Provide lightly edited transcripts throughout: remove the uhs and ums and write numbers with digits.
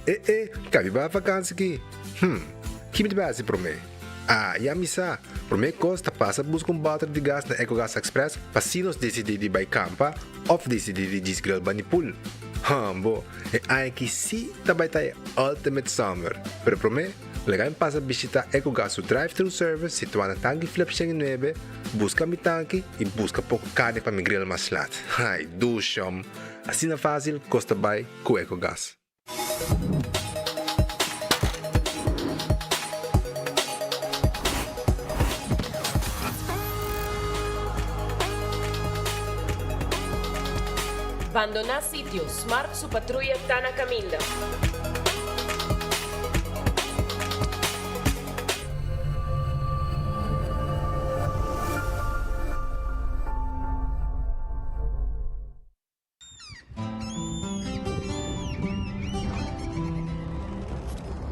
E e, kabi bai vakansi ki? Hm, ki mi ta bai hasi promé? Ah, ya mi sa! Promé kos ta pasa buska un bòter di gas na Ecogas Express pa si nos disidí di bai kampa òf disidí di djis grill bani pool. Hambo, e aña aki sí ta bai ta e ultimate summer! Pero promé, laga mi pasa bishitá Ecogas su drive-thru service situá na Tanki Flip 109, buska mi tanki i buska poko karni pa mi grill mas lat. Ai, dushom! Asina fásil kos ta bai ku Ecogas. Bandoná sitio, Smart su patruya ta na kaminda.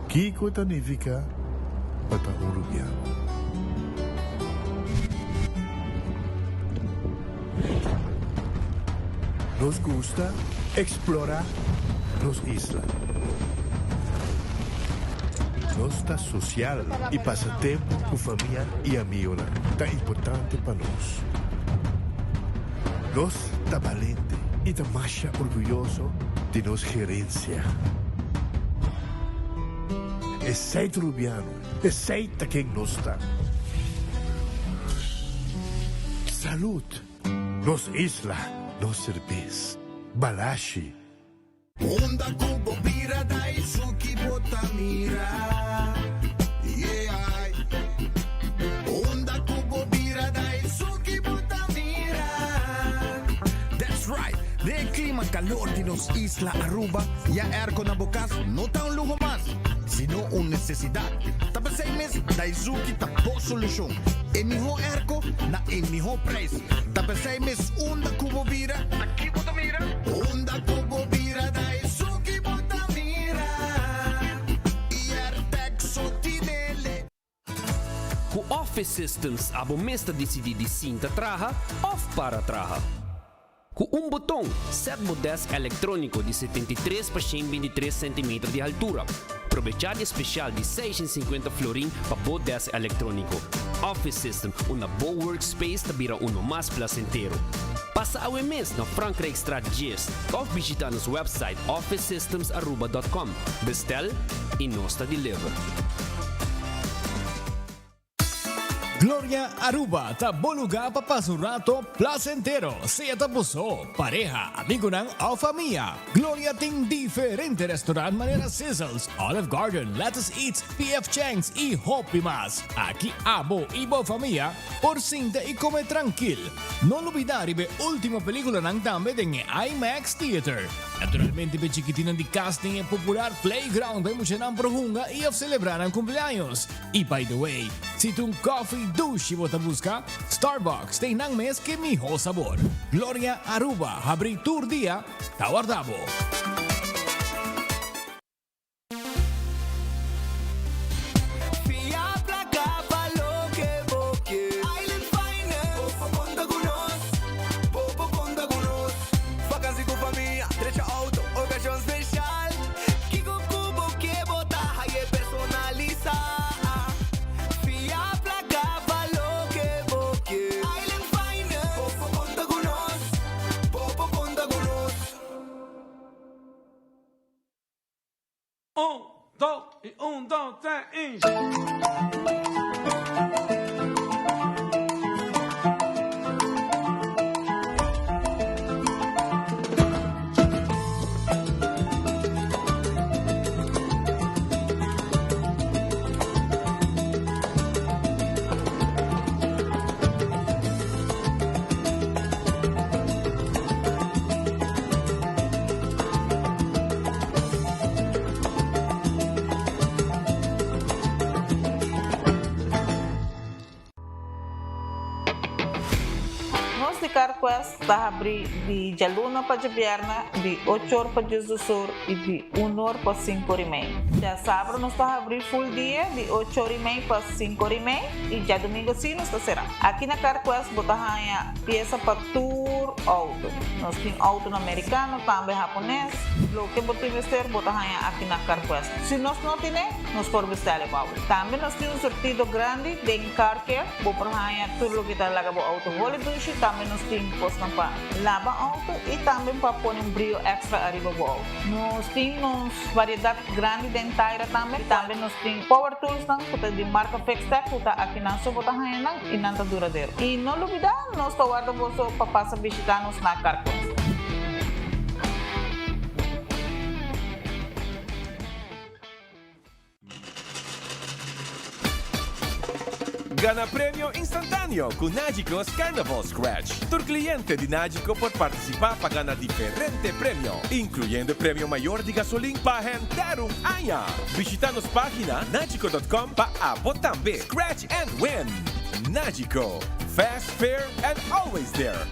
Kiko ta nifiká pa ta un rubiano? Nos gusta eksplorá nos isla. Nos ta sosial i pasa tempu ku famia i amigonan ta importante pa nos. Nos ta balente i ta masha orguyoso di nos gerensia. Esei ta Rubiano, esei ta ken nos ta. Salud! Nos isla, nos serbes. Balashi. Unda ku bo bira Daisuki bo ta mira Yeah Unda ku bo bira Daisuki bo ta mira That's right! Den e klima kalor di nos isla Aruba, ya airco na bo kas no ta un luho mas, sino un nesesidat. Ta p'esei mes Daizuki ta bo solushon. E mihó airco na e mihó prijs. Ta p'esei mes unda ku bo bira, Ta ki bo ta mira? Unda ku bo bira ta esun ki bo ta mira I Airtec so tinele. Ku Office Systems abo mes ta disidí di sinta traha òf para traha. Ku un boton, sèt bo dèsk elektróniko di 73 pa 123 sentimeter di haltura. Probechá di e spesial di 650 florin pa bo dèsk elektróniko. Office System, unda bo workspace ta bira uno mas plasentero. Pasa awe mes na Frankrijkstraat 10 òf bishitá nos wèpsait officesystemsaruba.com. Bestel i nos ta deliver. Gloria Aruba ta bo lugar pa pasa un rato placentero, sea ta bo so, pareha, amigonan of famia. Gloria tin diferente restaurant manera Sizzles, Olive Garden, Lettuce Eats, PF Chang's y hopi mas. Aki abo y bo famia por sinta y come trankil. No lubida riba e ultimo peliculanan tambe den e IMAX Theater. Naturalmente p'e chikitinnan di cas tin e popular playground pa e muchanan por hunga y of celebra nan cumpleaños. Y by the way, si ta un coffee dushi bo ta busca, Starbucks ta einan mes ke miho sabor. Gloria Aruba habri tur dia, ta warda bo. Fia placa pa loke bo ke. Island Finance. Bo por conta cu nos. Bo por conta cu nos. Vakantie cu famia, drecha auto, ocasion special. Kiko ku bo ke bo ta haye personalisa. Fia placa pa loke bo ke. Island Finance. Bo por konta ku nos. Bo por konta ku nos. Un, dos i un, dos, tres i. Nos di CarQuest ta habri di djaluna pa djabièrnè di ocho or pa diesdos or i di un or pa sinku or i mei. Djasabra nos ta habri full dia di ocho or i mei pa sinku or i mei i djadumingu si nos ta será. Aki na CarQuest bo ta haña piesa pa tur outo. Nos tin outonan merikano, tambe hapones. Loke bo tin mester bo ta haña aki na CarQuest. Si nos no tine, nos por bestèl e pa bo. Tambe nos tin un surtido grandi den Car Care. Bo por haña tur loke ta laga bo outo holi dushi. Tambe nos tin kosnan pa laba outo i tambe pa pone un brio èkstra ariba bo outo. Nos tin nos variedat grandi den taira tambe. I tambe nos tin power toolsnan ku ta di marka Fixtech ku ta akinan so bo ta haña nan i nan ta duradero. I no lubidá, nos ta warda boso pa pasa bishitá nos na Carquest. Gana premio instantáneo ku Nagico's Carnival Scratch. Tur kliente di Nagico por partisipá pa gana diferente premio, inkluyendo e premio mayor di gasolin pa henter un aña. Bishitá nos página nagico dot com pa abo tambe scratch and win! Nagico, fast, fair and always there!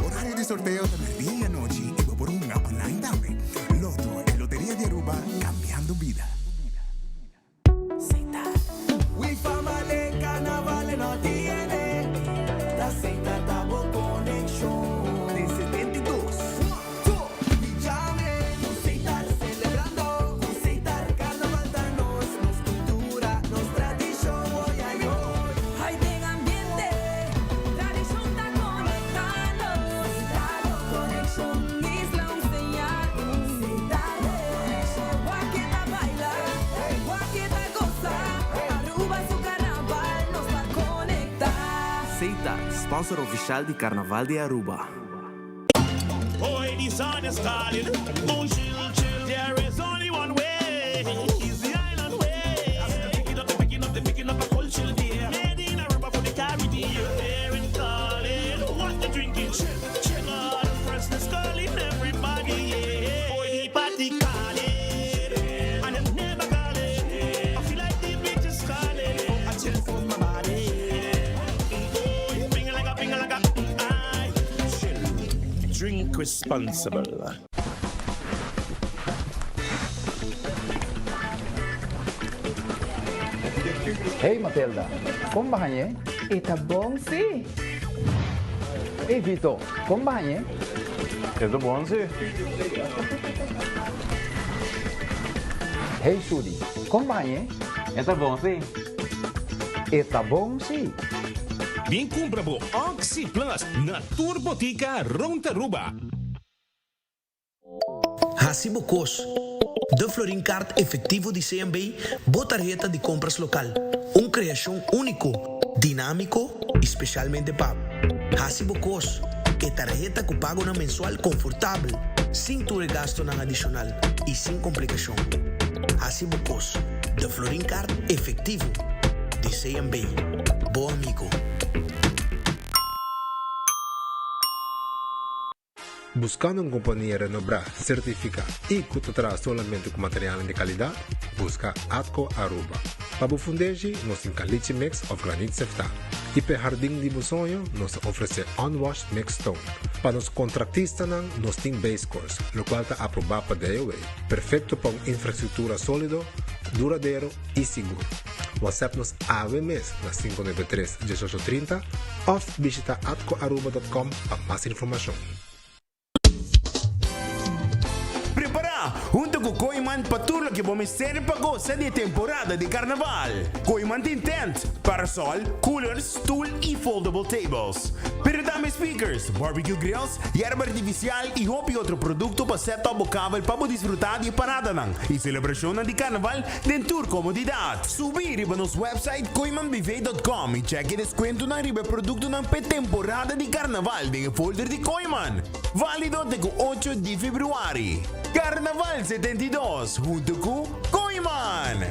Horario di sorteo ta merdia y anochi y bo por hunga online tambe. Lotto, e loteria di Aruba, cambiando bida. Setar, sponsor oficial di Carnaval di Aruba. Drink responsible. Hey Matilda, kon bo hañ'é? E ta bon sí. Hey Vito, kon bo hañ'é? E ta bon sí. Hey Sudi, kon bo hañ'é? E ta bon sí. E ta bon sí. Bin kumpra bo Oxi Plus na tur botika rond Aruba. Hasi bo kos. De Florin Card Efectivo di CMB, bo tarheta di compras local. Un creacion unico, dinamico y specialmente pa bo. Hasi bo kos. E tarheta cu pagonan mensual confortabel, sin tur e gastonan adicional y sin complicacion. Hasi bo kos. De Florin Card Efectivo di CMB. Bo amigo. Buscando un compania renobrá, certificá y cu ta traha solamente cu materialnan di calidad? Busca Atco Aruba. Pa bo fundeshi, nos tin caliche mix of granit seftá. Y p'e hardin di bo soño, nos ta ofrece unwashed mixed stone. Pa nos contractistanan, nos tin base course, locual ta aprobá pa DOW. Perfecto pa un infrastructura solido, duradero y sigur. WhatsApp nos awe mes na 593 1830 of bishita atcoaruba.com pa mas informacion. Prepara! Hunto. ku Kooyman pa tur loke bo mester pa gosa di e temporada di karnaval. Kooyman tin tent, parasol, coolers, stoel i foldable tables. Pero tambe speakers, barbecue grills, yerba artifisial i hopi otro produkto pa set up bo kabel pa bo disfrutá di e paradanan i selebrashonnan di karnaval den tur komodidat. Subi riba nos website kooymanbv.com i chèk e deskuentonan riba e produktonan p'e temporada di karnaval den e folder di Kooyman. Válido te ku ocho di februari. Karnaval 72 huntu ku Kooyman!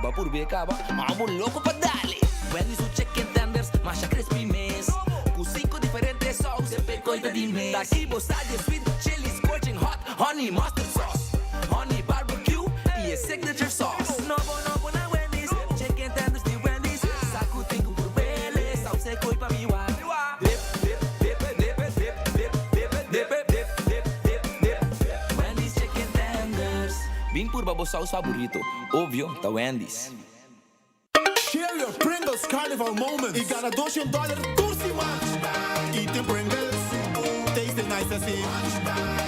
Bo purbe caba, abo loco pa dale. Wendy's su chicken tenders, masha crispy mes. Cu cinco diferente saus, semper coy ta di mes. Taki bo sa di e sweet chili scorching hot, honey mustard sauce, honey barbecue y e signature sauce. Nobo nobo na Wendy's, chicken tenders di Wendy's. Sa cu tin cu purbele, saus e coy pa mi wak. Dip, dip, dip, dip, dip, dip, dip, dip, dip, dip, dip, dip. Wendy's chicken tenders. Bin purba bo saus faborito, obvio ta Wendy's. Share your Pringles Carnival moments y gana 200 dollar tur siman! Eating Pringles, tasting nice así.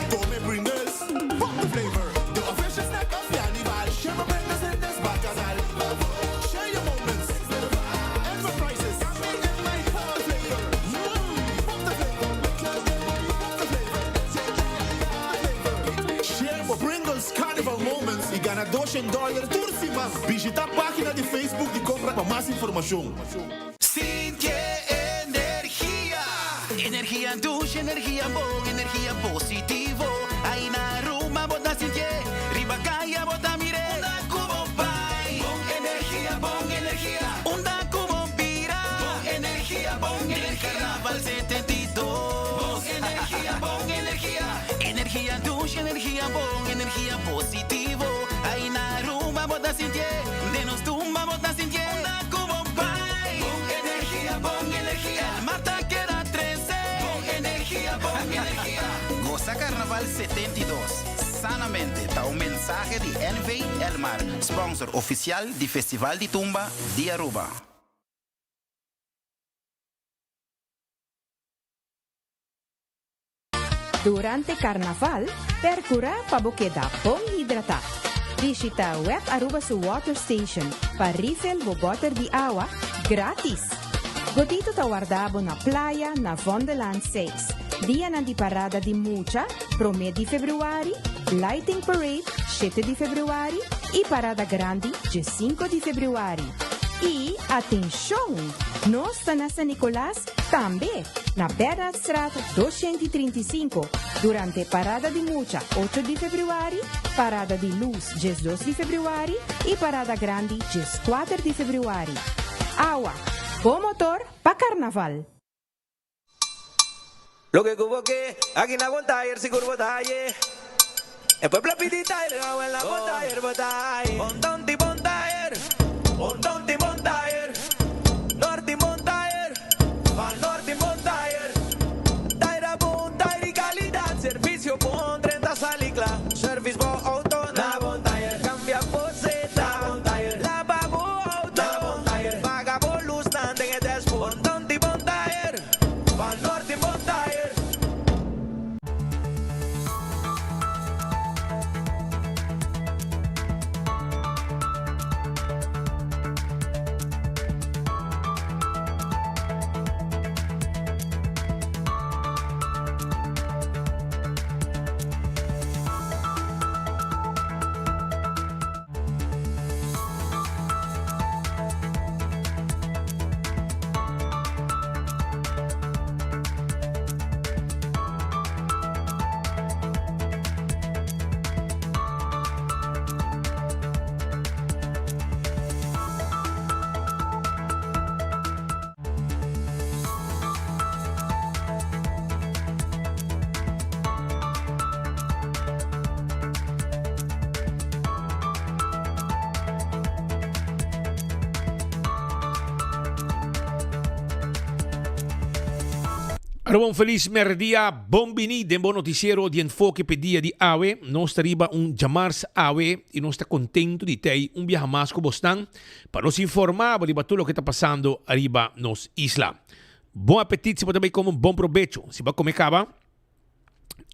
Come Pringles, pop the flavor. The official snack of Carnival. Share your Pringles in this bacchanal. Share your moments. Enterprises. Pop the flavor. Pop the flavor. Pop the flavor. Share bo Pringles Carnival Moments y gana 200 dollar tur siman. Bishita pagina di Facebook di Compra pa mas informacion. Sinti e energia. Energia dushi, energia bon, energia positivo. Ai na Aruba bo ta sintié, riba kaya bo ta mir'é. Unda ku bo bai, bon energia, bon energia. Unda ku bo bira, bon energia, bon energia. Carnaval 72, bon energia, bon energia. Energia dushi, energia bon, energia positivo. Ai na Aruba bo ta sintié, den nos tumba bo ta sintié. Unda ku bo bai, bon energia, bon energia. El mar ta keda trese, bon energia, bon energia. Gosa Carnaval 72 sanamente ta un mensahe di NV Elmar, sponsor oficial di Festival di Tumba di Aruba. Durante Carnaval, percura pa bo keda bon hidrata. Bishita web Aruba su Water Station pa refill bo boter di awa gratis. Godito ta warda bo na playa na Vondelaan 6. Dianan di parada di mucha, prome di februari, Lighting Parade, shete di februari, y parada grandi, dje di februari. Y atencion! Nos ta na San Nicolas tambe, na Bernardstraat 235, durante Parada di Mucha 8 di februari, Parada di Luz 12 di februari y Parada Grandi 4 di februari. Awa, bo motor pa Carnaval! Loke ku bo ke, aki na Bon Tire sigur bo ta haye. E pueblo a pidi tire, awel na Bon Tire bo ta haye. Bon Tonti Bon Tire, Bon Tonti Bon Tire, Norti Bon Tire, Van Norti Bon Tire. Tire bon, tire di kalidat, servisio bon, drenta sali kla. Service bo outo na Bon Tire, kambia bo seta na Bon Tire, laba bo outo na Bon Tire, paga bo lusnan den e dashboard. Bon Tonti Bon Tire. Van Norte Bon Tire. Aruba un felis merdia, bon bini den bo noticiero di Enfoke p'e dia di awe. Nos ta riba un djamars awe y nos ta contento di tei un biaha mas cu bosnan pa nos informa bo riba tur loke ta pasando ariba nos isla. Bon apetit si bo ta bay come un bon probecho. Si bo a come caba.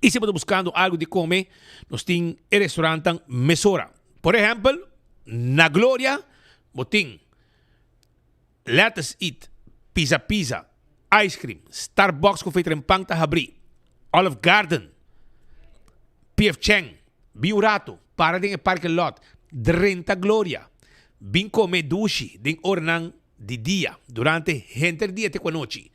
I si bo ta buskando algu di kome, nos tin e restaurantnan mesora. Por ehèmpel, na Gloria bo tin Let Us Eat, Pizza Pizza, Ice Cream, Starbucks ku feita den pan ta habrí, Olive Garden, PF Chang. Bin un rato, para den e parking lot, drenta Gloria, bin kome dushi den oranan di dia, durante henter dia te ku anochi.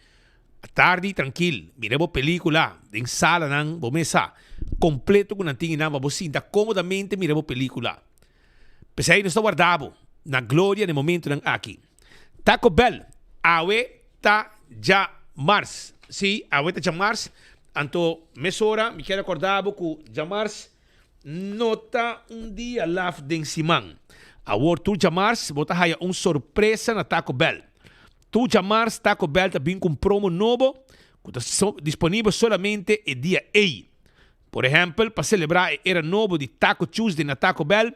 Atardi trankil, mira bo pelikula den salanan bo mesa kompleto ku nan tin einan pa bo sinta komodamente mira bo pelikula. P'esei nos ta warda bo na Gloria na e momentonan aki. Taco Bell, awe ta djamars. Sí, awe ta djamars, anto mesora mi kier rekorda bo ku djamars no ta un dia laf den siman. Awor tur djamars bo ta haya un sorpresa na Taco Bell. Tur djamars Taco Bell ta bin ku un promo nobo ku ta disponibel solamente e dia ei. Por ehèmpel, pa selebrá e era nobo di Taco Tuesday na Taco Bell,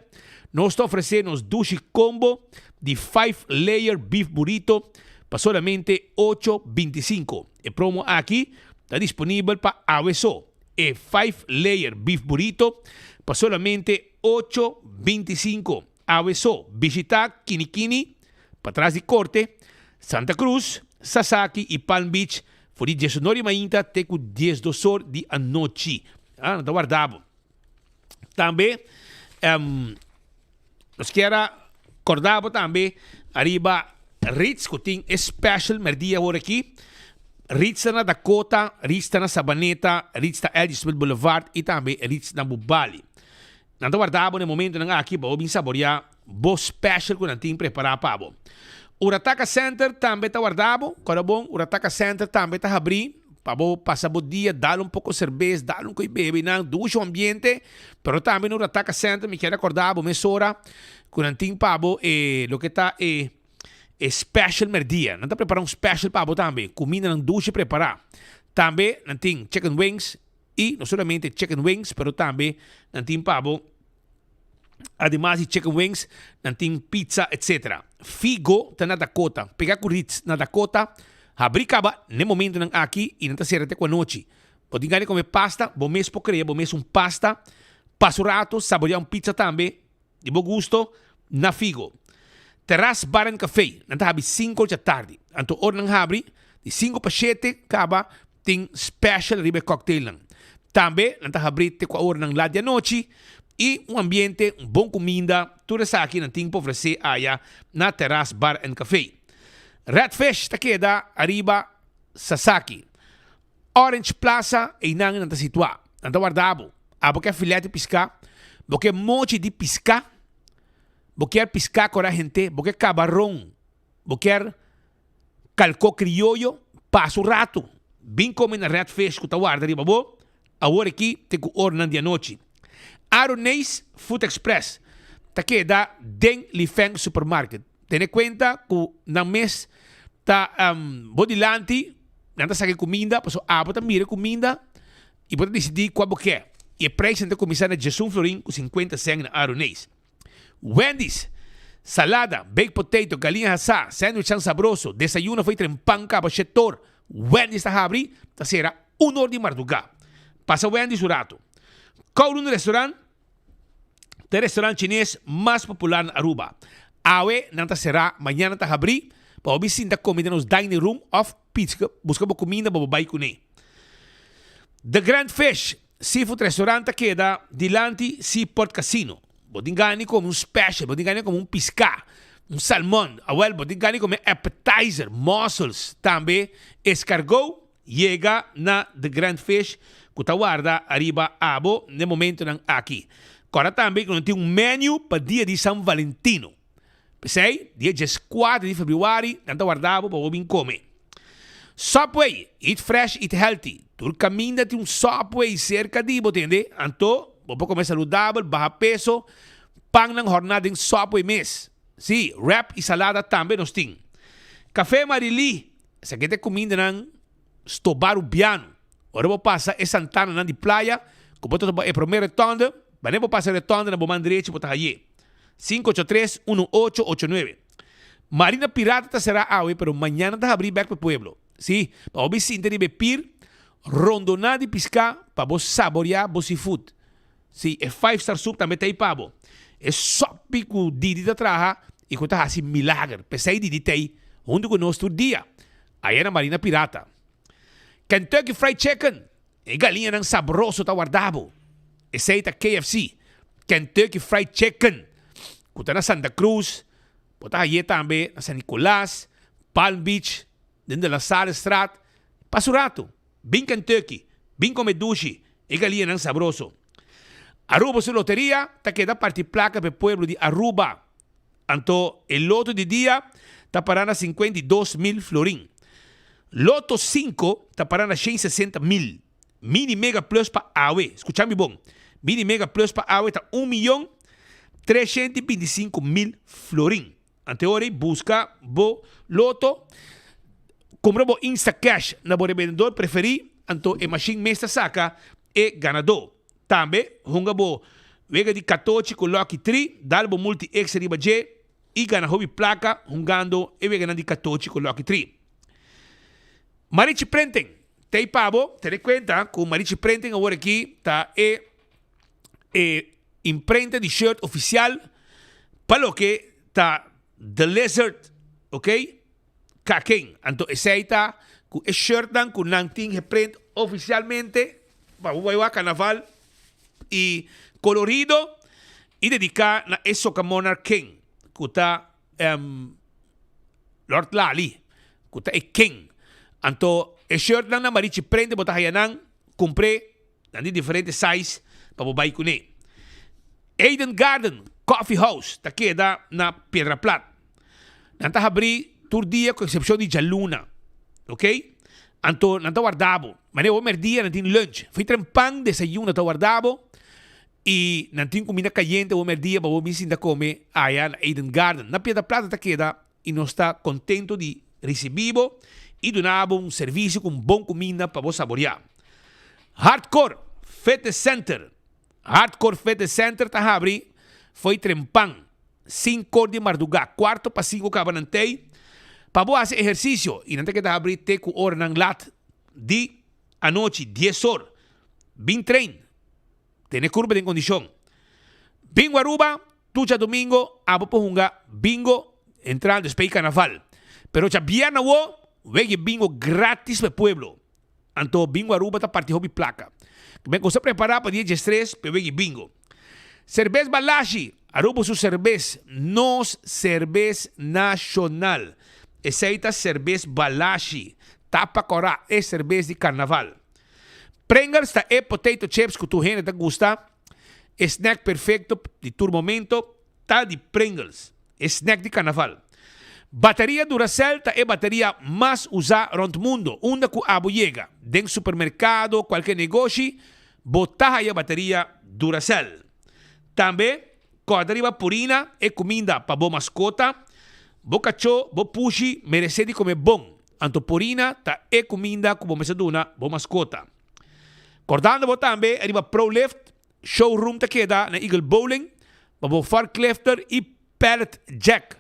nos ta ofresé nos dushi combo di Five Layer Beef Burrito pa solamente ocho bintisinko. E promo aki ta disponibel pa awe so. E Five Layer Beef Burrito pa solamente ocho bintisinko. Awe so, bishitá Kini Kini, patras di Korte, Santa Cruz, Sasaki i Palm Beach for di diesunor di mainta te ku diesdosor di anochi. Ah, nan ta warda bo. Tambe, nos kier a korda bo tambe ariba Ritz ku tin e special merdia awor aki. Ritz ta na Dakota, Ritz ta na Sabaneta, Ritz ta LG Smith Boulevard i tambe Ritz na Bubali. Nan ta warda bo na e momentonan aki pa bo bin saboreá bo special ku nan tin prepará pa bo. Urataka Center tambe ta warda bo. Kòrda bon, Urataka Center tambe ta habrí pa bo pasa bo dia, dal un poko serbes, dal un koi bebe nan, dushi ambiente. Pero tambe na Urataka Center mi kier rekòrda bo mesora ku nan tin pa bo e loke ta e e special merdia. Nan ta prepará un special pa bo tambe, kumindanan dushi prepará. Tambe nan tin chicken wings. I no solamente chicken wings, pero tambe nan tin pa bo, ademas di chicken wings, nan tin pizza, etc. Figo ta na Dakota, pega ku Ritz na Dakota, habri kaba n'e momentonan aki i nan ta sera te ku anochi. Bo tin gana di kome pasta, bo mes por krea bo mes un pasta, pasa un rato, saborea un pizza tambe di bo gusto na Figo. Terras Bar and Café, nan ta habri sinku dja tardi. Anto ora nan habri, di sinku pa shete kaba tin special riba e cocktailnan. Tambe nan ta habri te ku ora nan lat di anochi i un ambiente, un bon kuminda, tur esaki nan tin pa ofresé aya na Terras Bar and Café. Red Fish ta keda ariba Sasaki. Orange Plaza, einan nan ta situá. Nan ta warda bo. Abo ke filet di piská, bo ke mochi di piská, bo kier piská kora hente, bo ke kabaron, bo kier kalkó krioyo, pasa un ratu, bin kome na Red Fish ku ta warda riba bo, awor aki te ku oranan di anochi. Aroneis Food Express ta keda den Lifeng Supermarket. Tene kuenta ku nan mes ta bo dilanti, nan ta saka e kuminda, pasobra abo ta mira e kuminda i bo ta disidí kua bo ke. I e preisnan ta kuminsá na diesun florin ku sinkuenta sèn na Aroneis. Wendy's, salada, baked potato, galiña hasá, sandwichnan sabroso, desayuno for i tren pan kaba shetor. Wendy's ta habri, ta sera un or di mardugá. Pasa Wendy's un ratu. Kowloon Restaurant. Ta e restaurant chines mas popular na Aruba. Awe nan ta será, mañana ta habrí pa bo bin sinta kome den nos dining room òf piska buska bo kuminda pa bo bai kuné. The Grand Fish Seafood Restaurant ta keda dilanti Seaport Casino. Bo tin gana di kome un special, bo tin gana di kome un piská, un salmon, awèl bo tin gana di kome appetizer, mussels, tambe escargot. Yega na The Grand Fish ku ta warda ariba abo n'e momentonan aki. Kòrda tambe ku nan tin un menu pa dia di San Valentino. P'esei, dia dieskuater di febrüari nan ta warda bo pa bo bin kome. Subway, eat fresh, eat healthy. Tur kaminda tin un Subway serka di bo, tende? Anto, bo por kome saludabel, baha peso, pannan hòrná den Subway mes. Sí, wrap i salada tambe nos tin. Café Marilí. Esaki ta e kumindanan stobá rubiano. Ora bo pasa e santananan di playa, ku bo ta topa e promé retònde, wanneer bo pasa e retònde na bo man drechi bo ta hay'é. Sinku ocho tres, unu ocho ocho nuebe. Marina Pirata ta será awe, pero mañana ta habrí bèk pa e pueblo. Sí, pa bo bin sinta riba e pir. Rondoná di piská pa bo saboreá bo seafood. Sí, e Five Star Soup tambe ta ei pa bo. E sòpi ku Didi ta traha i ku ta hasi milager. P'esei Didi ta ei huntu ku nos tur dia aya na Marina Pirata. Kentucky Fried Chicken, e galiñanan sabroso ta warda bo. Esei ta KFC, Kentucky Fried Chicken, ku ta na Santa Cruz, bo ta haye tambe na San Nicolas, Palm Beach, den de La Sallestraat. Pasa un ratu, bin Kentucky, bin kome dushi, e galiñanan sabroso. Aruba su loteria ta keda parti plaka pa e pueblo di Aruba. Anto e loto di dia ta pará na 52 mil florin. Loto 5 ta pará na 160 mil. Mini Mega Plus pa awe, skucha mi bon, Mini Mega Plus pa awe ta 1 miyon 325 mil florin. Anto e ora ei buska bo loto, kumpra bo Instacash na bo rebendedor preferí, anto e mashin mes ta saka e ganadó. Tambe hunga bo wega di katochi ku Lucky Tree, dal bo multi extra riba dje i gana hopi plaka hungando e weganan di katochi ku Lucky Tree. Marichi Printing ta ei pa bo, tene kuenta ku Marichi Printing awor aki ta e e imprenta di shirt ofisial pa loke ta The Lizard, ok, Kaken. Anto esei ta ku e shirtnan ku nan tin geprint ofisialmente pa bo bai wak karnaval i kolorido i dediká na e Soca Monarch King ku ta Lord Lali ku ta e king. Anto e shirtnan na Marichi Print bo ta haya nan kumpr'é. Nan di diferente size pa bo bai kuné. Eden Garden Coffee House ta keda na Piedra Plat. Nan ta habrí tur dia ku eksepshon di djaluna. Ok? Anto nan ta warda bo. Manera bo merdia nan tin lunch. Fui trempan desayuno ta warda bo i nan tin kuminda kayente bo merdia pa bo bin sinta kome aya na Eden Garden. Na Piedra Plat nan ta keda i nos ta kontento di risibí bo i duna bo un servisio ku un bon kuminda pa bo saboriá. Hardcore Fitness Center Hardcore Fitness Center ta habri fo'i trempan, sinkor di mardugá, kuarto pa sinku kaba nan tei pa bo hasi ehersisio i nan ta keda habri te ku oranan lat di anochi, dies or. Bin train, tene kurpa den kondishon. Bingo Aruba, tur djadumingo abo por hunga bingo entrando despues di karnaval. Pero djabièrnè awo wega e bingo gratis pa e pueblo. Anto Bingo Aruba ta parti hopi plaka. Ben ku sa prepara pa dia diestres p'e wegi bingo. Serbes Balashi, Aruba su serbes, nos serbes nashonal. Esei ta serbes Balashi, tapa kòrá, e serbes di karnaval. Pringles ta e potato chips ku tur hende ta gusta, e snack perfekto di tur momento ta di Pringles, e snack di karnaval. Bateria Duracell ta e bateria mas usá rònt mundo. Unda ku abo yega, den supermerkado, kualke negoshi, bo ta haya bateria Duracell. Tambe, kòrda riba Purina, e kuminda pa bo maskota. Bo kachó, bo pushi meresé di kome bon, anto Purina ta e kuminda ku bo mester duna bo maskota. Kòrdando bo tambe riba ProLift, Showroom ta keda na Eagle Bowling pa bo forklifter y pallet jack,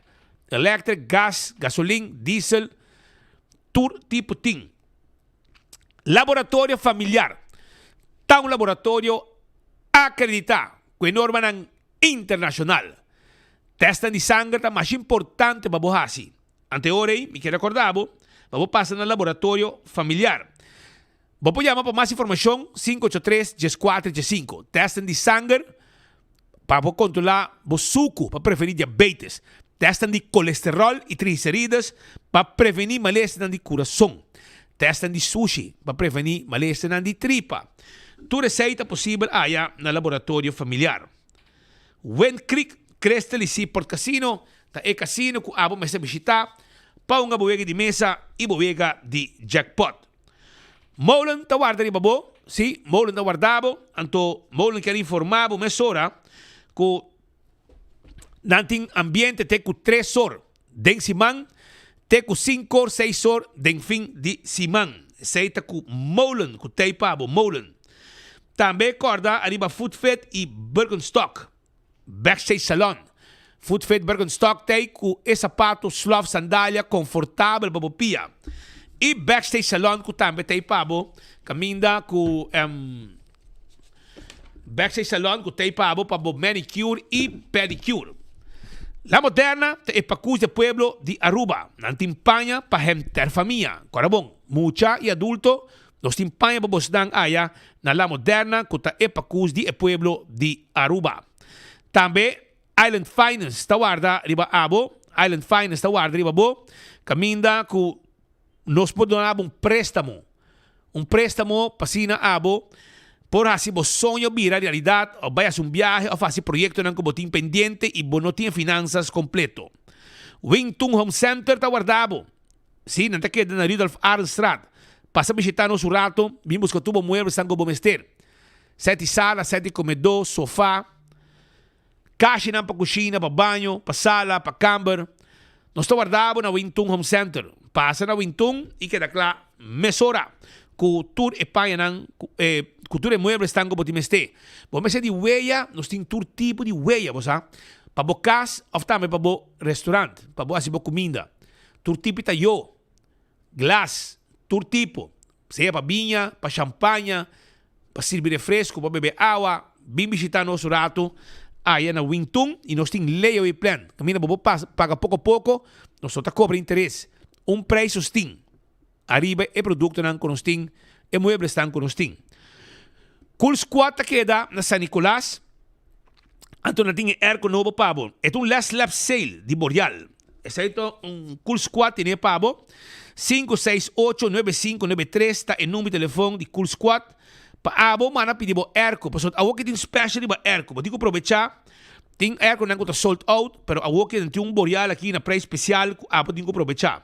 electric, gas, gasolin, diesel, tur tipo tin. Laboratorio Familiar ta un laboratorio acredita cu e normanan internacional. Testnan di sanger ta masha importante pa bo haci. Ante ora ey mi kier recorda bo pa bo pasa na Laboratorio Familiar. Bo por yama pa mas informashon 583 14 15. Tèsten di sanger pa bo kontrolá bo suku pa prevení diabetes. Tèsten di kolesteròl i triglicerides pa prevení malesanan di kurason. Tèsten di sushi pa prevení malesanan di tripa. Tur esei ta posibel aya na Laboratorio Familiar. Wind Creek Crystal i Seaport Casino ta e kasino ku abo mester bishitá pa hunga bo wega di mesa i bo wega di jackpot. Molen ta warda riba bo, sí, Molen ta warda bo, anto Molen kier informá bo mesora ku nan tin ambiente te ku tres or den siman, te ku sinku or, seis or den fin di siman. Esei ta ku Molen, ku tei pa bo, Molen. Tambe kòrda ariba Food Fit i Birkenstock. Backstage Salon. Footfit Birkenstock t'ei ku e sapato, slof, sandalia konfortabel pa bo pia. I Backstage Salon ku tambe ta ei pa bo kaminda ku Backstage Salon ku ta ei pa bo pa bo manicure i pedicure. La Moderna ta e pakus di pueblo di Aruba. Nan tin paña pa henter famia. Kora bon, mucha i adulto, nos tin paña pa bosnan aya na La Moderna ku ta e pakus di e pueblo di Aruba. Tambe Island Finance ta warda riba abo, Island Finance ta warda riba bo, kaminda ku nos por duna abo un préstamo, un préstamo pa asina abo por hasi bo soño bira realidat òf bai hasi un biahe òf hasi proyektonan ku bo tin pendiente i bo no tin e finansas kompleto. Wingtun Home Center ta warda bo. Sí, nan ta keda na Rudolf Arendstraat. Pasa bishita nos un rato, bin buska tur bo mueblesnan ku bo mester. Sèt di sala, sèt di komedó, sofá. Kashinan pa kushina, pa baño, pa sala, pa kamber. Nos ta warda bo na Wintun Home Center. Pasa na Wintun i keda kla mesora ku tur e pañanan, ku tur e mueblesnan ku bo tin mester. Bo mester di weya, nos tin tur tipo di weya, bo sa, pa bo kas òf tambe pa bo restaurant, pa bo hasi bo kuminda. Tur tipo ta yo, glas, tur tipo, sea pa biña, pa shampaña, Pa sirbi refresco, pa bebe awa, bin bishita nos un rato aya na Wing Tun y nos tin layaway plan. Caminda bo por paga poco poco, nos no ta cobra interes. Un prijs nos tin ariba e productonan cu nos tin, e mueblesnan cu nos tin. Cool Squad ta keda na San Nicolas, anto nan tin e airco nobo pa bo. E ta un last lap sale di Boreal. Esei ta un Cool Squad tene pa bo. 5689593 ta e number di telefon di Cool Squad. Pa abo manda pidi bo airco. Pasobra awor ki tin special riba airco. Bo tin ku probecha. Tin airconan ku ta sold out, pero awor ki nan tin un Boreal aki na prijs special ku abo tin ku probecha.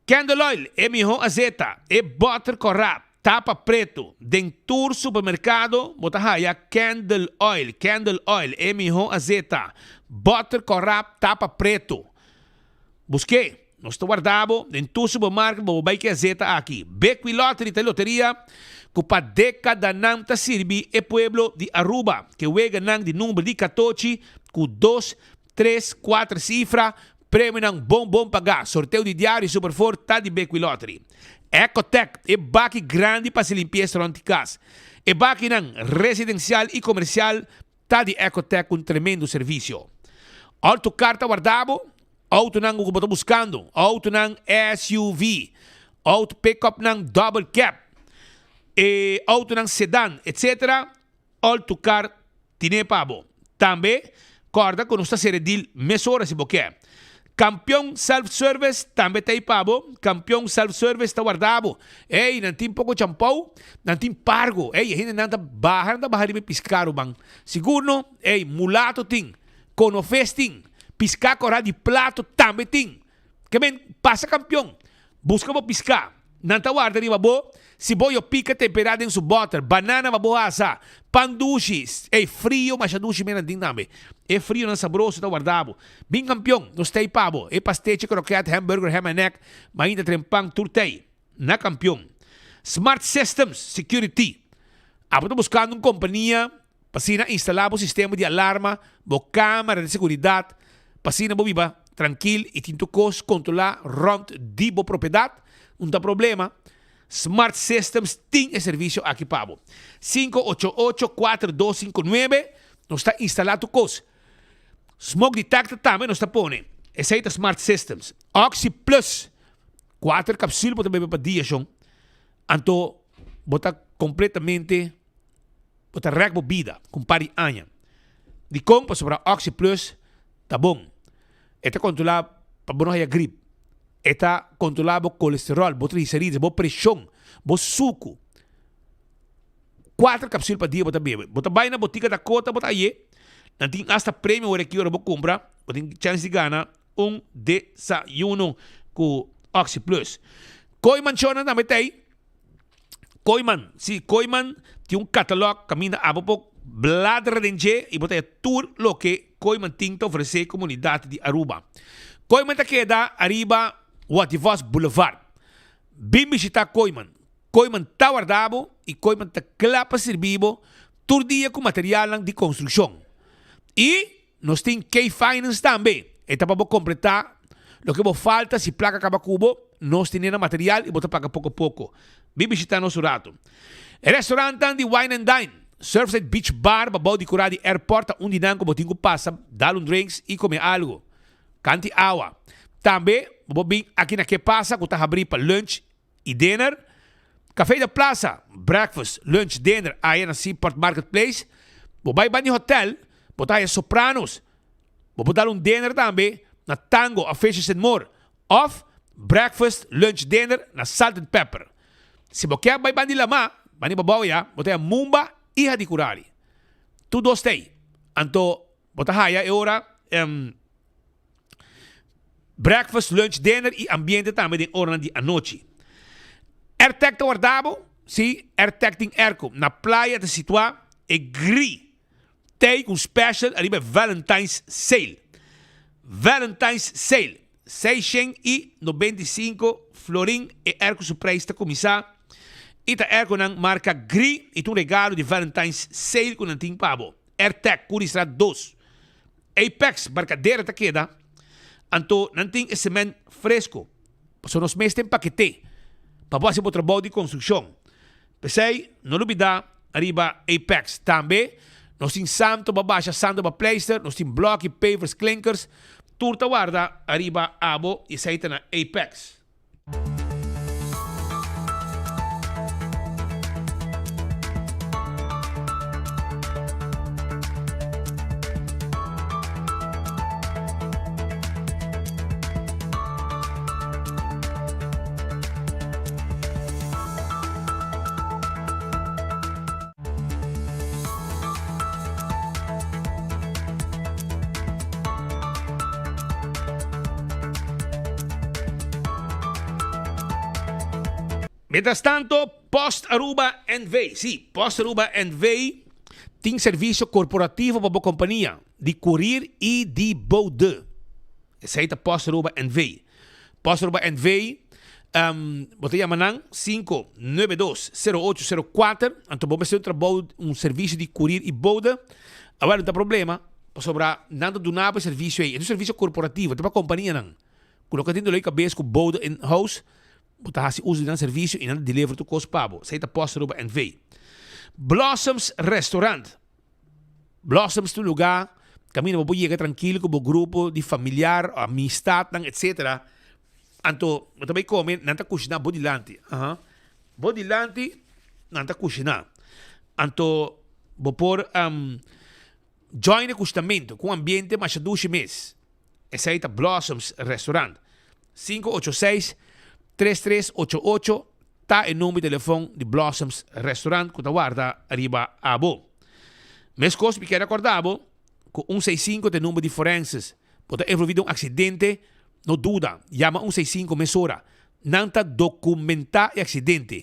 Candle oil, e miho azeta, e butter kòrá. Tapa pretu, Den tur supermerkado bo ta haya candle oil, candle oil, e mihó azeta. Butter kòrá tapa pretu. Busk'é, nos ta warda bo den tur supermarket bo por bai ku e azeta aki. Bequi Lottery ta e loteria ku pa dekadanan ta sirbi e pueblo di Aruba. Ke weganan di number di katochi ku dos, tres, kuater sifra Premionan bon bon pagá, sorteo di diario y Super Four ta di Bequi Lottery. Ecotec, e baki grandi pa haci limpieza rond di cas. E bakinan residencial y comercial ta di Ecotec cu un tremendo servicio. Autocar ta warda bo, autonan cu bo ta buscando, autonan SUV, auto pick-upnan double cab, e autonan sedan, etc. Autocar tine pa bo. Tambe, kòrda ku nos ta sere deal mesora si bo ke. Kampion Self Service tambe ta ei pa bo. Kampion Self Service ta warda bo. Ey, nan tin poko champou, nan tin pargo. Ey, e hendenan ta baha, nan ta baha riba e piská ruman. Sigur no? Ey, mulato tin, konofes tin, piská kòrá di plato tambe tin. Ke men pasa kampion, buska bo piská. Nan ta warda riba bo, si bo yo pika temperá den su bòter, banana pa bo hasa, pan dushi, ey, frio masha dushi men nan tin tambe. E frionan sabroso ta warda bo. Bin kampion, nos tei pa bo. E pastechi, kroket, hamburger, ham and egg, mainta tren pan, tur tei. Na kampion. Smart Systems Security. Abo ta buskando un kompania pa asina instalá bo sistema di alarma, bo kámara di seguridat, pa asina bo biba trankil i tin tur kos kontrolá rònt di bo propiedat, un ta problema. Smart Systems tin e servisio aki pa bo. 588 4259 Nos ta instalá tur kos. Smoke detector tambe nos ta pone. Esei ta Smart Systems. Oxy Plus, kuater kapsul bo ta bebe pa dia shon. Anto bo ta kompletamente. Bo ta rèk bo bida ku un par di aña. Dikon? Pasobra Oxy Plus ta bon. E ta kontrolá pa bo no haya grip. E ta kontrolá bo kolesteròl, bo triglicerides, bo preshon, bo suku. Kuater kapsul pa dia bo ta bebe. Bo ta bai na botika Dakota bo ta haye. Nan tin asta premio ora ki ora bo kumpra, bo tin chèns di gana un desayuno ku Oxy Plus. Koi manchonnan tambe ta ei. Kooiman, sí, Kooiman tin un katalòg kaminda abo por bladra den dje i bo ta haña tur loke Kooiman tin ta ofresé komunidat di Aruba. Kooiman ta keda ariba Wativos Boulevard. Bin bishitá Kooiman. Kooiman ta warda bo i Kooiman ta kla pa sirbi bo tur dia ku materialnan di konstrukshon. I nos tin K-Finance tambe. E ta pa bo kompletá loke bo falta si plaka kaba ku bo. nos tene na material y bo ta paga poco poco. Bin bishita nos un rato. E restaurantnan di Wine and Dine, Surfside Beach Bar babou di cura di airport ta un di nan cu bo tin cu pasa dal un drinks y come algo. Canti awa. Tambe bo por bin aki na Ke Pasa cu ta habri pa lunch y dinner. Café de Plaza, breakfast, lunch, dinner aya na Seaport Marketplace. Bo bay bani hotel, bo ta haya Sopranos. Bo por dal un dinner tambe na Tango of Fishes and More of breakfast, lunch, dinner na Salt and Pepper. Si bo kier bay bandi lama, bani babou ya, bo ta haya Mumba y Hadicurari. Tur dos t'ey. Anto bo ta haya e ora breakfast, lunch, dinner y ambiente tambe den oranan di anochi. Airtec ta warda bo, si, Airtec tin airco. Na playa ta situa e gri tey cu un special ariba e Valentine's Sale. Valentine's Sale, 695 florin e airco su prijs ta cuminsa y ta airconan marca gri y ta un regalo di Valentine's Sale cu nan tin pa bo. Airtec, Curiestraat 2. Apex, Barcadera ta keda, anto nan tin e cement fresco, pasobra nos mes ta empaket'é pa bo hasi bo trabou di construccion. P'esei, no lubida ariba Apex. Tambe, nos tin santo pa basha, santo pa pleister, nos tin bloki, pavers, klinkers, tur ta warda ariba abo y esei ta na Apex. Mientras tanto, Post Aruba NV, sí, Post Aruba NV tin servicio corporativo pa bo compania di courier y di bode. Esey ta Post Aruba NV. Post Aruba NV, bo ta yama nan 592 0804, anto bo mester un trabou, un servicio di courier y bode. Awor no ta problema, pasobra nan ta duna bo e servicio ey. E ta un servicio corporativo, ta pa companianan. Cu loke tin dolor di cabes cu bode in house, bo ta haci uso di nan servicio y nan ta deliver tur cos pa bo. Esey ta Post Aruba NV. Blossoms Restaurant. Blossoms ta un lugá kaminda bo por yega trankil ku bo grupo di familiar, amistatnan etsetera. Anto bo ta bai kome, nan ta kushiná bo dilanti. Aha. Bo dilanti nan ta kushiná. Anto bo por join e kushinamentu ku un ambiente masha dushi mes. Esei ta Blossoms Restaurant. 586 3388 ta e number di telefon di Blossoms Restaurant ku ta warda riba abo. Meskos mi kier rekorda bo ku un seis sinku ta e number di forenses. Bo ta envolvi den un aksidente, no duda, yama un seis sinku mesora. Nan ta dokumentá e aksidente.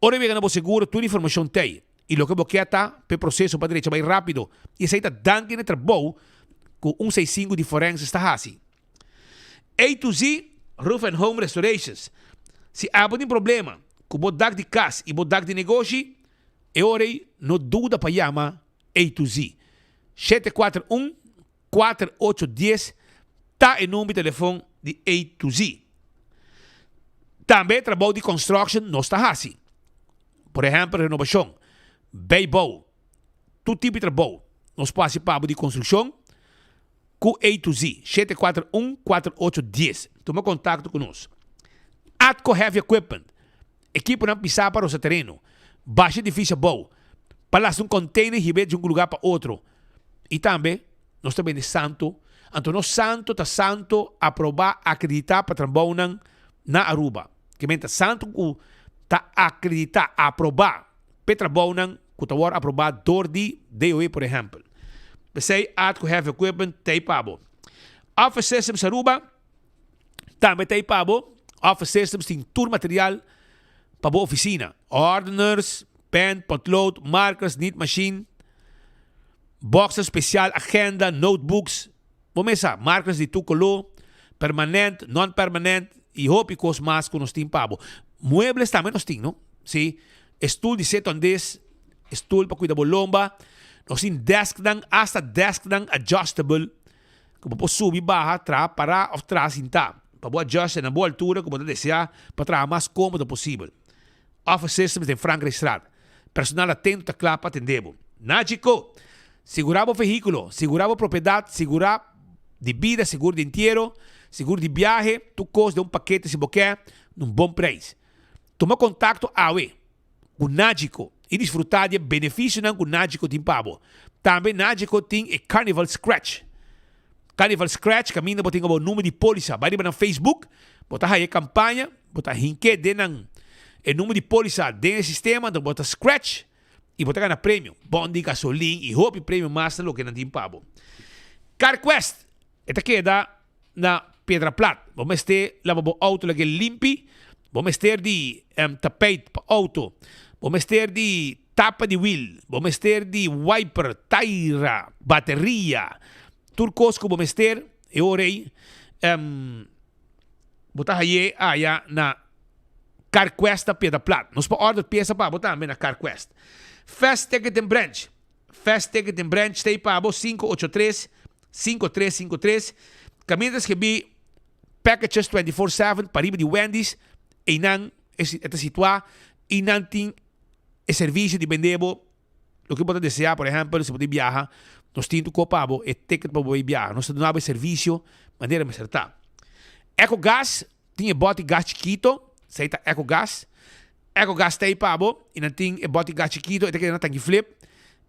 Ora e yega na bo seguro tur informashon t'ei i loke bo kier ta pa e proseso pa drecha bai rápido i esei ta danki na e trabou ku un seis sinku di forenses ta hasi. A to Z Roof and Home Restorations Si abo tin problema ku bo dak di kas i bo dak di negoshi, e ora ei no duda pa yama A to Z. 741 4810 ta e number di telefon di A to Z. Tambe trabou di construction nos ta hasi. Por ehempel renobashon, bijbouw, tur tipo di trabou nos por hasi pa bo di construccion. Ku A to Z, 741 4810. Tuma kontakto ku nos. Atco Heavy Equipment, ekiponan pisá pa rosa tereno, basha edifisio abou, pa lasta un container hib'é di un lugar pa otro. I tambe nos ta bende santo, anto nos santo ta santo aprobá, akreditá pa trabounan na Aruba. Ke men ta santo ku ta akreditá, aprobá p'e trabounan ku ta wòrdu aprobá dor di DOE por ehèmpel. P'esei Atco Heavy Equipment t'ei pa bo. Office Systems Aruba tambe t'ei pa bo. Office Systems tin tur material pa bo ofisina. Ordeners, pen, potlood, markers, nietmachine, boxen spesial, agenda, notebooks, bo mes sa, markers di tur koló, permanent, non-permanent i hopi kos mas ku nos tin pa bo. Muebles tambe nos tin, no? Sí, e stul di setondes, e stul pa kuida bo lomba. Nos tin desknan, asta desknan adjustable, ku bo por subi, baha, traha pará òf traha sintá. pa bo adjust na bo altura ku bo ta deseá pa traha mas kómodo posibel. Office Systems den Frankrijkstraat. Personal atento ta kla pa atendé bo. Nagico! Sigurá bo vehíkulo, sigurá bo propiedat, sigurá di bida, sigur di entiero, sigur di biahe, tur kos den un pakete si bo ke, na un bon preis. Tuma kontakto awe ku Nagico i disfrutá di e benefisionan ku Nagico tin pa bo. Tambe Nagico tin e Carnival Scratch. Carnival Scratch kaminda bo tin bo number di polisa. Bai riba nan Facebook, bo ta haya e kampaña, bo ta hink'é den nan e number di polisa den e sistema, anto bo ta scratch i bo ta gana premio, bon di gasolin i hopi premio mas ta loke nan tin pa bo. CarQuest e ta keda na Piedra Plat. Bo mester laba bo auto lag'é limpi, bo mester di tapijt pa auto, bo mester di tapa di wiel, bo mester di wiper, taira, bateria, tur kos ku bo mester e ora ei bo ta haye aya na CarQuest na Piedra Plat. Nos por order piesa pa bo tambe na CarQuest. Fast Ticket and Branch. Fast Ticket and Branch ta ei pa bo 583 5353. Kaminda ta skibí Packages 24/7 pariba di Wendy's. Einan e ta situá i nan tin e servisio di bende bo loke bo ta deseá. Por ehèmpel, si bo ta biaha, nos tin tur kopa bo e ticket pa bo bai biaha. Nos ta duna bo e servisio manera mester ta. Ecogas tin e bòt di gas chikito, esei ta Ecogas. Ecogas ta ei pa bo i nan tin e bòt di gas chikito, e ta keda na Tanki Flip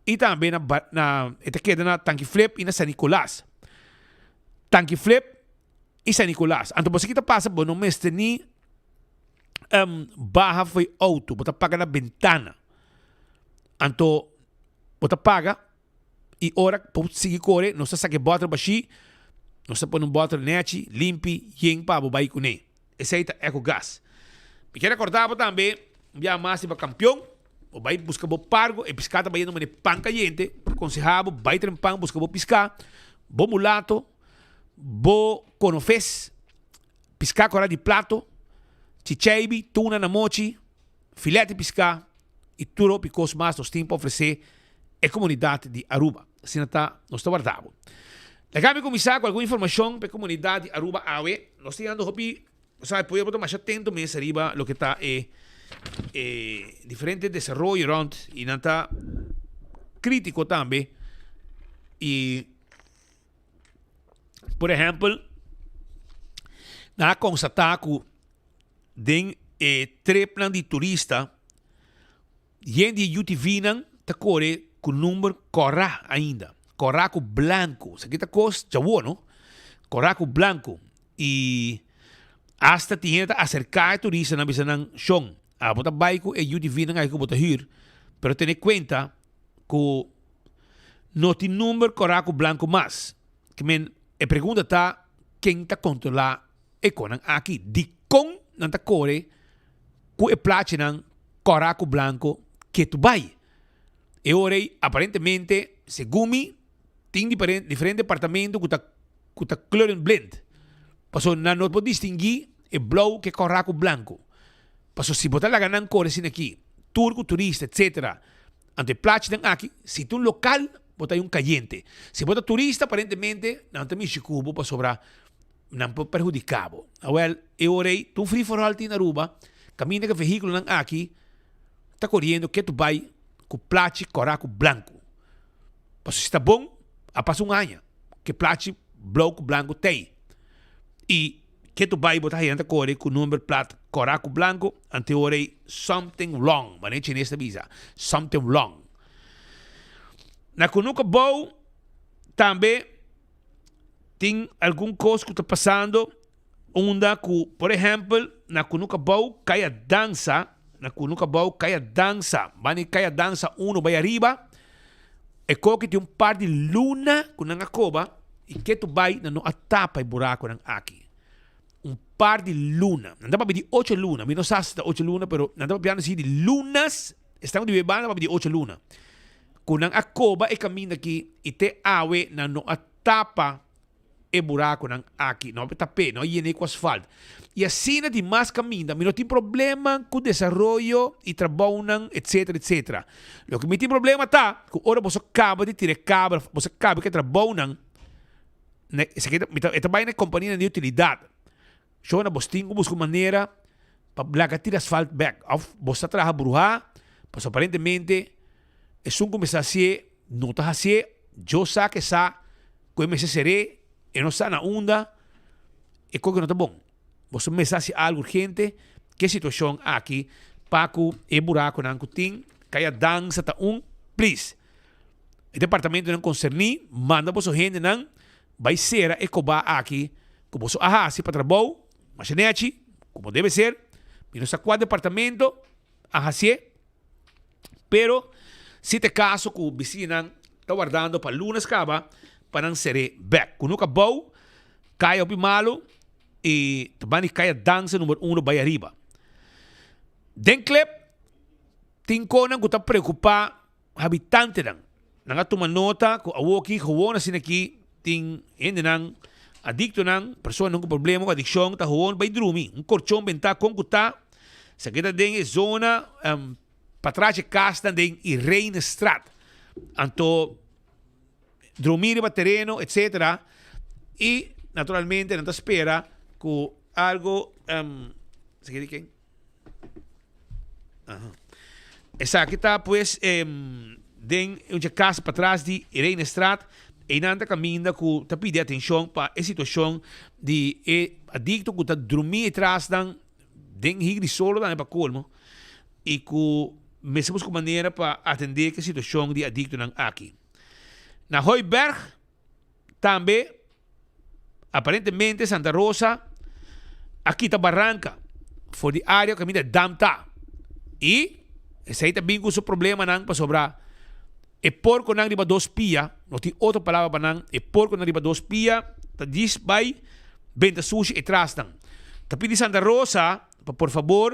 i tambe na na e ta keda na Tanki Flip i na San Nicolas. Tanki Flip i San Nicolas. Anto bo sa ki ta pasa, bo no mester ni baha for e auto, bo ta paga na bentana. Anto bo ta paga i ora bo sigui kore nos ta saka e bòter bashí, nos ta pone un bòter nèchi, limpi, yen pa bo bai kuné. Esei ta Ecogas. Mi kier rekordá bo tambe un biaha mas riba Kampion, bo bai buska bo pargo, e piská ta bayendo manera pan kayente, mi ta konsehá bo bai tren pan buska bo piská, bo mulato, bo konofes, piská kora di plato, chicheibi, tuna na mochi, filet di piská i tur hopi kos mas nos tin pa ofresé e komunidat di Aruba. Asina ta nos ta warda bo. Laga mi kuminsá ku algun informashon pa e komunidat di Aruba awe. Nos ta yendo hopi, bo sabi, pueblo ta masha atento mes ariba loke ta e e diferente desaroyo rònt i nan ta krítiko tambe i Por ehèmpel, nan a konstatá ku den e tripnan di turista, yen di e UTV-nan ta kore ku number kòrá ainda, kòrá ku blanku. Esaki ta kos djawo, no? Kòrá ku blanku. I asta tin hende ta aserká e turistanan bisa nan, Shon, abo ta bai ku e UTV-nan aki ku bo ta hür, pero tene kuenta ku no tin number kòrá ku blanku mas. Ke men, e pregunta ta, ken ta kontrolá e konan aki? Dikon nan ta kore ku e plachinan kòrá ku blanku ketu bai? E ora ei, aparentemente, segun mi, tin diferente departamento ku ta ku ta kleurenblind. Pasobra nan no por distinguí e blou ku e kòrá ku blanku. Pasobra si bo ta laga nan kore asina aki, tur ku turista, etcetera, Anto e plachinan aki, si ta un lokal, bo ta un kayente. Si bo ta turista, aparentemente nan ta mishi ku bo pasobra nan por perhudiká bo. Awèl, e ora ei, ta un free for all tin na Aruba, kaminda ku e vehíkulonan aki ta koriendo ketu bai ku plachi kòrá ku blanku. Pasobra si ta bon, a pasa un aña ku e plachi blou ku blanku t'ei. I Ke tu bai bo ta haña ta kore ku number plat kòrá ku blanku, anto e ora ei something wrong, manera e chines ta bisa, something wrong. Na Kunuku Bou tambe tin algun kos ku ta pasando unda ku por ehèmpel na Kunuku Bou Kaya Dansa, na Kunuku Bou Kaya Dansa, banda di Kaya Dansa uno bai ariba, e koki tin un par di luna ku nan a koba. I ke tu bai nan no a tapa e buraconan aki. Un par di luna. Nan ta papia di ocho luna. Mi no sa si ta ocho luna, pero nan ta papiando si di lunas. Esnan ku di bebanda papia di ocho luna. Ku nan a koba e kaminda aki i te awe nan no a tapa e buraconan aki. No a tap'é, no a yen'é ku asfalt. I asina di mas kaminda. Mi no tin problema ku desaroyo i trabounan, etcetera, etcetera. Loke mi tin problema ta ku ora boso kaba di tira e kabel, boso kaba ku e trabounan, esaki ta, mi ta, e ta bai na e kompanianan di utilidat. Shona bos tin ku buska un manera pa laga tira asfalt bek òf bos ta traha bruhá pasobra aparentemente esun ku mester hasié no ta hasié. Dios sa ke sa ku e mester ser'é, e no sa na unda e koke no ta bon. Bos mester hasi algu urgente ku e situashon aki pa ku e burakunan ku tin kaya dansa ta un please e departamentonan konserní manda boso hendenan Bai sera e kobá aki ku boso a hasi pa trabou masha nechi, komo debe ser. Mi no sa kua departamento a hasié, pero si ta e kaso ku bisinan ta wardando pa lunes kaba pa nan ser'é bèk. Ku no kabou, kaya hopi malu i ta bani kaya dansa number uno bai ariba. Den klep tin konan ku ta preokupá Habitantenan nan a tuma nota ku awoki gewoon asina aki tin hendenan adiktonan, personanan ku problema ku adikshon ta gewoon bai drumi. Un korchon bentá kon ku ta, esaki ta den e zona patras dje kasnan den Irenestraat. Anto drumi riba tereno etcetera i naturalmente nan ta spera ku algo esaki di ken? Esaki ta pues den un dje kas patras di Irenestraat. Einan ta kaminda ku ta pidi atenshon pa e situashon di e adikto ku ta drumí e trasnan den hig di solo tambe pa kolmo i ku mester buska un manera pa atendé ku e situashon di adiktonan aki. Na Hooiberg Tambe, aparentemente Santa Rosa a kita baranka for di area kaminda dam ta. I esei ta bin ku su problemanan pasobra e porkonan riba dos pia, no tin otro palabra pa nan, e porkonan riba dos pia ta djis bai benta sushi e trasnan. Ta pidi Santa Rosa pa por fabor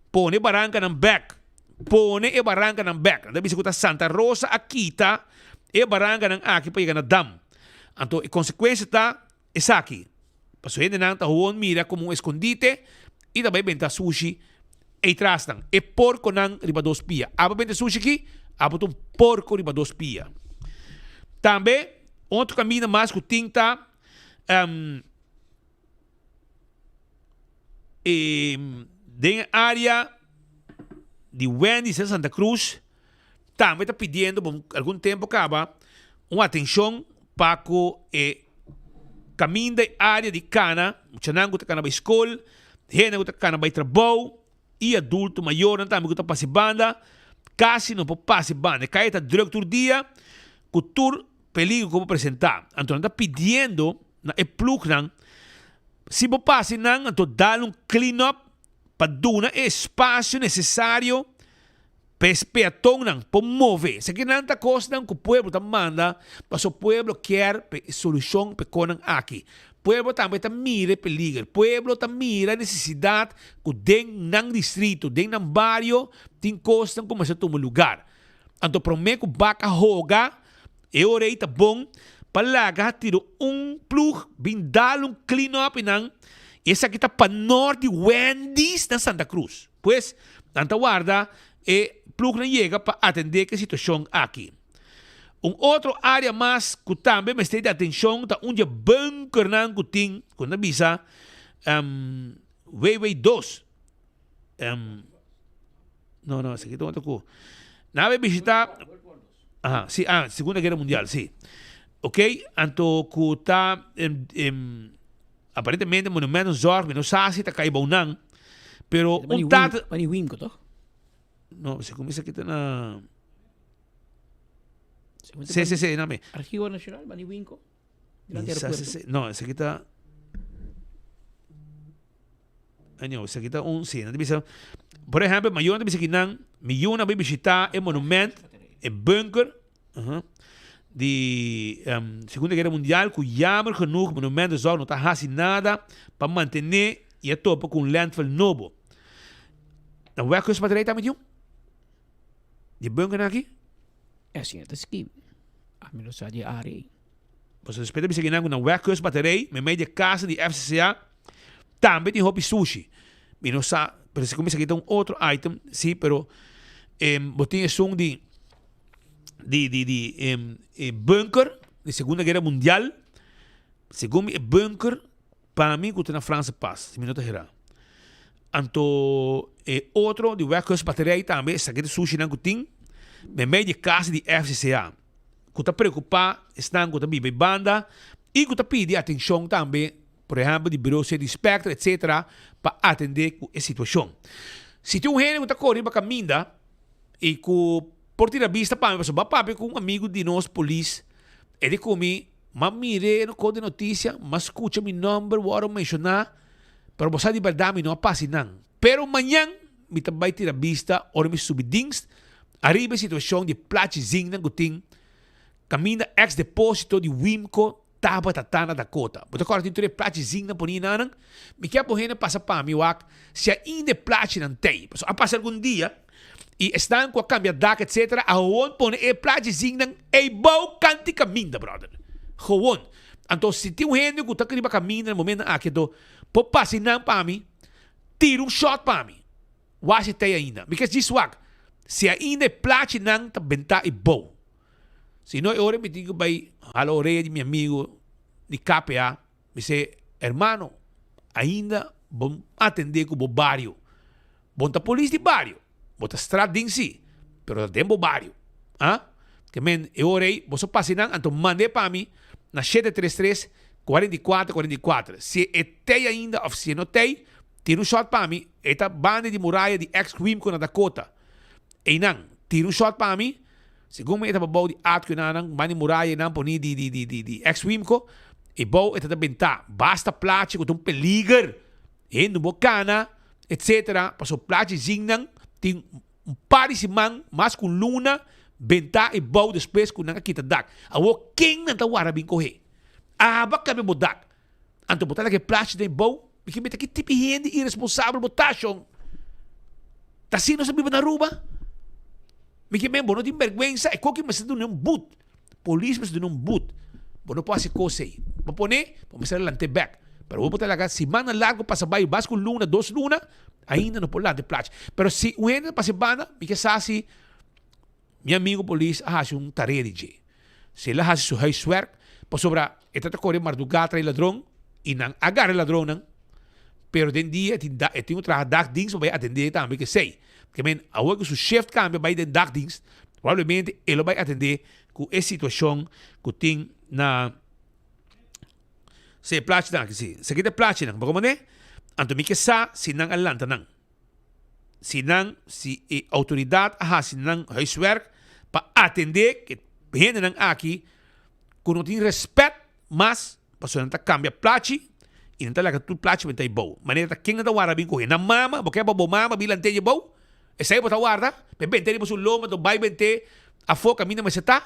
pone barankanan bek. Pone e barankanan bek. Nan ta bisa ku ta Santa Rosa a kita e barankanan aki pa yega na dam. Anto e konsekuensia ta esaki. Pasobra hendenan ta howon mira komo un eskondite i ta bai benta sushi ei tras nan. E porkonan riba dos pia. Abo benta sushi aki, abo ta un porko riba dos pia. Tambe otro kaminda mas ku tin ta E den e area di Wendy's en Santa Cruz tambe ta pidiendo pa algun tempo caba un atencion pa cu e caminda e area di cana, muchanan cu ta cana bay school, hende cu ta cana bay trabou y adulto mayornan tambe cu ta pasa e banda, casi no por pasa e banda. E caya ta druk tur dia cu tur peligro cu por presenta. Anto nan ta pidiendo na e ploegnan, si bo pasa nan anto dal un clean up pa duna e espacio necesario pa e peatonnan por move. Esaki nan ta cosnan cu pueblo ta manda pasobra pueblo kier pa e solucion pa e conan aki. Pueblo tambe ta mira e peliger, pueblo ta mira e necesidad cu den nan distrito, den nan bario tin cosnan cu mester tuma lugar. Anto prome cu bak a hoga E ora ei ta bon pa laga tira un plug bin dal un clean up einan y esaki ta pa nort di Wendy's na Santa Cruz. Pues nan ta warda e plugnan yega pa atende ku e situacion aki. Un otro area mas ku tambe mester di atencion ta un di e bunkernan ku tin ku nan ta bisa WW dos. No no esaki ta otro ku nan a bay bishita. Aha, si, ah, Segunda Guera Mundial, si. Ok, anto ku ta aparentemente Monumentenzorg, mi no sa si ta kai bou nan, pero un tata... Mani Wimco, toch? No, si kuminsa kita na... Si, si, si, nami. Archivo Nacional, Mani Wimco? Mi sa si, si, no, esaki ta... Anyhow, esaki ta un, si, nan ta bisa, por ehempel, mayornan ta bisa ki nan, mi yunan a bai bishita e monument, e bunker, aha, di Segunda Guera Mundial, ku jammer genoeg Monumentenzorg no ta hasi nada pa mantené i a topa ku un landfill nobo. Na wèk ku e batterij ta metió? Di e bunkernan aki? Asina ta skibi. Ami no sa di e área ei. Pasobra despues ta bisa kinan ku na Wekhuis Batterij, meimei di e kasa di FCCA, tambe tin hopi sushi. Mi no sa, pero si kuminsá kita un otro item, si, pero bo tin esun di di di di e bunker di Segunda Guera Mundial. Segun mi e bunker. Pa mi ku ta na Franse Pas, si mi no ta hera. Anto e otro di Wekhuis Batterij tambe esaki ta sushinan ku tin meimei di e kas di FCCA ku ta preokupá esnan ku ta biba e banda i ku ta pidi atenshon tambe por ehèmpel di Bureau City Inspector etcetera pa atendé ku e situashon. Si tin un hende ku ta kore riba kaminda i ku por tira bista pa mi pasobra bo a papia ku un amigu di nos polis e di ku mi m'a mir'é no kos di notisia m'a skucha mi nòmber wòrdu menshoná. Pero bo sa di berdad mi no a pasa einan. Pero mañan mi ta bai tira bista ora mi subi dienst ariba e situacion di plachi zinknan cu tin caminda ex deposito di Wimco tabata ta na Dakota. Bo ta corda tin tur e plachi zinknan poni enanan? Mi kier bo hende pasa pa mi wak si ainda e plachinan tey. Pasobra a pasa algun dia y esnan cu a cambia dak etc. A gewoon pone e plachi zinknan eybou canti caminda brother. Gewoon. Anto si tin un hende ku ta riba kaminda na momentonan aki anto por pasa einan pa mi, tira un shot pa mi. Wak si tei ainda. Mi ke djis wak si ainda e plachinan ta bentá i bou. Si no e ora mi tin ku bai hala orea di mi amigo di KPA, mi se, Hermano, ainda bo atendé ku bo bario. Bo no ta polis di bario, bo ta straatding si, pero ta den bo bario. Ah? Ke men e ora ei boso pasa einan, anto mand'é pa mi na 733 44 44. Si e tei ainda of si e no tei, tira un shot pa mi, e ta banda di muraya di ex Wimco na Dakota. Einan, tira un shot pa mi, segun mi e ta bou di atko enanan, banda di muraya einan poni di di di di di ex Wimco, e bou e ta ta bentá basta plachi ku ta un peliger. Hende bo kana, etc. Pasobra plachi zinnan tin un par di siman, mas ku un luna, bentá i bou despues ku nan a kita dak. Awor ken nan ta wara bin kohe? Aba kambia bo dak. Anto bo ta laga e plachi den bou? Mi ke meta ki tipi hende iresponsabel bo ta, shon? Ta asina nos a biba na Aruba? Mi ke men bo no tin bèrgwensa? E koki mester duna un but. Polis mester duna un but. Bo no por hasi kos ei. Bo pone, bo mester a lant'é bèk. Pero bo por ta laga simannan largu pasa bai, bas ku luna, dos luna, ainda no por lanta e plachi. Pero si un hende ta pasa e banda, mi ke sa si mi amigu polis a hasi un tarea di dje. Si el a hasi su huiswerk, pasobra e ta ta kore mardugá tras e ladron i nan a gara e ladronnan, pero den dia e tin da e tin ku traha dagdienst pa bai atendé tambe kesei. Ke men awor ku su shift kambia bai den dagdienst, Probablemente e lo bai atendé ku e situashon ku tin na se plachinan aki si. Esaki ta e plachinan, bo komprendé? Anto mi ke sa si nan a lanta nan. Si nan, si e outoridat a hasi nan huiswerk pa atendé ku e hendenan aki ku no tin rèspèt mas pasobra nan ta kambia plachi i nan ta laga tur plachi benta ei bou. Manera ta ken nan ta warda bin kohe? Nan mama? Bo ke pa bo mama bin lant'é dje bou? Esei bo ta warda? Pe bent'é riba su loma to bai bent'é afó kaminda mester ta?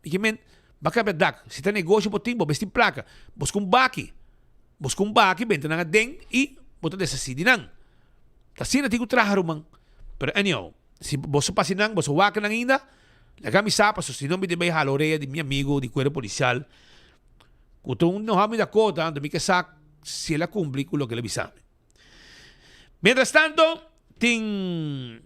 Mi ke men, ba kambia dak. Si ta negoshi bo tin, bo mes tin plaka. Buska un baki. Buska un baki, benta nan aden i bo ta deshasí di nan. Ta asina tin ku traha ruman. Pero anyhow, si boso pasa nan, boso wak nan ainda, Laga mi sa paso si no mi debe hala orea di mi amigo di cuerpo policial cu ta un no mi Dakota anto mi ke sa si el a cumpli cu loke el a bisa mi. Mientras tanto tin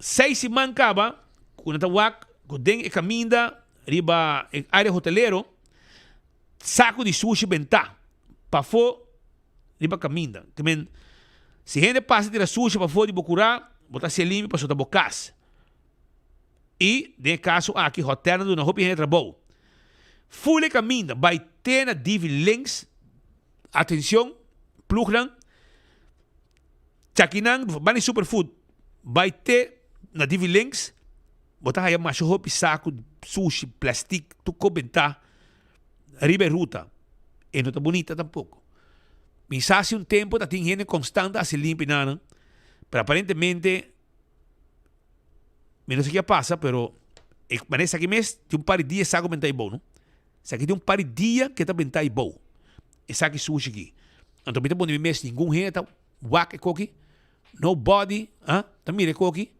seis siman caba cu nan ta wak cu den e caminda riba e area hotelero saco di sushi benta pafo riba kaminda. Te men, si hende pasa tira sushi pafó di bo kurá, bo ta hasié limpi pasobra ta bo kas. I den e kaso aki, hotèlnan duna hopi hende trabou. Ful e kaminda bai te na Divi Links, atenshon, plugnan, chakinan, banda di Superfood, bai te na Divi Links, bo ta haya masha hopi saku sushi, plèstik, tur kos bentá. Riba e ruta e no ta bunita tampoco. Mi sa si un tempo ta tin hende constant ta haci limpi nanan, pero aparentemente mi no sa ki a pasa, pero e manera esaki mes tin un par di dia esaki a benta ebou no. Esaki tin un par di dia ke ta benta ebou esaki sushi aki. Anto mi ta pone mi mes ningun hende ta wak e koki, nobody ah ta mira e koki.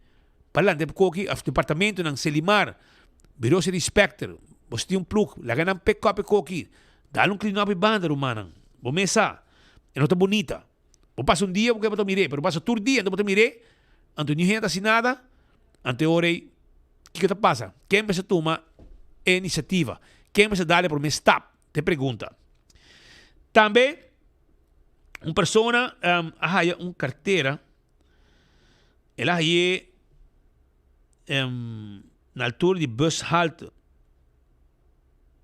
Pa lanta e koki of departamentonan Selimar, Bureau City Inspector, boso tin un plug, laga nan pick up e koki, dal un clean up e banda rumannan. Bo mes sa, e no ta bunita. Bo pasa un dia bo ke bo ta mir'é, pero bo pasa tur dia anto bo ta mir'é, anto niun hende ta hasi nada, anto e ora ei kiko ta pasa? Ken mester tuma e inisiativa? Ken mester dal e prome stap? Ta e pregunta. Tambe un persona um, a haya un cartera, el a haye um, na altura di bushalte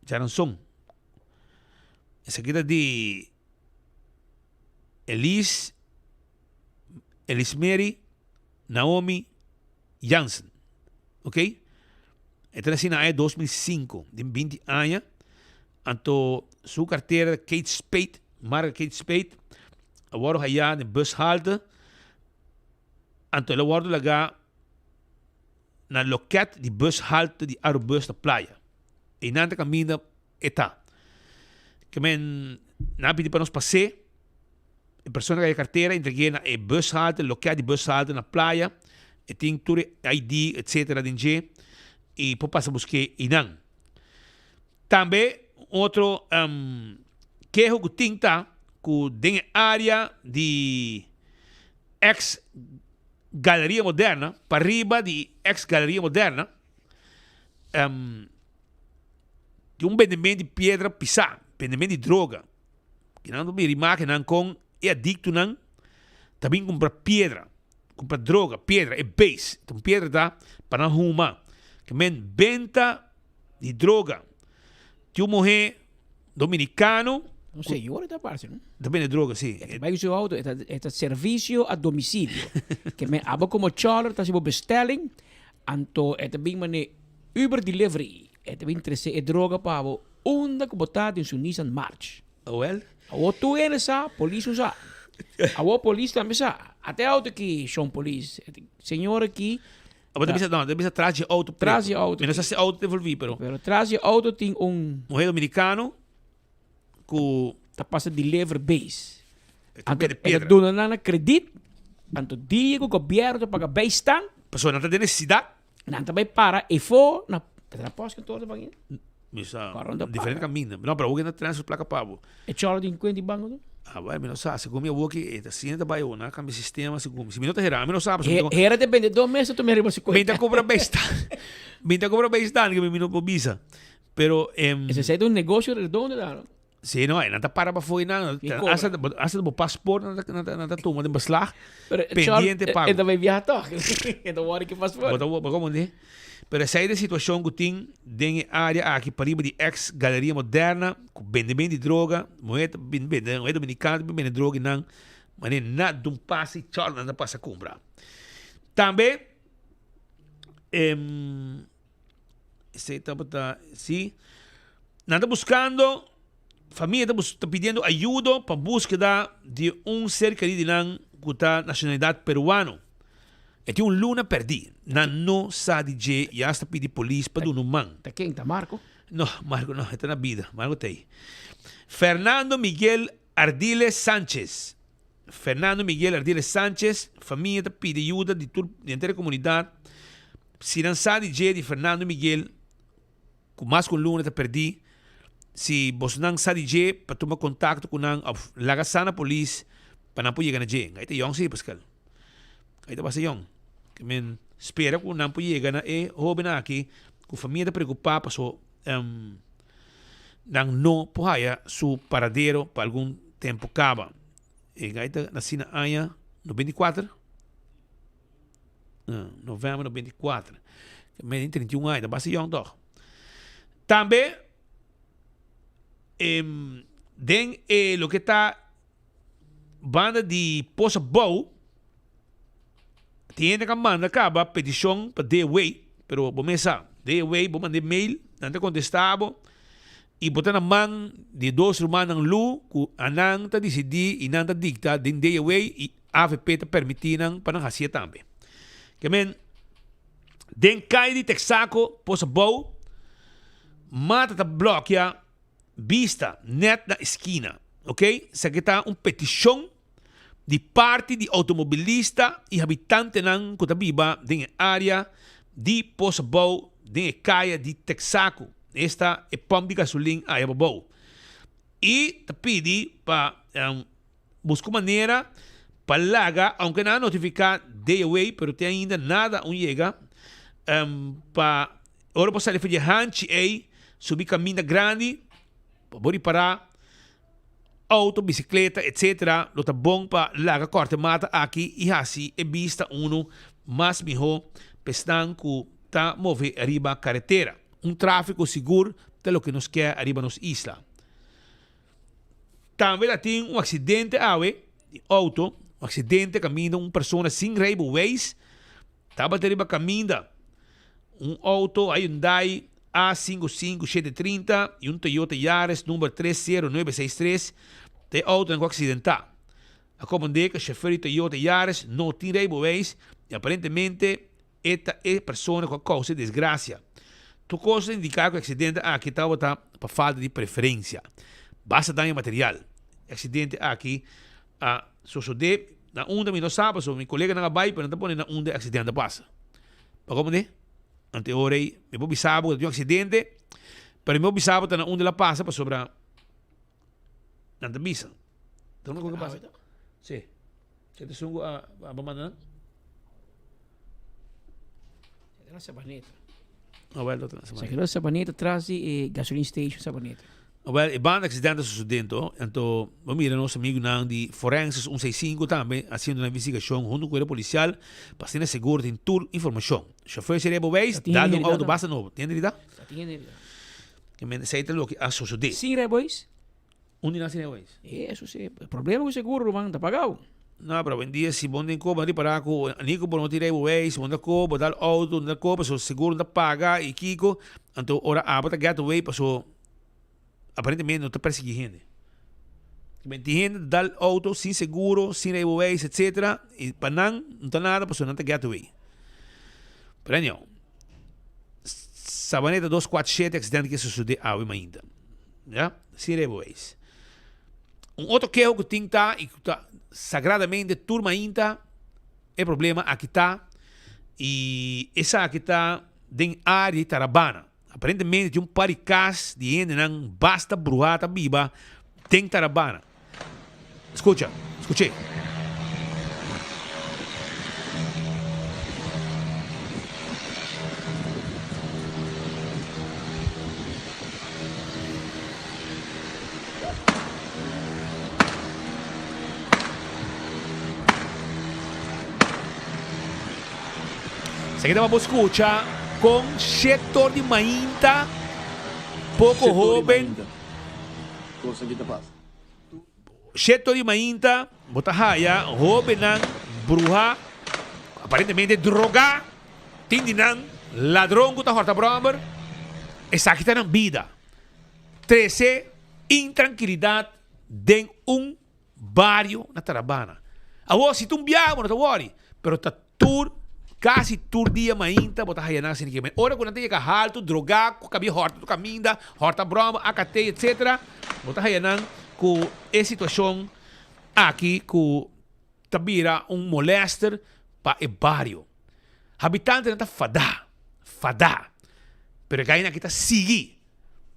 Jaranson. Esaki ta di Elis, Elismary Naomi Jansen. Ok? E ta nací na aña 2005, den 20 aña. Anto su cartera Kate Spade, marca Kate Spade, a wordo haya den bushalte. Anto el a wordo laga na loket di bushalte di Arubus na Playa. Einan ta caminda e ta. Ke men nan a pidi pa nos pas'é. E persona ku a e kartera entreg'é na e bushalte, loket di bushalte na Playa. E tin tur e ID etcetera den dje i por pasa busk'é einan. Tambe un otro keho ku tin ta ku den e área di ex Galeria Moderna, pariba di ex Galeria Moderna, tin un bendemento di piedra pisá, bendemento di droga. Kinan ta bira imágennan kon e adiktonan ta bin kumpra piedra, kumpra droga, piedra, e base. Ta un piedra ta pa nan huma. Ke men benta di droga. Tin un muhé dominikano. Un señora ta parse, no? Ta bende droga, si. E ta bai ku su auto, e ta e ta servisio a domisilio. Ke men abo komo chòler ta hasi bo bestelling, anto e ta bin manera Uber delivery. E ta bin trese e droga pa bo unda ku bo ta den su Nissan March. Awel. Awor tur hende sa, polis no sa. Awor polis tambe sa. Ata e auto aki, shon polis. Señor aki. Abo ta bisa, no, ta bisa tras dje auto preto. Tras dje auto. Mi no sa si auto ta envolvi, pero. Pero tras dje auto tin un. Muher dominicano cu. Ta pasa deliver base. Anto e ta duna nan na credit, anto dia cu gobierno ta paga bijstand. Pasobra nan ta den necesidad. Nan ta bay para efo na, ta na postkantoor ta pagina? Mi sa, diferente caminda. No, pero awor na transfer placa pa bo. E cholo tin cuenta di banco tu? Ah, bueno, mi no sa. Segun mi awor ki e ta asina ta bay awor. Nan a cambia sistema segun mi. Si mi no ta hera, mi no sa. Hera ta bende dos mes ta riba su cuenta. Mi ta cobra bijstand. Mi ta cobra bijstand que mi no por bisa. Pero, Ese ta un negocio redondo da, no? Sí, no, e nan ta para pafó einan. I kobra. Hasta, hasta bo paspoort nan ta, nan ta, nan ta tuma den beslag. Pero Pendiente Char, pago. e ta bai viaha tòg. E ta wòrdu ki paspoort. Bo ta bo komprendé? Pero esei ta e situashon ku tin den e área aki pariba di ex Galeria Moderna ku bendemento di droga, muhé ta bin bende, muhé dominikano ta bin bende droga einan, manera na dun pasa i chòr nan ta pasa kumpra. Tambe Esei tabata si. Nan ta buskando, famia ta ta pidiendo ayudo pa buskeda di un ser kerí di nan ku ta nashonalidat peruano. E tin un luna pèrdí. Nan no sa di dje i asta pidi polis pa duna un man. Ta ken? Ta Marco? No, Marco no, e ta na bida. Marco ta ei. Fernando Miguel Ardiles Sanchez. Fernando Miguel Ardiles Sanchez, famia ta pidi ayuda di tur di henter e komunidat. Si nan sa di dje di Fernando Miguel ku mas ku un luna ta perdí, si bosonan sa di dje pa tuma kontakto ku nan òf laga sa na polis pa nan por yega na dje. Ai ta yòn si Pascal. Ai ta basta yòn. Ke men spera ku nan por yega na e hóbennan aki ku famia ta preokupá paso nan no por haya su paradero pa algun tempu kaba. E gai ta nasí na aña 94, november 94, men tin 31 aña, ta basta yòn tòg. Tambe den e loke ta banda di Pos Abou, tin hende ku a manda kaba petishon pa DW, pero bo mes sa, DW bo manda e mail, nan ta kontestá bo i bo ta na man di e dos rumannan Lu ku anan ta disidí i nan ta dikta den DW i avp ta permití nan pa nan hasié tambe. Ke men, den kai di Texaco, Pos Abou, mata ta blòkia bista net na eskina, ok? Esaki ta un petishon di parti di outomobilista i habitantenan ku ta biba den e área di Pos Abou den e kaya di Texaco, esta e pòmp di gasolin aya pabou, i ta pidi pa busca un manera pa laga, aunke nan a notifica DOA, pero te ainda nada aun yega, pa ora bo sali for di e hanchi ey, subi caminda grandi, pa bo ripara. Auto, bicicleta, etc. Lo ta bon pa laga corta e mata aki y haci e bista uno mas miho pa esnan cu ta move riba caretera. Un trafico sigur ta loke nos kier ariba nos isla. Tambe ta tin un accidente awe di auto, un accidente caminda un persona sin rijbewijs tabata riba caminda. Un auto Hyundai A 55730 y un Toyota Yaris number 30963 ta e autonan cu accidenta. A comprende cu chauffeur di Toyota Yaris no tin rijbewijs y aparentemente e ta e persona cu a causa e desgracia. Tur cos ta indica cu e accidente aki tabata pa falta di preferencia. Basta daño material. E accidente aki a sosode na unda mi no sa pasobra mi coleganan a bay pero nan ta pone na unda e accidente a pasa. Pa comprende? Ante ora ei, mi por bisa bo ku ta tin un aksidente, pero mi por bisa bo ta na unda el a pasa pasobra nan ta bisa. Ta unda ku a pasa? Sí. Ke ta esun ku a a manda nan? Na Sabaneta. Awel, ta na Sabaneta. Sa keda Sabaneta tras di e gasoline station Sabaneta. Awel, e banda accidente a sucede anto, anto bo mira nos amigunan di Forenses 165 tambe haciendo nan investigacion hunto cu e policial pa asina seguro tin tur informacion. Chauffeur seria bo weis, dal un auto basta nobo. Tin hende rida? Ta tin hende rida. Ke men esey ta loke a sucede. Sin rijbewijs? Un di nan sin rijbewijs. Eso si, e problema cu seguro ruman ta pagao. No, pero awendia si bo den koba ripara cu ni cu bo no tin rijbewijs, bo no ta koba, bo dal auto, no ta koba, pasobra seguro no ta paga y kico, anto ora abo ta get away pasobra aparentemente no ta persegui hende. Tin hende ta dal auto sin seguro, sin rijbewijs, etcetera, y pa nan no ta nada pasobra nan ta get away. Pero anyhow, Sabaneta dos cuatro shete accidente ke sucede awe mainta. Ya, sin rijbewijs. Un otro keho ku tin ta y ku ta sagradamente tur mainta e problema aki ta y esaki ta den área di Tarabana. Aparentemente tin un par di kas di hendenan basta bruha ta biba den Tarabana. Skucha, skuch'é. Esaki ta pa bo skucha kon shektor di mainta poko hoben. Shektor di mainta bo ta haya hobennan bruha aparentemente droga tin di nan ladron ku ta horta bròmer esaki ta nan bida trese intrankilidat den un Bario na Tarabana. Awor si ta un biaha bo no ta wori, pero ta tur, casi tur dia mainta bo ta haya nan asina ki. Ora cu nan ta yega halto, droga, cu cabia horta tur caminda, horta broma, AKT, etc. Bo ta haya nan cu e situacion aki cu ta bira un molester pa e bario. Habitantenan ta fada, fada, pero e gainan aki ta sigui.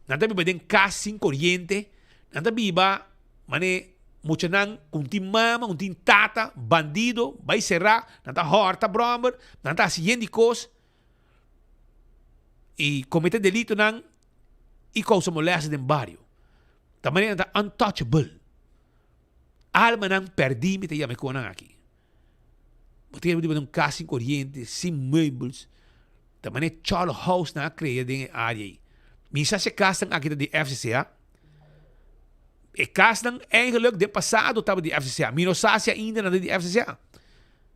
Nan ta biba den cas sin coriente, nan ta biba Mane muchanan ku un tin mama, un tin tata, bandido, bai será, nan ta hòrta bròmer, nan ta hasi yen di kos i komete delitonan i kousa molèstia den bario. Ta manera nan ta untouchable. Almanan pèrdí mi ta yama e konan aki. Bo ta kere biba den un kas sin koriente, sin meubels. Ta manera Charlo House nan a krea den e área ei. Mi sa si e kasnan aki ta di FCCA. E kasnan eigenlijk den pasado tabata di FCCA. Mi no sa si ainda nan ta di FCCA.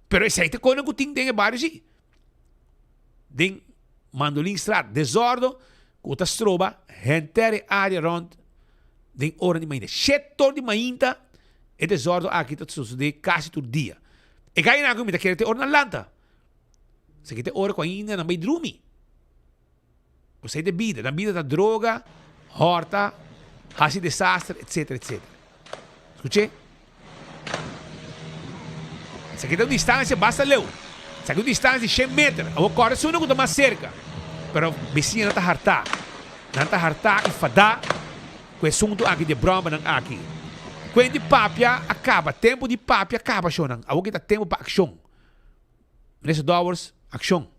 Pero esei ta konan ku tin den e bario si. Den Mandolinstraat, desordo ku ta stroba henter e área rònt den ora di mainta. Shete or di mainta e desordo aki ta sosodé kasi tur dia. E gainan ku mi ta kere te ora nan lanta. Esaki ta e ora ku ainda nan bai drumi. Esei ta e bida. Nan bida ta droga, hòrta, hasi desaster, etsetera, etsetera. Skuch'é? Esaki ta un distansia basta leu. Esaki un distansia di shen meter. Awor kòrda esun ku ta mas serka. Pero bisiñanan ta hartá. Nan ta hartá i fadá ku e asuntu aki di e bròmbernan aki. Kuen di papia a kaba. Tempu di papia a kaba, shownan. Awor ki ta tempu pa akshon. Minister Dowers, akshon.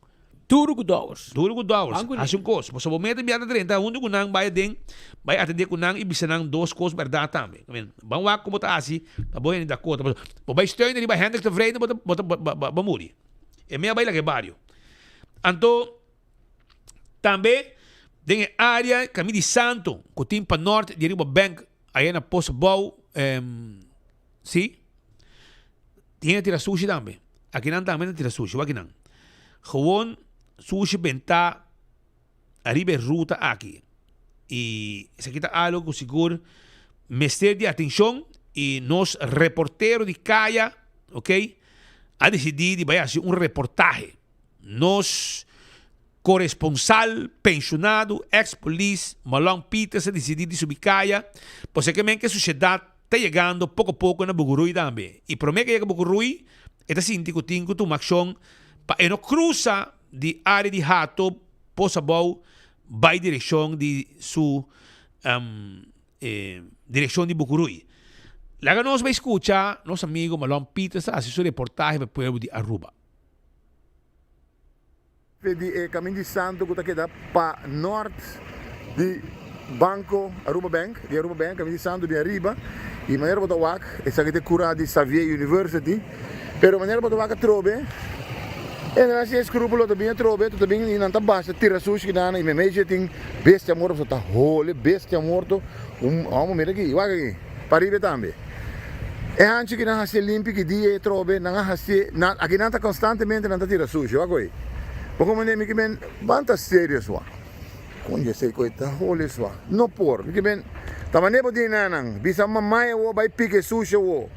Duro ku dòwers. Duro ku dòwers. Ban ku Hasi un kos. Pasobra bo meta bia ta drenta huntu ku nan bai aden, bai atendé ku nan i bisa nan dos kos bèrdat tambe. I mean, ban wak kon bo ta hasi pa bo hende dakota. Pasobra bo bai steun riba Hendrik Tevreden bo ta bo ta bo a muri. E mea bai laga e bario. Anto tambe den e área Kaminda di Santo ku tin pa nòrt di riba Bank aya na Post Abou, si. Tin hende tira sushi tambe. Akinan tambe ta tira sushi. Wak akinan. Gewoon sushi bentá ariba e ruta aki. I esaki ta algo ku sigur mester di atenshon i nos reportero di kaya, ok, a disidí di bai hasi un reportahe. Nos koresponsal penshonado, eks polis, Malon Pieters a disidí di subi kaya, pasobra ke men ke sushedat ta yegando poko poko na Buguruy tambe. I promé ke yega Buguruy e ta sinti ku tin ku tuma akshon pa e no krusa di área di Hato Pos Abou bai direkshon di su direkshon di Buguruy. Laga nos bai skucha nos amigo Malon Pieters ta hasi su reportahe pa e pueblo di Aruba. Di e Camin di Santo cu ta keda pa nort di Banco Aruba Bank, di Aruba Bank, Camin di Santo bin ariba y manera bo ta wak esaki ta e cura di Xavier University, pero manera bo ta wak atrobe e nan a sin escrupulo ta bin atrobe ta bin y nan ta basha tira sushi kinan y memey dje tin bestia morto pasobra ta hole bestia morto un homber mira aki wak aki. Paribe tambe. E hanchi ki nan hacié limpi ki dia e trobe nan a hacié nan aki nan ta constantemente nan ta tira sushi wak oe. Bo como mi ki men ban ta serious wak. Con dje esey koe ta hole swa. No por. Mi ki men ta mane bo di nanan bisa mamai awo bai pika e sushi awo.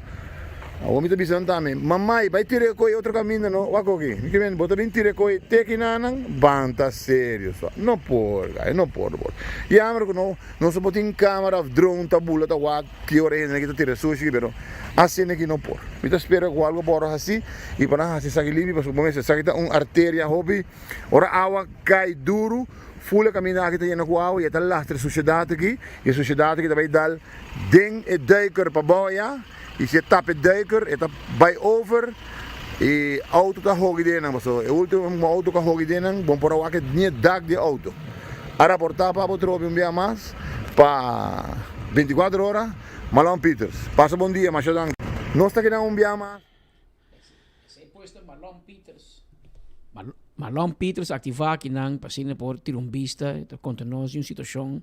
Awo mi ta bisa nan tambe mamai bai tira e koe otro caminda no wak oki. Mi ki men bo ta bin tira e koe te ki nanan ban ta serious wak. No por guy no por no por. Jammer cu no. Nos no por tin camera of drone ta bula ta wak ki ora e hende aki ta tira sushi pero asina aki no por. Mi ta spera cu algo por haci y pa nan haci esaki limpi pasobra bo mester esaki ta un arteria hopi ora awa cay duro ful e caminda aki ta yena cu awa y e ta lastra e suciedad aki y e suciedad aki ta bay dal den e duiker pabao aya y si e tapa e duiker e ta bay over y auto ta hogi den nan pasobra e ultimo auto cu a hogi den nan bo por a wak ni e dak di e auto. A raportá pa bo trobe un bia mas pa 24 ora Malon Pieters. Pasa bon dia, masha danki. Nos ta keda un bia mas. Esei pues ta Malon Pieters. Malon Pieters aktivá akinan pa asina por tira un bista ta konta nos di un situashon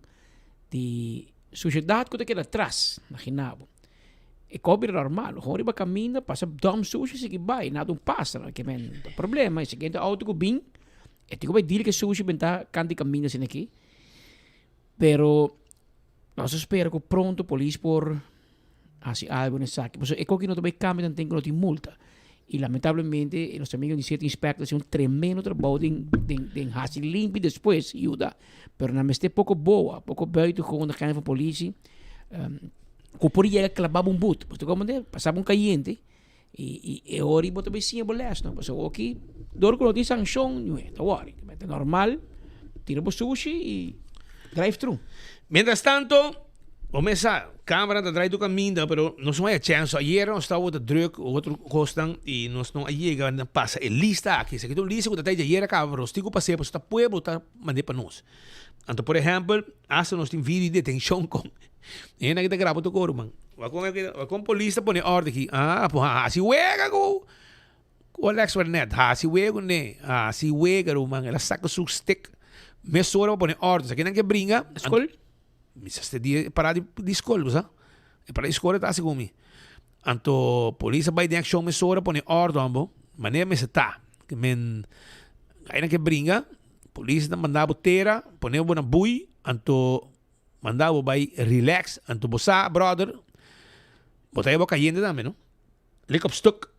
di sushedat ku ta keda atras, imagina bo. E kos bira normal, hon riba kaminda pasa dòm sushi sigui bai, nada un pasa, ke men ta problema, e siguiente outo ku bin E tin ku bai dil ku e sushi bentá kant di kaminda asina aki. Pero nos a spera ku pronto polis por hasi algu na esaki. Pasobra e koki no ta bai kambia tanten ku no tin multa. I lamentablemente nos amigo di city inspector hasi un tremendo trabou den den den hasi limpi despues yuda. Pero nan mester poko boa, poko buitengewoon agent van politie ku por yega klabá bo un but. Pasobra komo pasa bo un kayente. I e ora bo ta bay siña bo les no, pasobra oki dor ku no tin sanshon ñue ta wòri. Ta normal tira bo sushi i drive thru. Mientras tanto, bo mes sa, camera ta draai tur caminda, pero nos no haya chance. Ayer nos tabata druk cu otro cosnan y nos no a yega na pasa e lista aki. Esaki ta un lista cu ta trae di ayer a caba, pero nos tin cu pas'e pasobra ta pueblo ta mand'e pa nos. Anto, por ehempel, hasta nos tin video di detencion con E hende aki ta graba tur kos ruman. Wak kon aki wak kon polis ta pone orde aki. Ah, po hasi wega ku ku Alex Wernet. Hasi wega ku ne. Hasi wega ruman. El a saka su stick mesora pa pone orde. Sa kinan ke bringa. Skol? Mi sa este dia e para di di skol, bo sa. E para di skol e ta hasi ku mi. Anto polis a bai den akshon mesora pone orde ambo. Manera mester ta. Ke men aynan ke bringa, polis ta manda bo tera, pone bo na bui, anto Manda bo bai relax anto bo sa brother bo ta haya bo cayente tambe no lik op stuk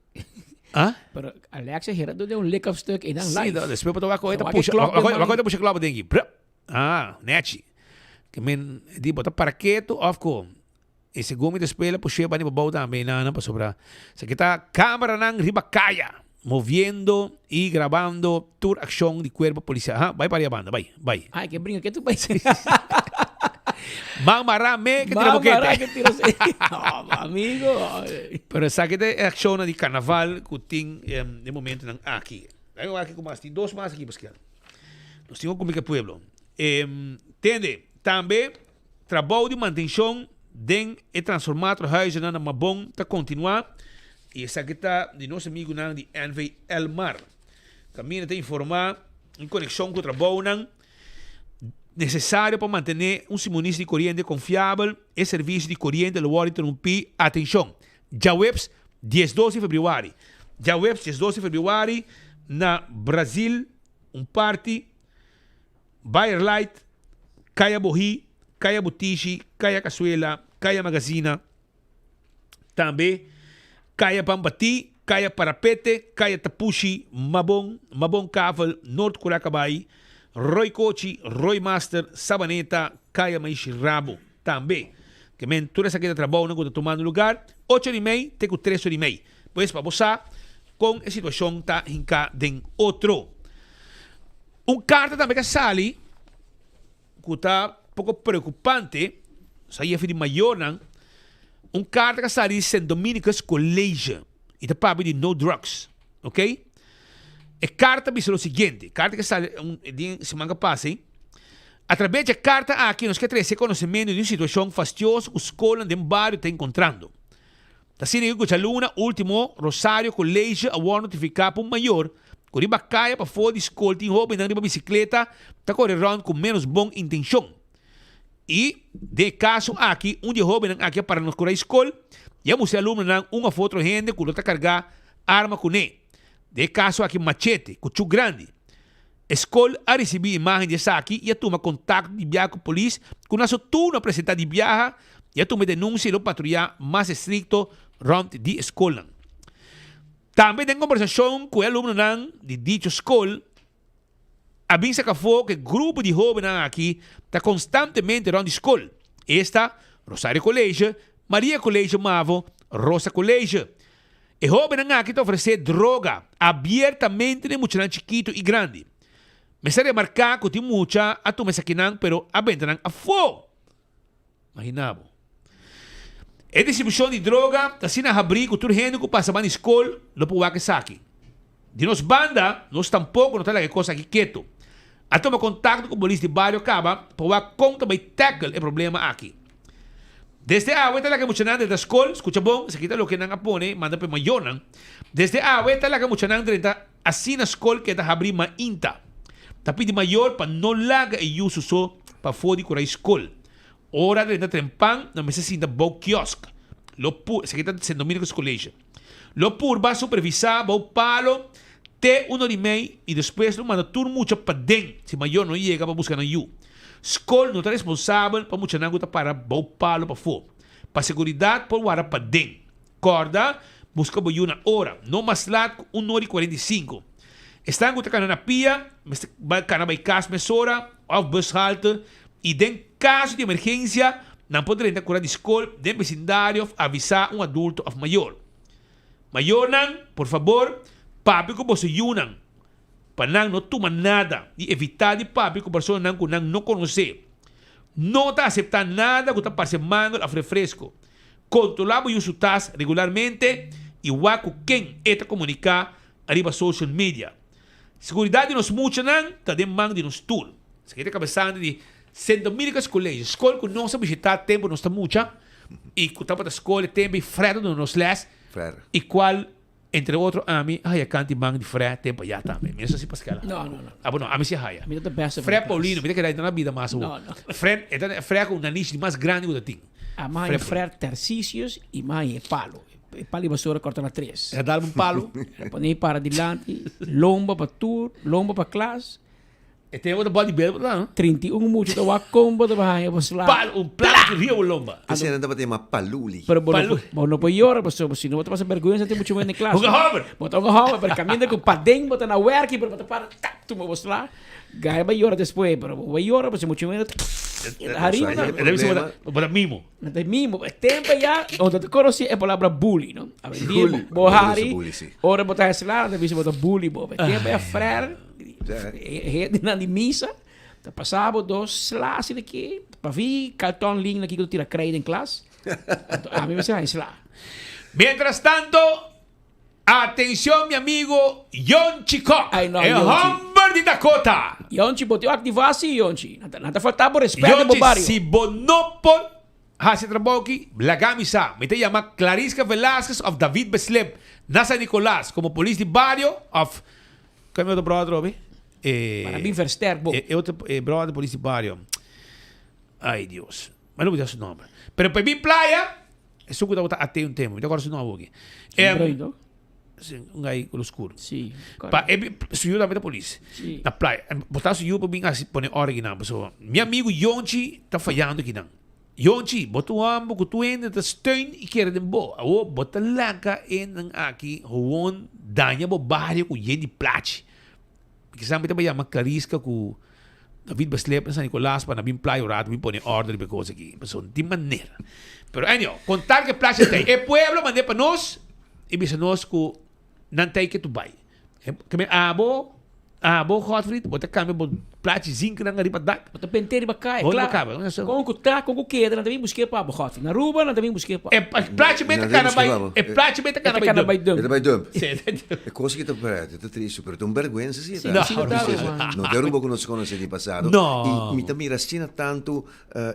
ah. Pero Alex a hera dor den un lik op stuk e dan live. Si despues bo ta wak ta pusha wak ta pusha klop den aki brup ah nechi ke men di bo ta para ketu of ko e segun mi ta spela pushe bani bo bou tambe nana pasobra esaki ta cameranan riba caya moviendo y grabando tur accion di cuerpo policial. Ha, bai para banda, bai, bai. Ay, que brinca, que tu bai. Man mará me que tira boquete. Mará que tira No, amigo. Pero esaki ta e accionnan di carnaval cu tin den momentonan aki. Laga wak kiko mas. Tin dos mas aki Paskel. Nos tin ku kumika pueblo. Tende, tambe trabou di mantenshon den e transformatorhuizennan na Mabon ta kontinuá i esaki ta di nos amigunan di NV Elmar. Kaminda ta informá en konekshon ku trabounan nesesario pa mantené un suministro di koriente konfiabel, e servisio di koriente lo wòrdu interumpí, atenshon, Djaweps diesdos di febrüari. Djaweps diesdos di febrüari na Brazil un parti, Bayer Light, Kaya Bohí, Kaya Butishi, Kaya Kasuela, Kaya Magazina, tambe Kaya Pambatí, Kaya Parapete, Kaya Tapushi, Mabon, Mabon Kavel, Noord Curacabay, Rooi Kochi, Rooi Master, Sabaneta, Kaya Maishi Rabo. Tambe, ke men tur esaki ta trabounan ku ta tumando lugar ocho di mei te ku tres or di mei. Pues pa bo sa kon e situashon ta hinká den otro. Un karta tambe ka sali ku ta poko preokupante, sa yefe di mayornan, un karta ka sali di Sint Dominicus College i ta papia di no drugs, ok. E karta bisa lo siguiente, karta ke sali un den siman ke pasa ei, Atrabes dje karta aki nos ke trese konosementu di un situashon fastioso ku skolnan den bario ta enkontrando. Ta asina ku djaluna ultimo Rosario College a wòrdu notifiká pa un mayor ku riba kaya pafó di skol tin hóbennan riba bisikleta ta kore rònt ku ménos bon intenshon. I den e kaso aki un di e hóbennan aki a para na kura di skol i a mustra e alumnonan un òf otro hende ku lo ta kargá arma kuné, den e kaso aki machete, kuchú grandi. E skol a risibí imágen di esaki i a tuma kontakto di biaha ku polis ku na su turno a presentá di biaha i a tuma e denunsia i lo patruyá mas estrikto rònt di e skolnan. Tambe den kombersashon ku e alumnonan di dicho skol a bin saka afó ku e grupo di hóbennan aki ta konstantemente rònt di skol, esta Rosario College, Maria College Mavo, Rosa College. E hóbennan aki ta ofresé droga abiertamente na e muchanan chikitu i grandi. Mester remarká ku tin mucha a tuma esakinan pero a benta nan afó. Imaginá bo. E distribushon di droga ta asina habrí ku tur hende ku pasa banda di skol lo por wak esaki. Di nos banda, nos tampoko no ta laga e kos aki ketu. A tuma kontakto ku polis di bario kaba pa wak kon ta bai tackle e problema aki. Desde awe ta laga e muchanan drenta skol, skucha bon, esaki ta loke nan a pone manda pa e mayornan, desde awe ta laga muchanan drenta asina skol keda habri mainta. Ta pidi mayor pa no laga e yu su so pafó di kurai skol. Ora drenta trempan nan mester sinta bou kiosk. Lo pur, esaki ta Sint Dominicus College. Lo purba supervisá bou palo te uno di mei i despues lo manda tur mucha paden si mayor no yega pa buska nan yu. Skol no ta responsabel pa muchanan ku ta para bou palo pafó. Pa seguridat por warda paden. Kòrda buska bo yu na ora, no mas lat ku un ora i 45. Esnan ku ta kana na pia mester bai kana bai kas mesora òf bushalte i den kaso di emergensia nan por drenta kura di skol den besindario òf avisá un adulto òf mayor. Mayornan, por fabor, papia ku boso yunan pa nan no tuma nada i evitá di papia ku personanan ku nan no konosé. No ta aseptá nada ku ta parse mangel òf refresko. Kontrolá bo yu su tas regularmente i wak ku ken e ta komuniká ariba social media. Seguridat di nos muchanan ta den man di nos tur. Esaki ta kabesante di Sint Dominicus College, skol ku nos a bishitá tempu nos ta mucha i ku tabata skol e tempu ei Fred a duna nos les i kual entre otro ami a haya kanti man di Fred tempu ayá tambe. Mi no sa si Pascal a haya. No, no, no. Abo no, ami si a haya. Mi ta best of Fred Paulino, mi ta keda na bida mas awor. No, no. Fred, e ta Fred ku un nanishi di mas grandi ku ta tin. A mi haya Fred Tarcisius i mi haya e palo. E palo di basura corta na tres. E a dal un palo. E pone para dilanti, lomba pa tur, lomba pa klas. E tempo ta body build ta, no? 31 mucha ta wak con bo ta baha bo sla. Palo, un plato di rio lomba. Ese nan tabata yama paluli. Pero bo no, bo no por yora pasobra si no bo ta pasa bergüensa tin mucha muhé den klas. Hunga hober. Bo ta hunga hober, pero caminda cu paden bo ta na werki pero bo ta para tap tuma bo sla. Gaya bai yora despues, pero bo bai yora pasobra mucha muhé ta hari. Bo ta mimo. Nan ta mimo. E tempo ya, bo ta conoci e palabra bully, no? Awendia bo hari, ora bo ta hesla, nan ta bisa bo ta bully bo. E tempo ya frère, hendenan di misa, ta pasa bo dos sla asina aki, pa vi carton lin aki ku ta tira krijt den klas. Anto ami mester haña sla. Mientras tanto. Atencion mi amigo Yonchi Kok, Ay, no, e Yonchi. homber di Dakota. Yonchi, bo tin activa si, Yonchi. Nan ta, nan ta falta bo respet den bo Yonchi, bario. si bo no por haci e trabou aki, laga mi sa. Mi ta yama Clarisca Velasquez of David Besleb na San Nicolas como polis di bario of, Ken mi otro brother obi? E, Para bin versterk bo. E, e otro e brother polis di bario. Ay Dios. Mi no olbida su nomber. Pero pa bin playa, Esun ku tabata ateo un tempu, mi ta kòrda su nòmber aki. Un bruin, no? Si, un gai ku oskur. Si. Pa e bin, su yu tambe ta polis. Si. Na playa. Bo ta su yu pa bin hasi pone òrdu akinan. Pasobra mi amigu Yonchi ta fayando akinan. Yonchi, bo ta un hòmber ku tur hende ta steun i kere den bo. Awor bo ta laga e nan aki howon daña bo bario ku yen di plachi. Kisas mi ta bai yama Clarisca ku David Beslep na San Nicolas pa na bin playa un rato bin pone order riba e kos aki. Pasobra no tin manera. Pero anyhow, kon tal ku e placha ta ei, e pueblo mand'é pa nos i bisa nos ku nan ta ei ke tu bai. Ke men abo, abo Godfried, bo ta kambia bo plachi zinc nan riba dak. Bo ta bent'é riba kai, Bo kla. riba kaba. Kon ku ta, kon ku keda, nan ta bin busk'é pa bo, Godfried. Na Aruba nan ta bin busk'é pa bo. E plachi mester kana bai, e plachi mester kana bai dump. E ta bai dump. Sí, e ta bai dump. E kos aki ta pret, e ta tristu, pero ta un bèrgwensa si e ta. No, no ta Aruba ku nos konosé di pasado. No. I mi ta mira asina tantu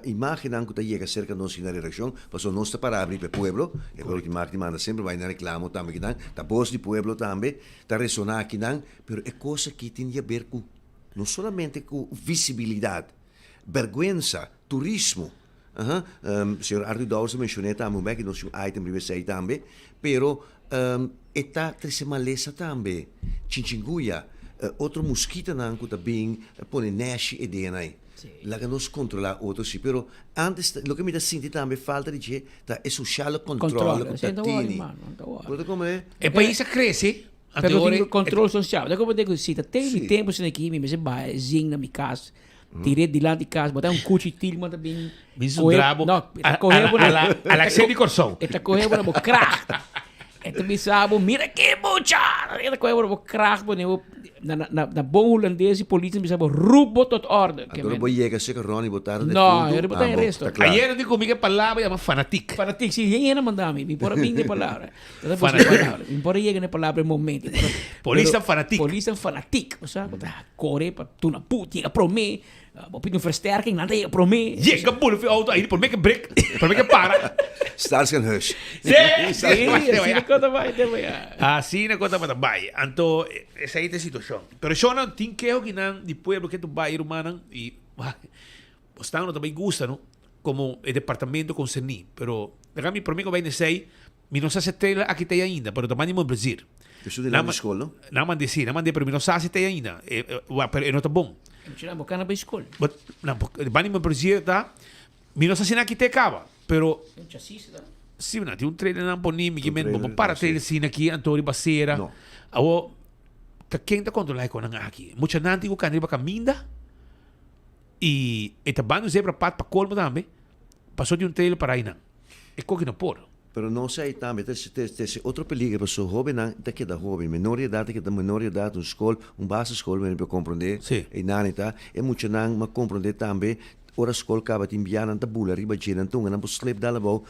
imágennan ku ta yega serka nos na redakshon, pasobra nos ta para abri pa e pueblo, e pueblo tin mag di manda semper bai na reklamo tambe kinan, ta bos di pueblo tambe, ta resoná akinan, pero e kos aki tin di haber ku no solamente ku visibilidat, bèrgwensa, turismo. Aha, señor Arthur Dowers a mencion'é tambe un bek y nos tin un item riba esey tambe, pero e ta trece malesa tambe, chinchinguya, otro muskitanan cu ta bin pone neshi e denan ey. Laga nos controla otro si, pero antes loke mi ta sinti tambe falta di dje ta e sociale controle cu ta tini. Bo ta comprende? E pais a crece, Pero tin control social. Ta como te si ta ten mi tempo asina aki mi mester bai zin na mi cas. Tir'é dilanti cas. Bo ta un cuchi tilma ta bin. Bin su drabo. No, e ta coge bo na. A la acción di Corsou. E ta coge bo na bo kraag. E ta bisa bo, mira ki mucha! E ta coge bo na bo kraag bo ne na na na bon hulandes y politie ta bisa bo, roep bo tot orde. Anto bo yega seca Ronnie bo tarda de No, punto. bo ta en resto. Ayer di cu mi ke palabra yama fanatic. Fanatic, si, yen yen a manda mi. Mi por a bin de palabra. Mi por a yega na e palabra e momento. Polis ta fanatic. Polis ta fanatic. O sea, bo ta kore pa tuna put, yega prome. Bo pidi un versterking, nan ta yega prome. Yega bula fi auto ahí, prome ke brek, prome ke para. Starskan hush. Sí, sí, asina ku ta bai te bai. Asina ku tabata bai. Anto, esei ta e situashon. Pero shonnan tin keho kinan di pueblo ke ta bai rumannan i bosnan no ta bai gusta no komo e departamento konserní. Pero laga mi prome ku bai na esei Mi no sa si e trailer aki ta ei ainda, pero ta manda mi un plezir. Esun di lado di skol, no? Nan manda si, nan manda pero mi no sa si ta ei ainda. Pero e no ta bon. Mucha nan bo kana bay skol. But, nan manda mi un plezir ta, mi no sa si nan aki ta e kaba, pero. Un chasis ta. Si, nan tin un trailer nan poni, mi ke men, bo por para trailer asina aki, anto riba sera. No. Awor, ta ken ta kontrola e konan aki? Mucha nan tin ku kana riba kaminda, i e ta banda un zebra pad pa kolmo tambe, paso tin un trailer para einan. E koki no por. Pero nos ei tambe ta trese otro peligro pasobra hobennan ta keda hoben, menor di edat ta keda menor di edat, un skol, un basisschool men por komprondé ei nan ei ta, e muchanan ma komprondé tambe ora skol kaba tin bia nan ta bula riba dje nan tunga nan por slip dal abou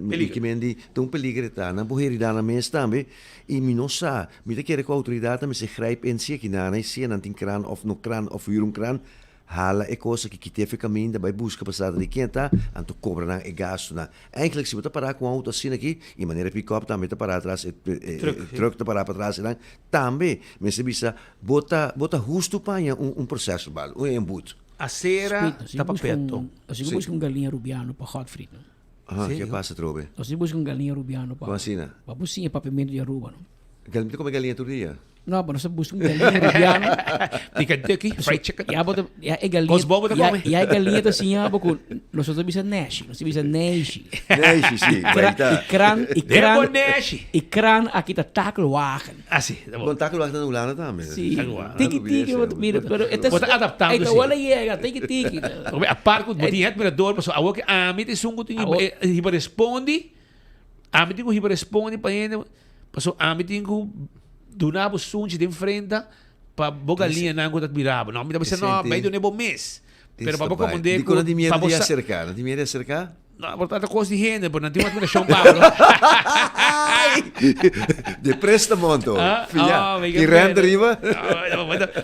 mi ke men di ta un peligro e ta, nan por herida nan mes tambe i mi no sa, mi ta kere ku outoridatnan mester grijp in si aki nan ei sea nan tin kran òf no kran òf huur un kran Hala e kos aki, kit'é fe kaminda, bai buska pasada di ken ta, anto kobra nan e gastunan. Eigenlijk si bo ta pará ku un outo asina aki, i manera e pikòp tambe ta pará atras, e trùk ta pará patras einan, tambe mester bisa bo ta bo ta hustu paña un un proces verbal, un e but. Acera ta pa peto. Nos tin ku buska un galiña rubiano pa Godfried, no? Aha, ke pasa atrobe? Nos tin ku buska un galiña rubiano pa. Kon asina? Pa bo siña papiamentu di Aruba, no? Mi ta kome galiña tur dia. No, pero nos ta busca un galiña rubiano. Di Kentucky, fried chicken. Ya bo ta, ya e galiña. Cos bo bo ta come. Ya, ya e galiña ta siña bo cu nos ta bisa neshi, nos ta bisa neishi. Neishi, si, baita. I kran, i kran. Nebo neshi. I kran aki ta takelwagen. Ah, si. Bon, takelwagen ta na Hulanda tambe. Si. Tiki tiki, bo ta mira, pero e ta. Bo ta adaptando, si. E ta wala yega, tiki tiki. Apart cu bo tin het mirador, pasobra awor cu ami ta esun cu tin hiba respondi, ami tin cu hiba respondi pa hende. Pasobra ami tin ku duna bo sunchi den frenta pa bo galiñanan ku ta mira bo. No, mi ta bisa no, bai duna bo mes. Pero pa bo komprende ku. Dikon nan tin miedu di aserká? Nan tin miedu di aserká? No, por tanto cos di hende, pero no tin admiración pa bo. De préstamo anto. Ah, Fia. oh, mi Tin rente riba.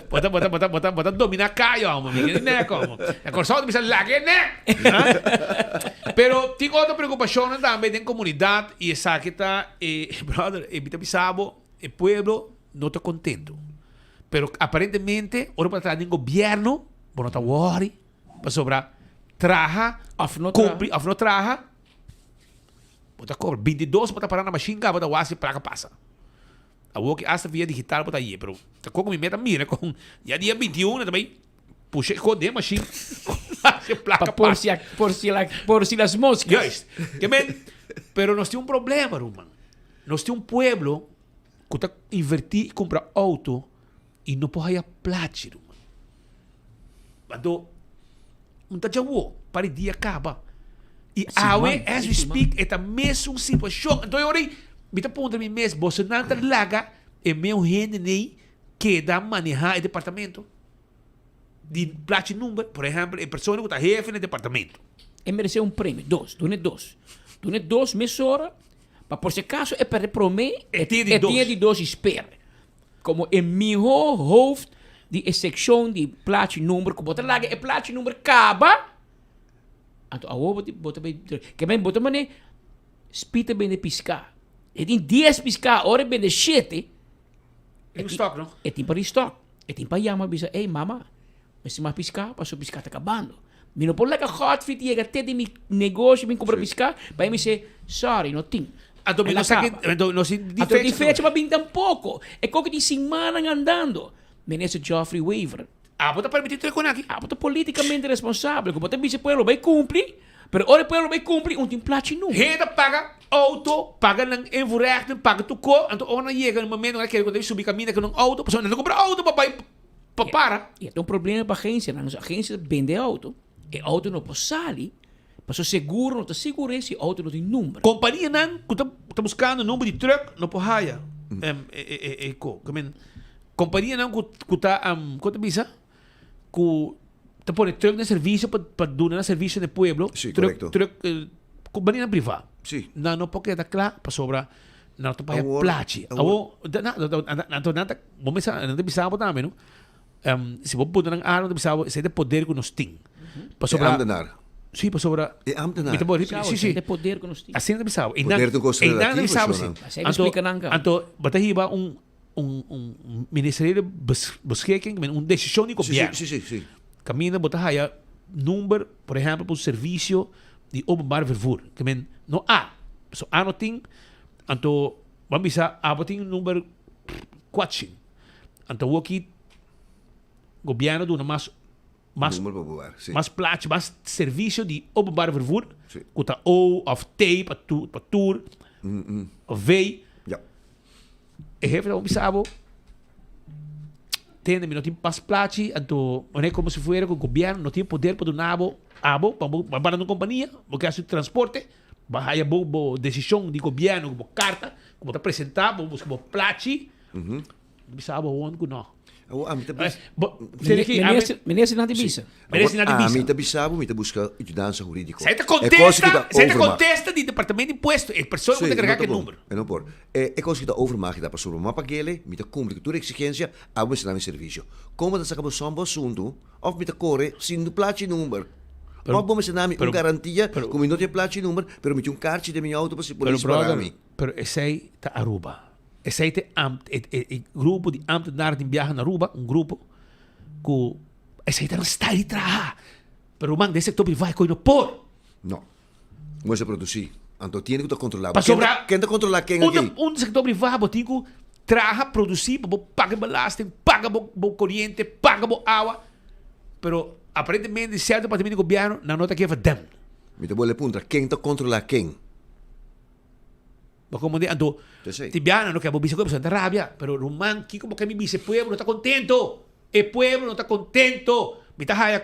Bota, bota, bota, bota, bota domina cayo, amo. Mi nek, amo. Na Corsou ta bisa laga e nek. Ah? Pero tin otro preocupacionnan tambe den comunidad y esaki ta, eh, brother, e mi ta bisa bo, e pueblo no ta contento. Pero aparentemente, ora bo ta traha den gobierno, bo no ta worry. Pasobra traha Of no cumpli of no traha, bo ta cobra. Bintidos bo ta para na machine caba ta wak si placa pasa. Awor ki hasta via digital bo ta haye, pero ta con cu mi meta mira con ya dia 21 na ta bay pusha e cos den machine si placa Pa por pasa. si a- por si la, por si las moscas. Juist. Ke men, pero nos tin un problema, ruman. Nos tin un pueblo cu ta inverti y cumpra auto y no por haya plachi, ruman. Anto, un ta djawo, pa di dia kaba. I awe, as we speak, e ta mesun situashon. Anto e ora ei, mi ta puntra mi mes, bosonan ta laga e meu hendenei keda manehá e departamento di plachi number? Por ehèmpel, e persona ku ta hefe na e departamento. E meresé un premio, dos, duna e dos. Duna e dos mesora, pa por si acaso e pèrdè promé, E tin e di dos. E tin e di dos i spera. Como e miho hoofd di e seccion di plachi number cu bo ta laga e plachi number caba, anto awor bo ta bo ta bay ke men bo ta mane Speed ta bende pisca. E tin dies pisca, ora e bende shete, E tin stock no? E tin pa restock. E tin pa yama bisa, ey mama, mester mas pisca pasobra pisca ta cabando. Mi no por laga Godfried yega te den mi negoshi bin cumpra pisca, pa e mi se, sorry, no tin. Anto mi no sa ki, anto no si di Anto di fecha. fecha pa bin tampoco. E koki tin simannan andando. Minister Geoffrey Wever. Abo ta permiti tur e kon aki? Abo ta politicamente responsabel cu bo ta bisa e pueblo bay cumpli, pero ora e pueblo bay cumpli un tin plachi nunca. Hende ta paga auto, paga nan invoerrechten, paga tur ko, anto ora nan yega na momento nan a kere cu nan debe subi caminda cu nan auto, pasobra nan ta cumpra auto pa bay pa para. Y e ta un problema pa agencianan. Nos agencia ta bende auto, e auto no por sali, pasobra seguro no ta sigur'é si e auto no tin number. Companianan cu ta ta buscando number di truck no por haya e e co. Ke men companianan cu cu ta con ta bisa cu ta pone truck na servicio pa pa duna nan servicio na e pueblo, Sí, truck correcto. truck companianan priva. Sí. Nan no por keda cla pasobra nan ta paga Awor, plachi. awor. Awor, na, na, na, anto nan ta, bo mester, nan ta bisa bo tambe, no? Um, si bo puntra nan aro, nan ta bisa bo, esei ta e poder ku nos tin. Pasobra, E ambtenaar. Sí, pasobra. E ambtenaar. Mi ta por ripi, sí, sí. E poder ku nos tin. Asina ta bisa bo. E nan, Poder ta un kos e nan ta relativo, bisa bo, sí. Shonan. Asina ta Anto, splika nan ka. anto, bo ta hiba un, un, un ministeriële beschikking, un desishon di Sí, sí, gobièrnu. sí, sí, sí. Kaminda bo ta haya number, por ehèmpel, pa un servisio di openbaar vervoer. Ke men no A. So A no tin, anto bo a bisa abo tin number kuatshin. Anto awoki gobièrnu duna mas mas Number pa bo bar, si. mas plachi, mas servisio di openbaar vervoer, Si. ku ta O òf T pa tu pa tur òf V. Ja. E hefe ta bisa abo, Tende, mi no tin pas plachi, anto manera como si fuera cu gobierno no tin poder pa duna bo abo, pa bo pa na un compania, bo ke haci transporte, bo haya bo bo decision di gobierno cu bo carta cu bo ta presenta, bo busca bo plachi, bisa abo awor cu no. Awor ami ta bisa. Bo, seri ki, ami. Minister nan ta bisa. Minister nan ta bisa. Ami ta bisa bo, mi ta busca yudansa huridico. Zij ta E cos contesta, ki ta zij ta overmacht. contesta di departamento di impuesto, e persona cu Sí, ta carga no ta cu e bon. numero. E no por. E e kos ki ta overmacht ta pasobra bo pag'ele, mi ta kumpli ku tur eksigensia, abo mester na mi servisio. Kon bo ta saka bo sòm bo asuntu òf mi ta kore sin plachi number? Òf bo mester na mi un garantia ku mi no tin plachi number, pero mi tin un karchi den mi outo pa si polis para mi. Pero esei ta Aruba. Esei ta e ambt, e e e grupo di ambtenaar tin biaha na Aruba, un grupo ku esei ta nan style di traha. Pero ruman den sektor privá e koe no por. No. Moe sa produsí. Anto tiene ku ta kontrolá. Pasobra Ken ta kontrolá ken aki? Un sektor privá bo tin ku traha, produsí pa bo paga e belasting, paga bo bo koriente, paga bo awa. Pero aparentemente sierto departamento di gobièrnu nan no ta kier verdèm. Mi ta bolbe puntra, ken ta kontrolá ken? Bo komo di anto ti biaha nan no ke bo bisa ku e persona ta rabia, pero ruman kiko bo ke mi bisa e pueblo no ta kontento, e pueblo no ta kontento. Mi ta haya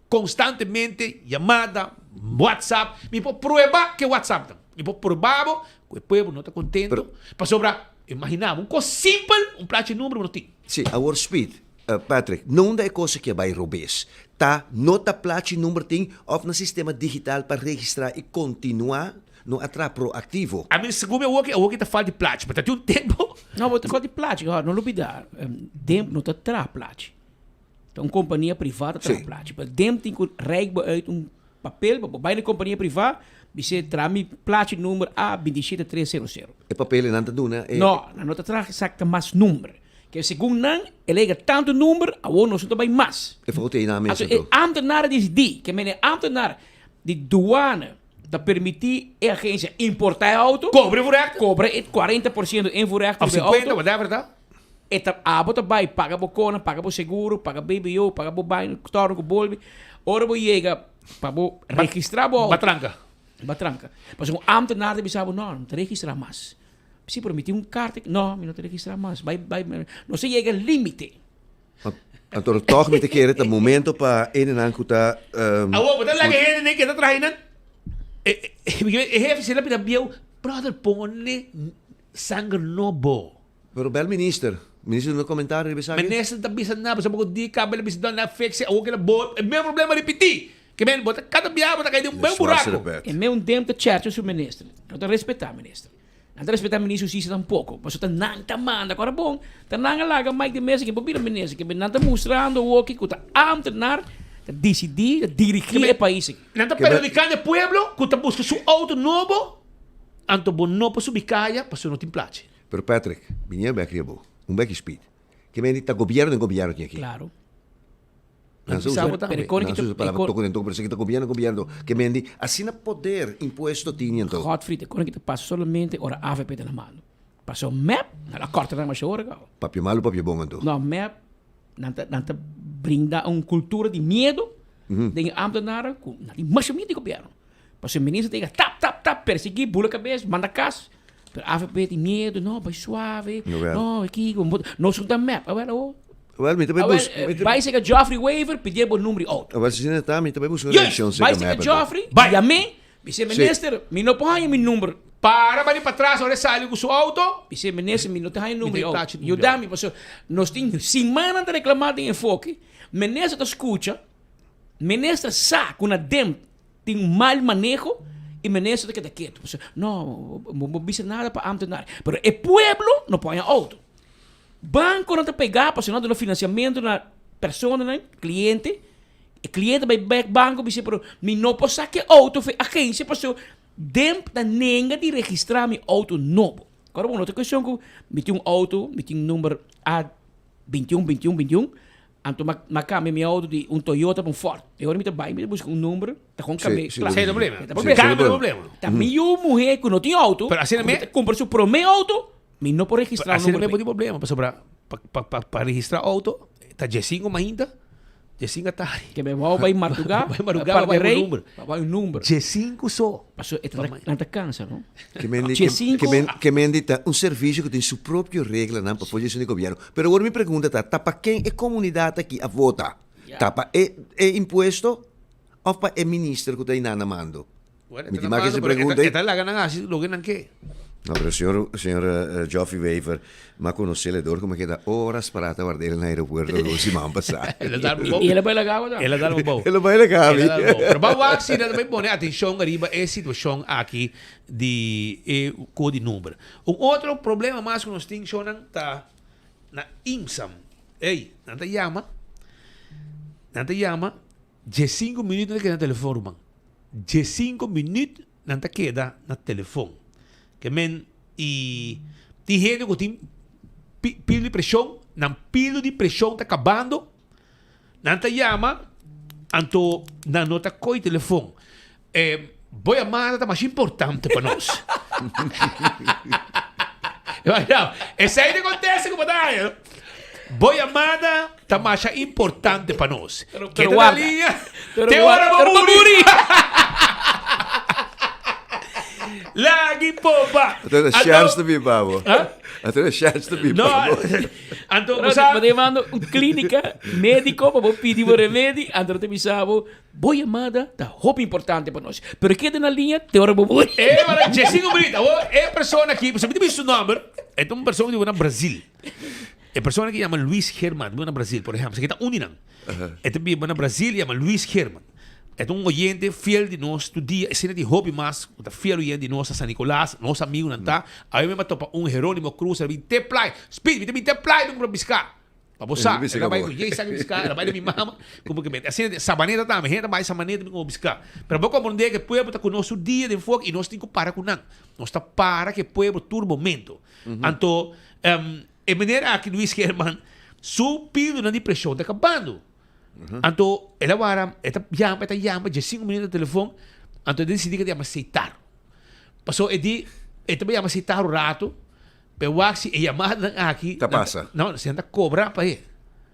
Constantemente yamada, WhatsApp, mi por prueba ke WhatsApp ta. Mi por prueba bo ku e pueblo no ta contento. Pasobra, imagina bo, un cos simpel, un plachi numero bo no tin. Sí, awor Speed. Patrick, nunda e kos aki a bai robes? Ta no ta plachi number tin òf na sistema digital pa registrá i kontinuá no a traha proaktivo? Ami segun mi awoki, awoki ta falta di plachi, pero ta tin un tempo. No, bo ta falta di plachi, no lubida, DEMP no ta traha plachi. Ta un kompania privá ta traha plachi. Pero DEMP tin ku reik bo uit un papel pa bo bai na e kompania privá, bis'é traha mi plachi number A bintishete tres sero sero. E papel nan ta duna e. No, nan no ta traha esakta mas number. Ke segun nan, e lega tantu number, awor nos no ta bai mas. E fout ei nan mes Anto e anto. ambtenaar a disidí ke mene ambtenaar di douane ta permití e agensia importá e auto. Kobra invoerrecht. Kobra e 40% invoerrecht Of riba e auto. 50, whatever ta. E ta, abo ta bai paga bo kona, paga bo seguro, paga BBO, paga bo baina, torno ku bolbe. Ora bo yega pa bo registrá bo auto. Batranka. Batranka. Pasobra un ambtenaar ta bisa bo, no, no ta registrá mas. Si, pero mi tin un karta. No, mi no ta registrá mas. Bai, bai, nos a yega límite. Anto tòg mi ta kere ta momento pa hendenan ku ta. Awor, bo ta laga hendenan ke ta traha einan. E hefe si el a bira bieu, brother, pone sanger nobo. Pero bel minister. Minister duna komentario riba esaki? Minister ta bisa nada, pasobra bo di kaba el a bisa no, nan fix e, awor ke la bo, e mesmo problema ripití. Ke men, bo ta kada biaha bo ta kai den un buen buraco. E meun dem ta chèrchè su minister. No ta respetá minister. Nan ta respetá minister hustisia tampoco. Pasobra ta nan ta manda. Kora bon, ta nan a laga Mike de Meza ke por bira minister. Ke nan ta mustrando awoki ku ta ambtenaar ta disidí, ta dirigí e pais aki. Nan ta perhudikando e pueblo ku ta buska su auto nobo, anto bo no por subi kaya pasobra no tin plachi. Pero Patrick, bini e bek riba bo. Un bek speed. Ke men di ta gobierno den gobierno tin aki. Claro. Nan sa usa, nan sa usa palabra toko den toko, pero esaki ta gobierno gobierno. Ke men di asina poder impuesto tini anto. Godfried, e kos aki ta pasa solamente ora avp ta na mando. Paso mep, nan a korta nan masha ora gau. Papia malu papia bon anto. No, mep, nan ta, nan ta brinda un kultura di miedo den e ambtenaren ku nan tin masha miedo di gobierno. Paso e minister ta yega tap tap tap persegui, bula kabes, manda kas. Pero avp tin miedo, no, bai suave, no, kiko, nos no ta mep. Awel awor. Awel, mi ta bai bus. Bai sega Geoffrey Wever, pidié bo number di auto. Awel, si ta, mi ta bai buska reaccion sega mep. Bai sega Geoffrey, yam'é, bis'é minister, mi no por haña mi number. Para bani patras ora e sali ku su auto. Bis'é minister, mi no ta haña number di auto. Yuda mi, pasobra nos tin simannan ta reklamá den enfoke. Minister ta skucha, minister sa ku na dem tin mal maneho i minister ta keda ketu. Pasobra, no, bo no bisa nada pa ambtenaar. Pero e pueblo no por haña auto. Banconan ta pega pasobra nan duna financiamento na personanan, cliente. E cliente bay bek banco bisa pero mi no por saca e auto for e agencia pasobra DEMP ta nenga di registra mi auto nobo. Ahora bon, no ta cuestion cu mi tin un auto, mi tin number A 21 21 21, anto m'a cambia mi auto di un Toyota pa un Ford. E ora mi ta bay mi ta busca un number ta con cambia. Sí, sí, problema. Cambia problema. Ta mi yu muhe cu no tin auto, Pero asina cu ta cumpra su prome auto, Mi no por registrá un Asina number mi por tin problema pasobra pa pa pa pa registrá auto ta diesinco mainta, diesinco atardi. Ke mi wou bai mardugá, Bai mardugá par pa bai de un rei, number. pa bai un number. Diesinco so. Paso e ta nan ta cansa no. Ke men di Diesinco. ke men ke men di ta un servisio ku tin su propio reglanan pa for di gobierno. Pero awor mi pregunta ta, ta pa ken e komunidat aki a vota? Ta pa e e impuesto òf pa e minister ku ta einan na mando? Bueno, Mi e tin ta mas mando, ese pero e ta- pregunta e ei. ta laga nan hasi loke nan ke. No, pero señor, señor eh, Geoffrey Wever, m'a conoce dor como keda horas pará ta ward'é na aeropuerto algun siman pasá. El a dar un bou. Y el a baila gaba ta. El a dar un bou. El a baila gabi. El a dar un bou. Pero ba wak si nan ta bai pone atencion ariba e situacion aki di e ko di number. Un otro problema mas ku nos tin shownan ta na IMSAM. Ey, nan ta yama, nan ta yama Diescinco minuut nan ta keda na telefon ruman. Diescinco minuut nan ta keda na telefon. Ke men i tin hende ku tin pilo di preshon, nan pilo di preshon ta kabando, nan ta yama, anto nan no ta koy telefon. E bo yamada ta mas importante pa nos. Esei ta kontesta ku bo ta haña. Bo yamada ta masha importante pa nos. Pero, Keda pero na guarda. liña. Pero Te guarda, ora bo pero bo muri. muri. Lagi popa. Até na Anto- chance ta biba bo. Huh? Até na chance ta biba No, bo. anto, Pero bo sa- bo ta yamando un clínica médico pa bo pidi bo remedi, anto no ta bisa bo, bo yamada ta hopi importante pa nos. Pero keda na liña te ora bo muri. E mara, Jessica Brita, awor e persona aki, pasobra mi ta bisa su nomber, e ta un persona ku ta biba na Brazil. E persona ki yama Luis Herman, biba na Brasil, por ehempel, esaki ta un di nan. E ta biba na Brasil, yama Luis Herman. E ta un oyente fiel di nos tur dia, esei tin hopi mas ku ta fiel oyente di nos na San Nicolas, nos amigunan ta. Awe mi a topa un Heronimo Cruz, el a bin te playa, Speed, mi ta bin te playa mi kumpra piská. Pa bo sa, el a bai ku Jay saki piská, el a bai di mi mama, kumpra ki mete. Asina Sabaneta tambe, hende ta bai Sabaneta bin kumpra piská. Pero bo komprendé ku e pueblo ta ku nos tur dia den foki i nos tin ku para ku nan. Nos ta para ku e pueblo tur momento. Anto, e manera aki Luis Herman su píldora di preshon ta kabando. Anto, el a wara, e ta yama, e ta yama, diesinku minuto na telefon, anto e disidí ku e ta yama Seitar. Pasobra e di, e ta yama Seitar un rato, pero wak si e yamadanan aki. Ta pasa. No, si nan ta kobra pa e.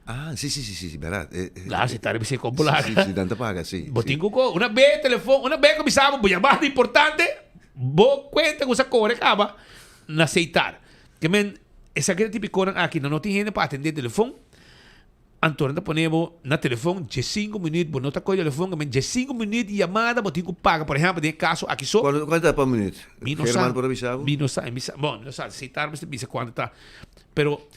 Ah, si, si, si, si, bèrdat. Claro, Seitar a bisa kon por laga. Si, si, nan ta paga, si. Bo tin ku ko, una be telefon, una be ku bisa bo, bo yamada importante, bo kuenta ku sa kore kaba. Na Seitar. Ke men, esaki ta tipikonan aki, nan no tin hende pa atendé telefon, anto nan ta pone bo na telefon diesinku minüt, bo no ta kohe telefon, ke men diesinku minüt di yamada bo tin ku paga, por ehèmpel den e kaso aki so. Kuantu kuantu ta pa minüt? Mi no sa. German por a bisa bo? Mi no sa, mi sa, bon, mi no sa, Seitar mester bisa kuantu ta, pero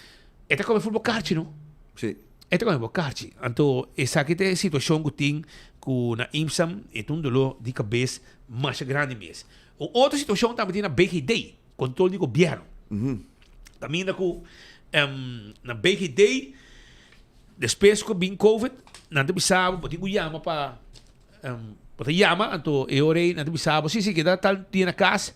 e ta kome ful bo karchi no. Si. E ta kome bo karchi. Anto esaki ta e situashon ku tin ku na IMSAM e ta un doló di kabes masha grandi mes. Un otro situacion tambe tin na BGD, control di gobierno. Caminda cu na BGD, despues cu bin covid, nan ta bisa bo, bo tin cu yama pa, bo ta yama, anto e ora ey nan ta bisa bo, si, si, keda tal dia na cas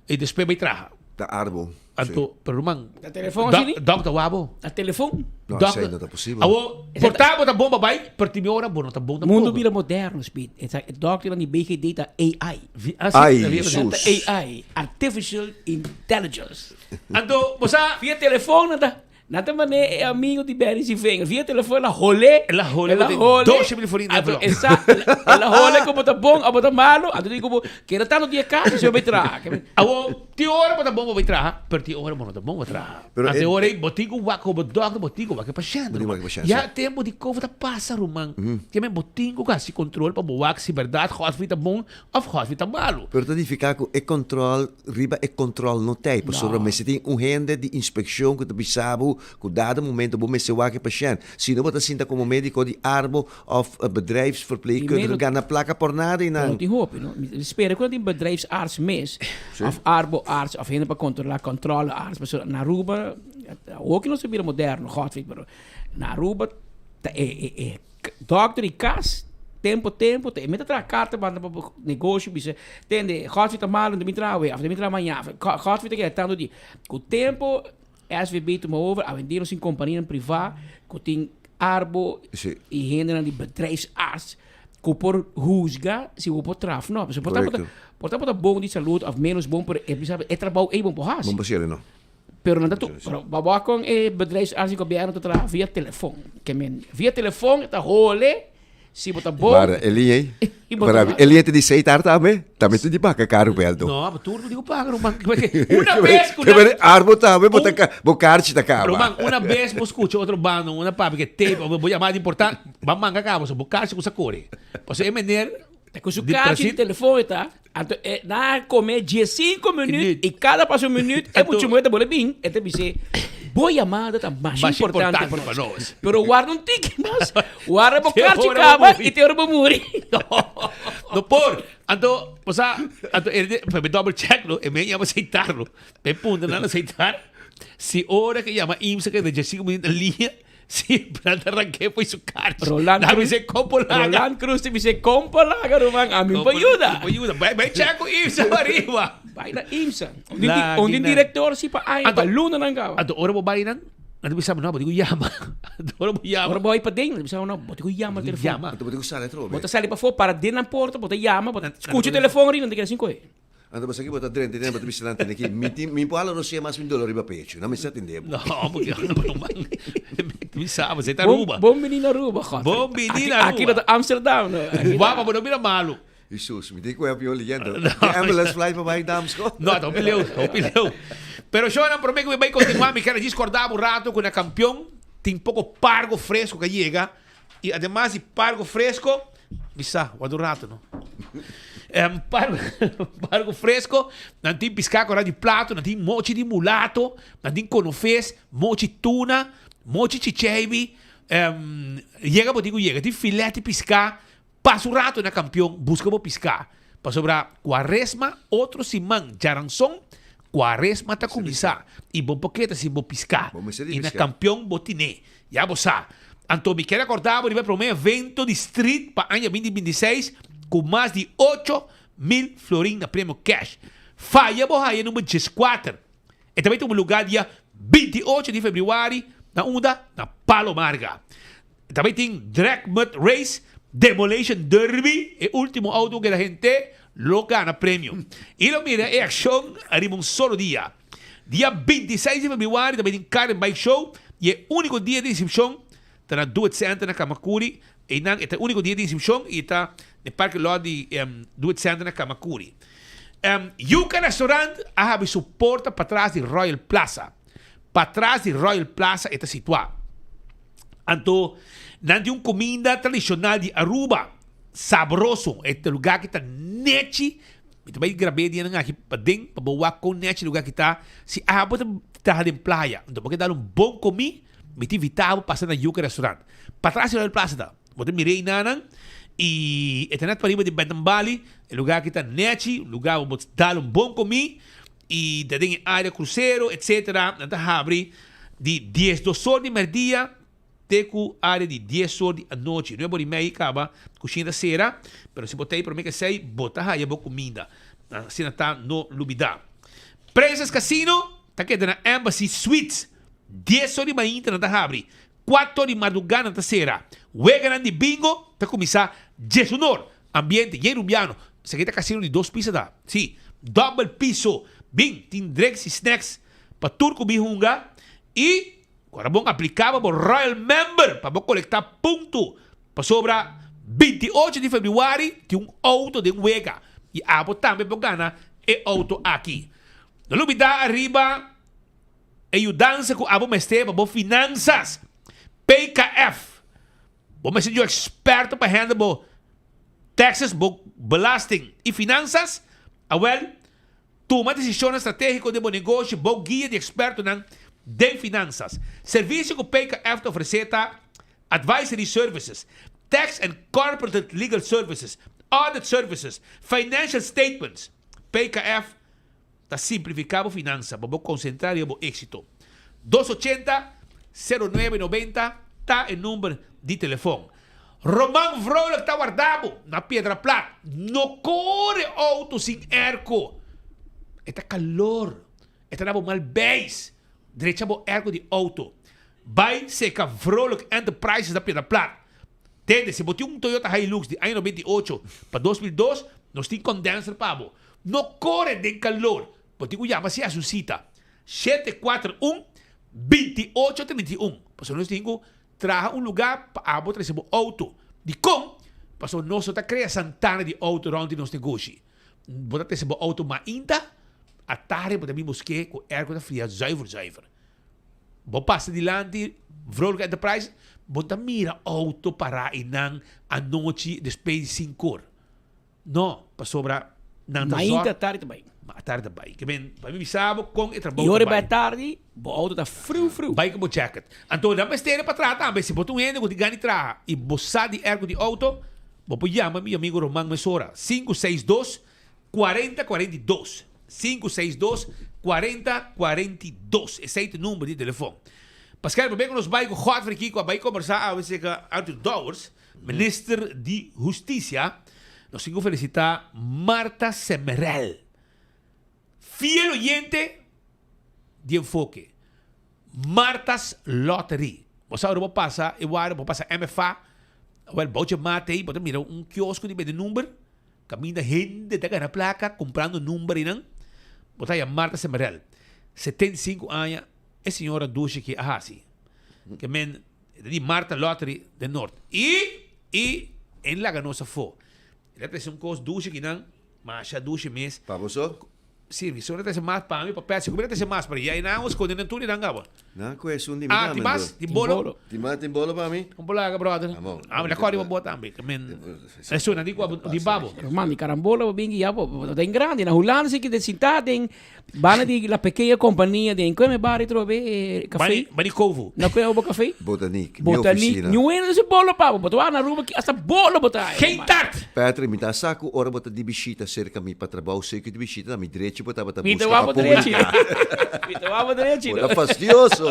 y despues bay traha. Ta arbo. Anto, pero ruman, Na telefon así ni? Dokter wak bo. Na telefon? No, esei no ta posibel. Awo, por ta bo ta bon pa bai, pero tin ora bo no ta bon tampoco. Mundo bira moderno, Speed. E dokternan di BGD ta AI. Ai, Jesus. Ta AI, Artificial Intelligence. Anto, bo sa. Via telefon nan ta. Nan ta mane e amigo di Benny sin vinger. Via telefon el a hole. El a hole. El a hole. Doce mil florin Anto e sa, el a hole como ta bon of ta malo. Anto di como keda tanto dia casa si bo bay traha. Awo, tin ora bo ta bon bo bay traha, pero tin ora bo no ta bon bo traha. Pero Anto e e ora ey bo tin cu wak como dokter, bo tin cu wak e pashent. Bo tin cu wak e pashent, Ya si. tempo di covid a pasa, ruman. Ke men bo tin cu haci control pa bo wak si berdad Godfrey ta bon of Godfrey ta malo. Pero ta nifica cu e control Riba e control no t'ei, pasobra mester tin un hende di inspeccion cu ta bisa bo cu dado momento bo mester wak e pashent. Si no bo ta sinta como medico di arbo of bedrijfsverpleegkundige gana placa por nada einan. No tin hopi, no. Mi ta spera cu nan tin bedrijfsarts mes, of arboarts, of hende pa controla, controlearts, pasobra na Aruba, awo ki nos a bira moderno, Godfrey, pero na Aruba ta e e Dokter di kas, tempo tempo, te mi ta traha karta manda pa bo negoshi bisa, tende, Godfrey ta malo, no ta bin traha awe, of ta bin traha maña, Godfrey ta keda tantu di. Ku tempo SVB tuma over, awendia nos tin kompanianan privá ku tin arbo i hendenan di bedrijfsarts ku por huzga si bo por traha of no. Pasobra por ta bo ta, por ta bo ta bon di salud of menos bon, pero e bisa e trabou ei bo por hasi. Bon pa hasiel no. Pero nan ta tu, pero baba con e bedrijfsarts di gobierno ta traha via telefon. Ke men, via telefon ta hole si bo ta bon. Bara, e liña ei, I bo ta bara, malo. e liña ta di sei tar tambe, tambe ta di baka karu beldo. No, ma tur no digo paga, ruman. Una bes ku Ke nan, men arbo tambe bo ta ka, bo karchi ta kaba. Ruman, una bes bo skucha otro banda, una papia ke tape, bo yamada important, ba manga kaba, so bo karchi kusa kore. Pasobra e meneer Ta ku su di karchi di Brasil, telefon e ta, anto e nan a kome diesinko minüt i kada paso minüt e Anto- mucha muher ta bole bin, e ta bis'é, Bo yamada ta masha Masha importante importante pa pa nos. nos. Pero warda un tiki mas, warda bo Te karchi ora bo kaba muri. i te ora bo muri. No por. Anto, bo sa, anto e de, pa mi double check lo, e men yama aceitarlo. E punta nan aceitar. Si ora ke yama IMSA ke ta diesinko minüt na liña, Si Brad arranqué foi su karchi. Roland Dame Cruz, se compo laga. Roland Cruz te dice, compo laga, ruman, a mi pa ayuda. Pa ayuda. Bai, bai check ku IMSA arriba. Bai na IMSA. Un di director si pa aña, pa luna nan caba. Anto ora bo bai nan, nan ta bisa, no, bo tin ku yama. Anto ora bo yama. Ora bo bai paden, nan ta bisa, no, bo tin ku yama telefon. Yama. Anto bo tin ku sali atrobe. Bo ta sali pafó, para den nan porta, bo ta yama, bo ta scucha telefon ri, nan ta keda sin kohe. Anto pasobra ki bo ta drenta den bo ta bisa nan tende ki mi tin mi por hala rosea mas mi dolor riba pecho nan mester atende bo. No porque ruman mi sa bo ta Aruba. Bon bini na Aruba Godfrey. Bon bini na Aruba. Aki no ta Amsterdam no. Wapa bo no bira malo. Jesus mi tin ku e avion leyendo. Di ambulance fly pa bai Damsko. No ta hopi leu hopi leu. Pero shownan prome ku mi bai kontinua mi kere djis korda bo un rato ku na kampion tin poko pargo fresco ku a yega I ademas di pargo fresco, mi sa, wak un rato no. Em, pargo, pargo fresco, nan tin piská kora di plato, nan tin mochi di mulato, nan tin konofes, mochi tuna. Mochi chicheibi, yega bo tin ku yega. Tin filet di piská. Pasa un rato na Kampion, buska bo piská. Pasobra kuaresma otro siman djaranson, kuaresma ta kuminsá i bo por keda sin bo piská. I na Kampion bo tine. Ya bo sa. Anto mi kier akorda bo riba e promé evento di street pa aña 2026 ku mas di 8000 florin na premio cash. Faya bo haya number 14. E ta bai tuma lugá dia 28 di febrüari na unda? Na Palo Marga. E ta bai tin Drag Mud Race, Demolition Derby, e último auto ku keda hente lo gana premio. I lo mira e akshon riba un solo dia. Dia 26 di febrüari ta bai tin Car and Bike Show i e úniko dia di inskripshon ta na Do It Center na Kamakuri. Einan e ta e úniko dia di inskripshon i ta den parking lot di Do It Center na Kamakuri. Yuca Restaurant a habri su porta patras di Royal Plaza. Patras di Royal Plaza e ta situá. Anto nan tin un kuminda tradishonal di Aruba, sabroso. E ta lugá ki ta nechi. Mi ta bai grab'é dianan aki paden pa bo wak kon nechi e lugá ki ta. Si abo ta traha den playa, anto bo ke dal un bon komí, Mi ta invitá bo pasa na Yuca Restaurant. Patras di Royal Plaza ta. Bo ta mira einanan y e ta net pariba di Bentenbali. E lugar aki ta nechi, un lugar bo por dal un bon comí y ta den e area crucero etcetera. Nan ta habri di diesdos or di merdia te cu area di dies or di anochi. Nuebe or y mei caba cushina ta cera, pero si bo ta ey prome kesey bo ta haya bo cuminda. Asina ta, no lubida. Princess Casino ta keda na Embassy Suites. Dies or di mainta nan ta habri, kuater or di mardugá nan ta sera. Weganan di bingo ta kuminsá diesunor. Ambiente yen rubiano. Esaki ta kasino di dos pisa ta. Sí, dòbel piso. Bin, tin drinks i snacks pa tur ku bin hunga. I ku ora bon apliká pa bo Royal Member pa bo kolektá punto. Pasobra 28 di febrüari tin un outo den wega i abo tambe por gana e outo aki. No lubidá ariba. E yudansa ku abo mester pa bo finansas. PKF. Bo mester di un eksperto pa handle bo taxes, bo belasting i finansas? Awel, tuma desishonnan stratégiko den bo negoshi bou guia di ekspertonan den finansas. Servisio ku PKF ta ofresé ta Advisory Services, Tax and Corporate Legal Services, Audit Services, Financial Statements. PKF Ta simplifiká bo finansa pa bo konsentrá riba bo éksito. Dos ochenta, sero nuebe nobenta ta e number di telefòn. Roman Vrolijk ta warda bo na Piedra Plat. No kore outo sin airco. E ta kalor. E ta da bo mal beis. Drecha bo airco di outo. Bai seka Vrolijk Enterprises na Piedra Plat. Tende, si bo tin un Toyota Hilux di aña 98 pa 2002, nos tin condenser pa bo. No kore den kalor. Bo tin ku yama si hasi un sita. 741 28 31. Pasobra nos tin ku traha un lugá pa abo trese bo outo. Dikon? Pasobra nos no ta krea santana di outo rònt di nos negoshi. Bo ta trese bo outo mainta, atardi bo ta bin busk'é ku airco ta fria zuiver zuiver. Bo pasa dilanti Vrolijk Enterprise, bo ta mira outo pará einan anochi despues di sinkor. No, pasobra nan ta Mainta zòrg. tardi ta bai. Ma tardi ta bai. Ke men, pa mi bisa bo kon e trabou I ta ora bai. bai tardi, bo outo ta friu friu. Bai ku bo jacket. Anto nan mester pa traha tambe. Si bo ta un hende ku tin gana di traha i bo sa di airco di outo, bo por yama mi amigo Roman mesora. 562 40 42. 562 40 42. Esei ta e number di telefon. Pascal, prome ku nos bai ku Godfrey Kiko a bai kombersá awe serka Arthur Dowers. Minister di Husticia, nos tin cu felicita Marta Semerel, fiel oyente di Enfoke. Marta's Lottery. Bo sa ora bo pasa e ware, bo pasa MFA, wel bouche mate ey, bo ta mira un kiosco di bende number, caminda hende ta gana placa comprando number eynan. Bo ta haya Marta Semerel, 75 aña, e señora dushi ki a haci. Ke men E ta di Marta Lottery den Noord. I, i, en laga nos afó. El a trese un kos dushi kinan, masha dushi mes. Pa boso? Sirbi, so ta mas pa mi, pa Patsy, ku mi ta mas, pero ya nan skonde nan tur di nan gaba. Nan ku esun di mi Ah, tin mas? Tin bolo? Tin mas, tin bolo pa mi? Un bolaga, brother. Ah, mi ta kòrda riba bo tambe. Men, esun nan di ku di babo. Ruman, di karambola bo bin guia bo, bo ta den grandi. Na Hulanda si ki den sintá den banda di La Pequeña Compañía den kue mi bar atrobe e café. Bani Kovo. Na kue bo café? Botaniek, mi Botaniek. oficina. Niun hende ta hasi bolo pa bo. Bo ta wak na Aruba ki hasta bolo bo ta haya. Geen tart! Patrick, mi ta sa ku ora bo ta di bishita serka mi pa trabou, seki di bishita na mi drechi bo tabata Mi ta buska wak pa bo drechi. publiká. Mi ta wak bo drechi. Bo ta fastioso.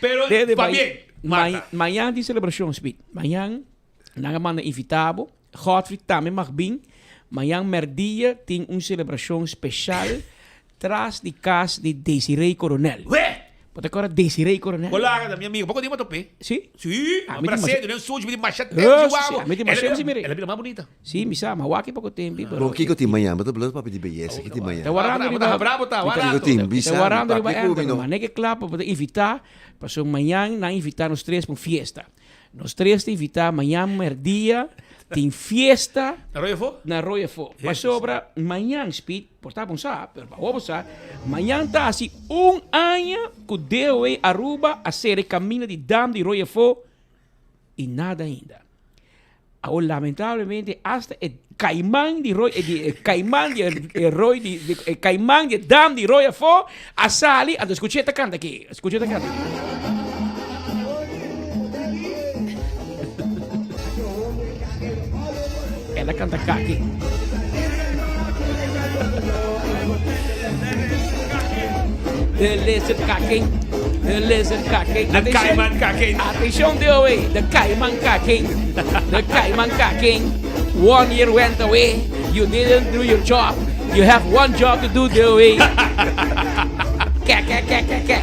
Pero, Dede, pabien, Marta. Mañan tin selebrashon, Speed. Mañan nan a manda invitá bo. Godfrey tambe mag bin. Mañan mèrdia tin un selebrashon speshal tras di kas di Desiree Coronel. Weh! Bo ta kòrda Desiree Coronel? Hola, mi amigo. Poko di topé? Si? Si. Ah, mi tin Brasero, den sushi, mi tin masha tempu Eh, si si, wabo. si. Mi tin masha tempu si mire. El a bira mas bunita. Si, mi sa, ma wak poko tempu, pero Bon, kiko tin mañan? Bo ta blot papia di beyesa. Ki tin mañan? Ta warando riba. Bravo ta, Kiko tin? Bisa Ta mi, warando riba papia ku mi Enter. no. Ma neke kla pa bo ta invitá, pasobra mañan nan invitá nos tres pa un fiesta. Nos tres ta invitá mañan merdia tin fiesta. Na Rooi Afó? Na Rooi Afó. Pasobra mañan, Speed, por ta bon sa, pero pa awor bo sa, mañan ta hasi un aña ku DOW Aruba a sera e kaminda di dam di Rooi Afó i nada ainda. Awor lamentablemente hasta e kaiman di Rooi, di e kaiman di e Rooi di e kaiman di e dam di Rooi Afó a sali, anto skuch'é ta kanta aki, skuch'é ta kanta aki. El a kanta kaki. De lizard kaking. De lizard kaking. De kaiman kaking. Atención DOA. De kaiman kaking. De kaiman kaking. One year went away. You didn't do your job. You have one job to do, DOA. Ke, ke, ke, ke, ke.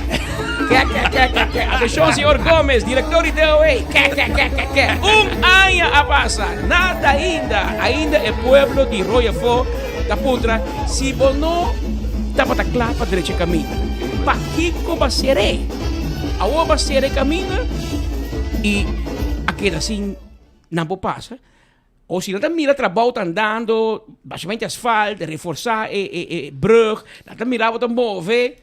Ke, ke, ke, ke, ke. Atención, señor Gómez, director di DOA. Ke, ke, ke, ke, ke. Un aña a pasa. Nada ainda. Ainda e pueblo di Rooi Afó ta puntra si bo no tabata kla pa drecha e kaminda. Pakiko bo a ser'é? Awor bo a sera e kaminda i a keda sin nan por pasa. O si nan ta mira trabou ta andando, bashamente asfalt, reforsá e e e brug, nan ta mira bo ta move,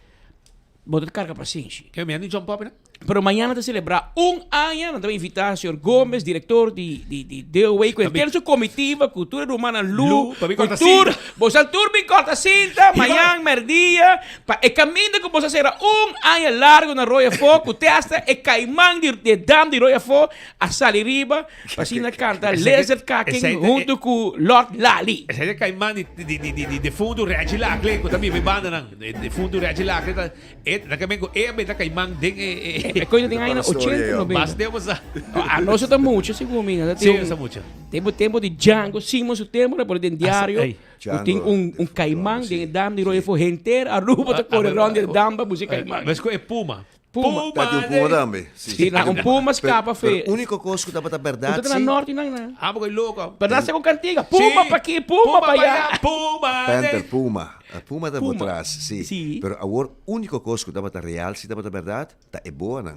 bo ta karga pasenshi. Ke mi a ni jump up nan? Pero mañana ta celebra un aña, nan ta invita señor Gomez, director di di di DOW, cu henter su comitiva, cu tur e rumannan Lu, Lu, pa bin cu corta tur, cinta. bosan tur bin corta cinta, mañan merdia, pa e caminda cu boso a cera un aña largo na Rooi Afó, cu te hasta e caiman di e dam di Rooi Afó a sali riba, Pa asina canta Lizard Kaking hunto cu Lord Lali. Esei ta caiman di di di di defunto Reggie Laclay cu ta biba e bandanan. Defunto Reggie Laclay ta e ta camen cu e a benta caiman den e e. E coisa den aña 80 90. Basta tempo sa. Anos ta mucha segun mi. Si nos ta mucha. Tempo tempo di Django Simon su tempo na por den diario. Cu tin un un caiman den e dam di Rooi for henter Aruba ta core rond di e dam pa busca e caiman. Mes cu e puma. Puma. Ta tin un puma tambe. Si, na un puma scapa fe. Pero unico cos cu tabata berdad si. Cu ta na norte nan na. Abo cu loco. Pero nan sa cu cantiga. Puma pa aki, puma pa ya. Puma. Panther, puma. Puma ta bo tras, si. Pero awor unico cos cu tabata real si tabata berdad ta e boanan.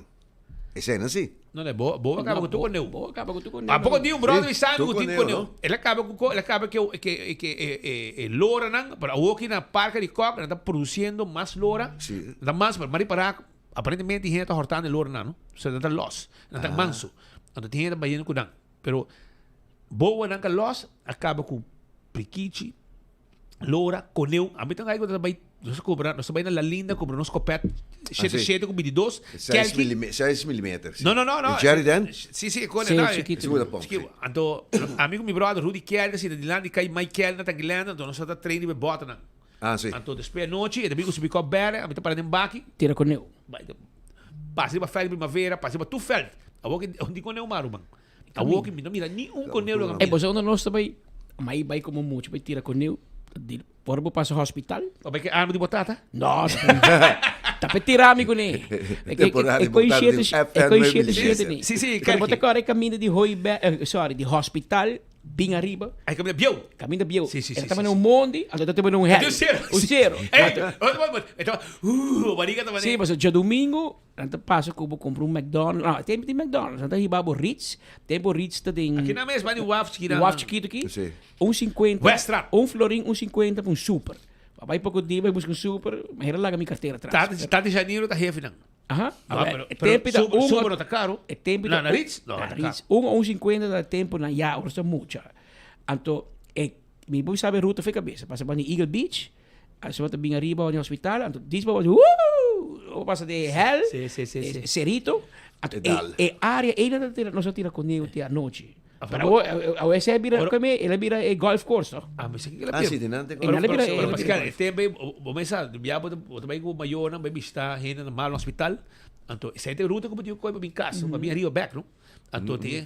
Eseinan si. No, no, boa, boa acaba cu tur coneu. Boa acaba cu tur coneu. A poco di un brother mi sabi cu tin coneu. El a caba cu, el a caba cu e, cu e, e loranan, pero awor aki na Parke di Kok nan ta produciendo mas lora. Si. Nan ta mas, pero mari para aparentemente tin hende ta hortando e loranan, no? So nan ta los, nan ta manso. Anto tin hende ta bayendo cu nan. Pero boanan ka los a caba cu prikichi. Lora, Coneu, a mi ta gai ku ta bai, nos a kubra, nos a bai na La Linda kubra nos kopet shete shete ku bintidos. Seis milime, seis milimeter. No, no, no, no. E Jerry den? Si, si, kone, Sí, no, chikitu. Sigur ta pon, si. Chikitu. Anto, ami ku mi brother Rudy Kelly ta sinta dilanti kai Mike Kelly na Tangilanda, anto nos a ta train riba e bòternan. Ah, si. Anto despues anochi, e ta bin ku su pikòp bèrdè, ami ta para den baki. Tira Coneu. Bai, pasa riba vèlt di Primavera, pasa riba tur vèlt. Awor ki, di Coneu maru man. Awor ki mi no mira ni un coneu lo E boso unda nos ta bai, mai bai como mucha bai tira coneu, di ora bo pasa hospital. Bo bai ke arma di bo tata? No, ta pe tira mi cune. Temporada di bo tata di E coi shete shete ni. Si, si, Pero bo ta kore caminda di Hooiberg, sorry, di hospital bin ariba. Ay caminda bieu. Caminda bieu. Si, si, si. E ta tabata un mondi, anto ta tabata un hel. Un cero. Un cero. Ey, e tabata, barriga tabata. Si, pasobra djadomingo Nan ta pasa ku bo kumpra un McDonald's. No, tempu di McDonald's. Nan ta hiba bo Ritz. Tempu Ritz ta den. Aki nan mes bai di waf chikito. Waf chikito aki. Sí. Un 50. Westra. Un florin, un 50 pa un super. Pa bai poko dia bai buska un super, mi hera laga mi kartera atras. Tati, Tati Janiro ta hefe nan. Aha. Ah, Awe, pero, e pero tempo ta super, un super no ta karo. E tempo Na, ta na un- Ritz? No, na ta Ritz. karo. Un o un cincuenta ta tempo na ya, ora ta mucha. Anto, e, mi por sabe ruta fe cabeza. Pasa pa ni Eagle Beach, asina ta bin ariba ni hospital, anto dis pa woo, pasa de hel, Sí, sí, sí, e, sí. Cerito. Anto, E e, dal. e área, e na tira, nos a tira coneo te anochi. Ah, Pero awo, awo ese bira, Ora- come, ele bira e golf course, no? Ah, mas aqui Ah, sí, denante. E nada bira- Pero, e- Pascal, este bem, o mesa, ya boto bem com o maior, não, bem visitar gente na mal no hospital. Anto, essa é a ruta que eu para minha casa, para minha Rio back, não? Anto, tem,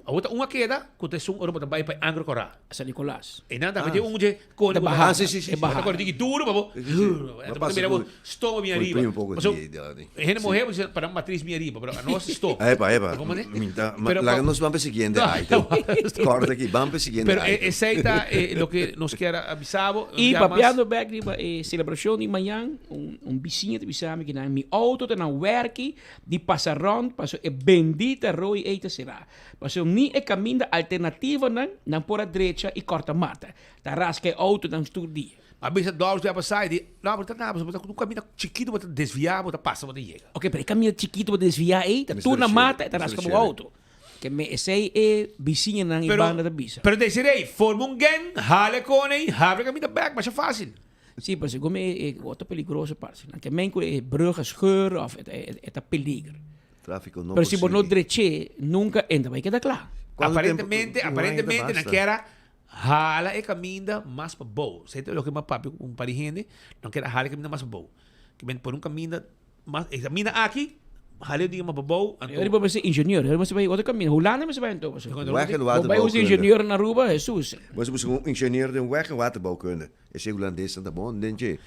a outra uma queda, que tem um oro para vai para Angro Corá. San Nicolás. E nada, mas tem um de com Da Bahia. Ah, sí, sí, sí, E sí. Bahia. Agora digo duro, babo. Sí, sí, sí. Anto, Passa mira, por- stoma minha por arriba. prima um pouco Mas de- gente morreu, para uma matriz minha arriba, pero a nós stop. Epa, epa. Como é? Minta, ma, Pero laga pa- nos van para siguiente No. item. Corta aqui, van para siguiente Pero item. esse aí tá eh, lo que nos quer avisar. E papiando back riba e celebração de manhã, um, um vizinho te avisava que na mi auto tá na werki di passa rond, passo e bendita roi eita será. Passo ni e caminho alternativa nan, nan por a direita e corta mata. Tá rasca e auto dan stuur dia. A bisa dólares vai passar e diz, não, mas tá nada, mas tá um caminho chiquito, mas desviar, mas passa, mas chega. Ok, pero e caminho chiquito para desviar eita, Mr. tu na Sherry, mata e tá Mr. rasca o Sherry. auto. Que me esse é vizinho nan e Pero- banda da bisa. Pero Desiree, forma um gang, rale com ele, abre caminho back, mas é fácil. Sim, maar ze komen é wat peligroso parce. Que men é bruggen scheur of het het het peligro. Tráfico no Pero si vos no por dreche, nunca entra, vai quedar claro. Quanto Aparentemente, tempo- aparentemente, ainda não basta. quer jala e caminho mais para boa. Sei lo que mais papi um parigente, não quer jala e caminho mais para boa. Que vem por um caminho mais, e caminho aqui, jale o dia mais para boa. Eu vou ser engenheiro, eu vou ser outro caminho. Holanda me vai então. Weg- en Vou vai waterbouwkunde. engenheiro na Aruba, Jesus. Maar ze moesten gewoon ingenieur in weg- en waterbouwkunde. Is hij Holandees, dat bon, denk je?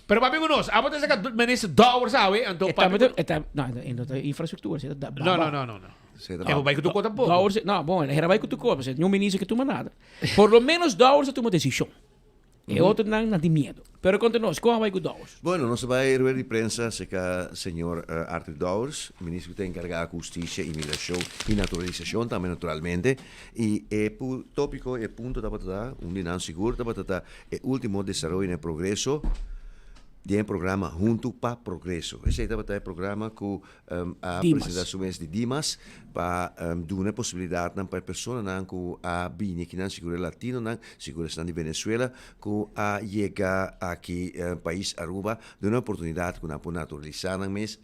Pero papi conosco, a botar essa ministro dólares, sabe? Então, Está, papi. está, não, não, é infraestrutura, está, Não, não, não, não, não. É, vai que tu conta pouco. Dólares, não, bom, era vai que tu cobra, nenhum ministro que toma nada. Por lo menos dólares toma decisão. E outro não, não tem medo. Pero conta nós, como vai com dólares? Bueno, nos vai rueda de prensa seca señor Arthur Dowers, ministro que está encargado de Justicia, Inmigración y Naturalización también naturalmente. Y eh, pu tópico e punto da patata, un dinan seguro da patata, e último desarrollo en el progreso de un programa Junto pa Progreso. Ese tabata e programa que um, a Dimas. presentação mês de Dimas pa um, duna possibilidade nan pa persona nan ku a bini que nan seguro latino nan seguro están de Venezuela ku a llega aqui eh, país Aruba duna oportunidade ku nan por naturalizar nan mes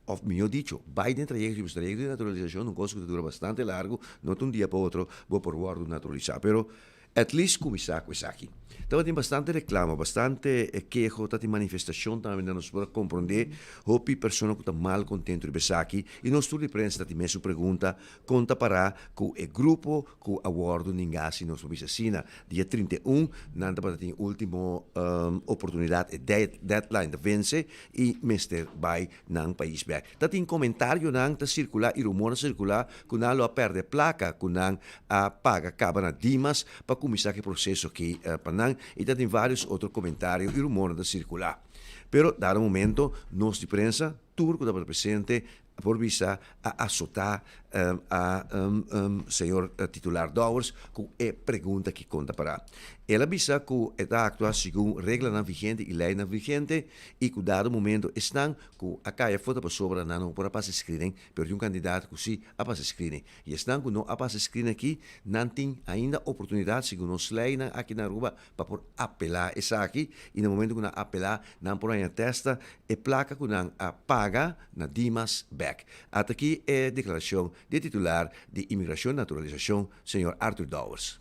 of mejor dicho, Biden trayecto, y trayecto de naturalización, un cosa que dura bastante largo, no de un día para otro, voy por guardo naturalizar, pero at least começar com isso aqui. Então tem bastante reclamo, bastante eh, quejo, tem manifestação também, nós podemos compreender, hopi pessoa que está mal contento de aqui, e nós tudo de prensa também su pergunta, conta para com o grupo que aguardo ningasi nos assina dia 31, nanda para ter último um, oportunidade, dead, deadline de vence e Mr. Bay nang país back. Dat in comentário nang ta circular e rumor circular que nang lo perde placa que nang a paga caba na Dimas para começar que processo que uh, panang e dat in vários outros comentários e rumor da circular. Pero dado momento nós de prensa turco da presente por visa a azotar um, a um, um, senhor eh, titular Dowers com e pergunta que conta para. Ela visa que está actuar segundo regra na vigente e lei na vigente e que dado momento estão que a caia foto para sobra não por a passe screening, pero um candidato que sim a passe screening. E estão que não a passe screening aqui não tem ainda oportunidade segundo nos lei na aqui na Aruba para por apelar essa aqui e no momento que não apelar não por aí a testa e placa que não a paga na Dimas Beck. Até aqui é a declaração de titular de Imigração e Naturalização, senhor Arthur Dowers.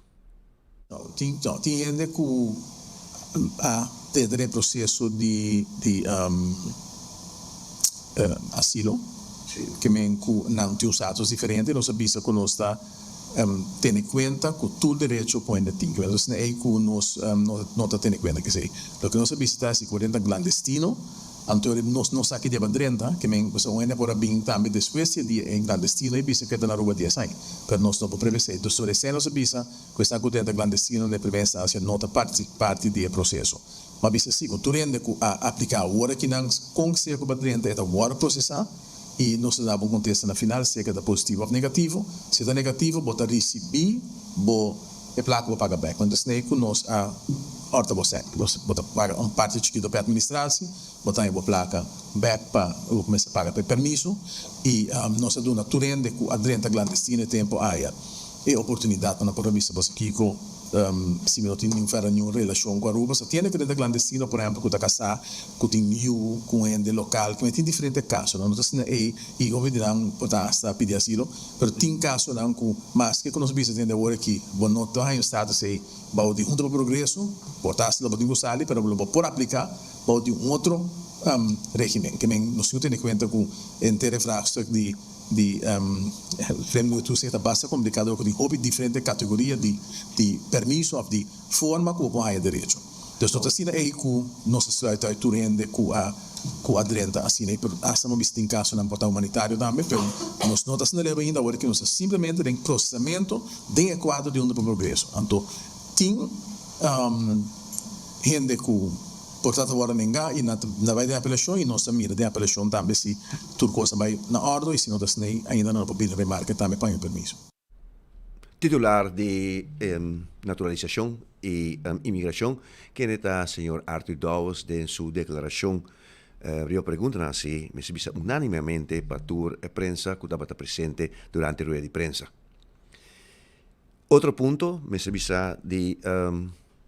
No, tin, no, tin hende ku a den proseso di, di um, asilo, ke men ku nan tin status diferente, nos a bisa ku nos ta um, tene kuenta ku tur derecho ku hende tin. Anto, ei ku nos um, no, no ta tene kuenta ku esei. Loke nos a bisa ta si 40 klandestino, anto nos no sa ki dia b'a drenta, ke men bo hende por a bin tambe despues di e klandestino i bisa ku ta na Aruba 10 aña. Pero nos no por prever. Anto, sobre nos a bisa ku esnan ku ta klandestino den promé instansia no ta parti parti di e proseso. Ma bisa si, tur hende ku a apliká awor ku nan konsiguí pa drenta ta awor prosesá i nos ta duna un kontesta na final si ta positivo òf negativo. Si ta negativo, bo ta risibí bo e plaka bo paga bèk. Anto, esei ku nos a òrta bo sèn. Bo ta paga un parti chikito pa e administratie, bo ta haña bo plaka bèk pa bo kuminsá paga pa e permiso. I nos a duna tur hende ku a drenta klandestino e tempu aya e oportunidat pa nan por a bisa boso kiko si mi no tin niun fèra niun relashon ku Aruba. Sa tin hende ku drenta klandestino por ehèmpel ku ta kasá ku tin yu ku un hende lokal ku tin diferente kasonan. No ta asina ei i hopi di nan por ta asta pidi asilo pero tin kasonan ku maske ku nos bisa tin hende awor aki bo no ta haña un status ei bou di Hunto pa Progreso por ta asta lo bo tin ku sali pero lo bo por apliká bou di un otro regimen. Ke men nos tin ku tene kuenta ku henter e vraagstuk di di vreemdelingentoezicht ta basta komplikado dor ku tin hopi diferente kategoria di di permiso òf di forma ku bo por haña derecho. Dus no ta asina ei ku nos a sluit uit tur hende ku a ku a drenta asina ei, pero asta bo bisa tin kasonan por ta humanitario tambe, pero nos no ta asina leu ainda awor ku nos ta simplemente den prosesamentu den e kuadro di Hunto pa Progreso. Anto tin hende ku por ta ta wòrdu nengá i nan ta bai den apelashon i nos ta mira den apelashon tambe si tur kos a bai na òrdu i si no ta asina ei ainda nan lo por bini remarke tambe pa haña permiso. Titular di Naturalisashon i Imigrashon, kende ta señor Arthur Dowers den su deklarashon riba preguntanan hasi mester bisa unánimamente pa tur e prensa ku tabata presente durante rueda di prensa. Otro punto mester bisa di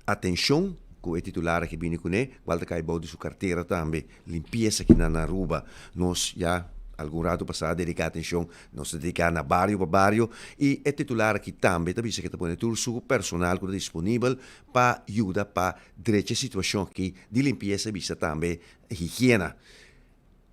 atencion cu e titular aki bini cune, cual ta cay bou di su cartera tambe, limpieza aki na Aruba. Nos ya algun rato pasa a dedica atencion, nos ta dedica na bario pa bario y e titular aki tambe ta bisa cu ta pone tur su personal cu ta disponibel pa yuda pa drecha e situacion aki di limpieza y bisa tambe higiena.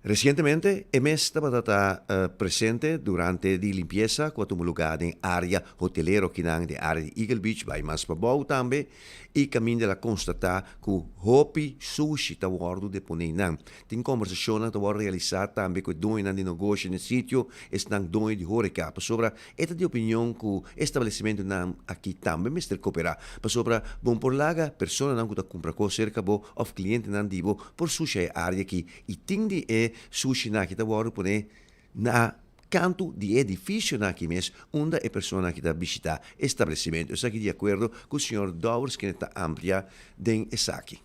Resientemente e mes tabata ta presente durante di limpiesa ku a tuma lugá den área hotelero kinan den área di Eagle Beach bai mas pabou tambe i kaminda el a konstatá ku hopi sushi ta wòrdu deponé nan. Tin kòmbersashonnan ta wòrdu realisá tambe ku e doñonan di negoshi na e sitio, esnan doño di horeca, pasobra e ta di opinion ku e establesimentunan aki tambe mester koperá, pasobra bon por laga personanan ku ta kumpra kos serka bo òf klientenan di bo por susha e área aki I tin di e sushinan aki ta wòrdu pone na kantu di e edifisionan aki mes unda e persona aki ta bishitá e establesimentu. Esaki di akuerdo ku señor Dowers kende ta amplia den esaki.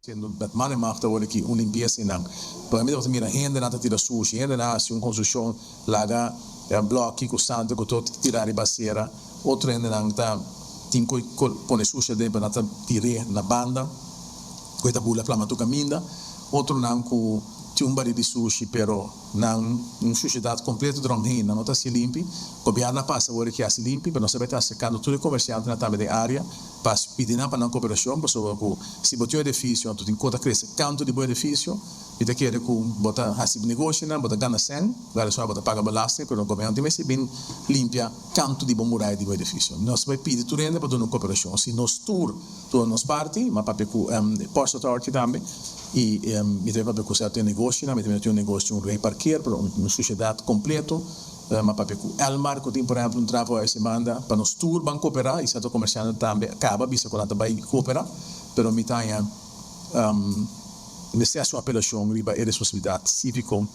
Siendo dat man en macht awor aki un limpiesa einan. Pasobra mi tabata mira hendenan ta tira sushi, hendenan hasi un konstrukshon laga blòki ku santo ku tot tira riba asera, otro hendenan ta tin ku pone sushi aden pero nan ta tir'é na banda. Ku e ta bula plama tur kaminda, otronan ku tin un bari di sushi pero nan un shushedat kompleto dromheen, nan no ta hasi limpi. Gobièrnu a pasa awor ki hasi limpi pero nos a bai ta aserkando tur e komersiantenan tambe den área pa pidi nan pa nan koperashon pasobra ku si bo tin un edifisio anto tin kos ta krese kantu di bo edifisio mi ta kere ku bo ta hasi negoshinan bo ta gana sèn weliswaar bo ta paga belasting pero gobièrnu tin mester bin limpia kantu di bo muraya di bo edifisio. Nos a bai pidi tur hende pa duna un koperashon si nos tur Tur nos parti, m'a papia ku e Ports Authority tambe i mi tambe papia ku sèrto negoshinan, mi tambe tin un negoshi un rei parker pero un sushedat kompleto, m'a papia ku Elmar ku tin por ehèmpel un trafo a ese banda pa nos tur ban koperá i sèrto komersiantenan tambe a kaba bisa ku nan ta bai koperá pero mi ta haña mester hasi un apelashon riba e responsabilidat síviko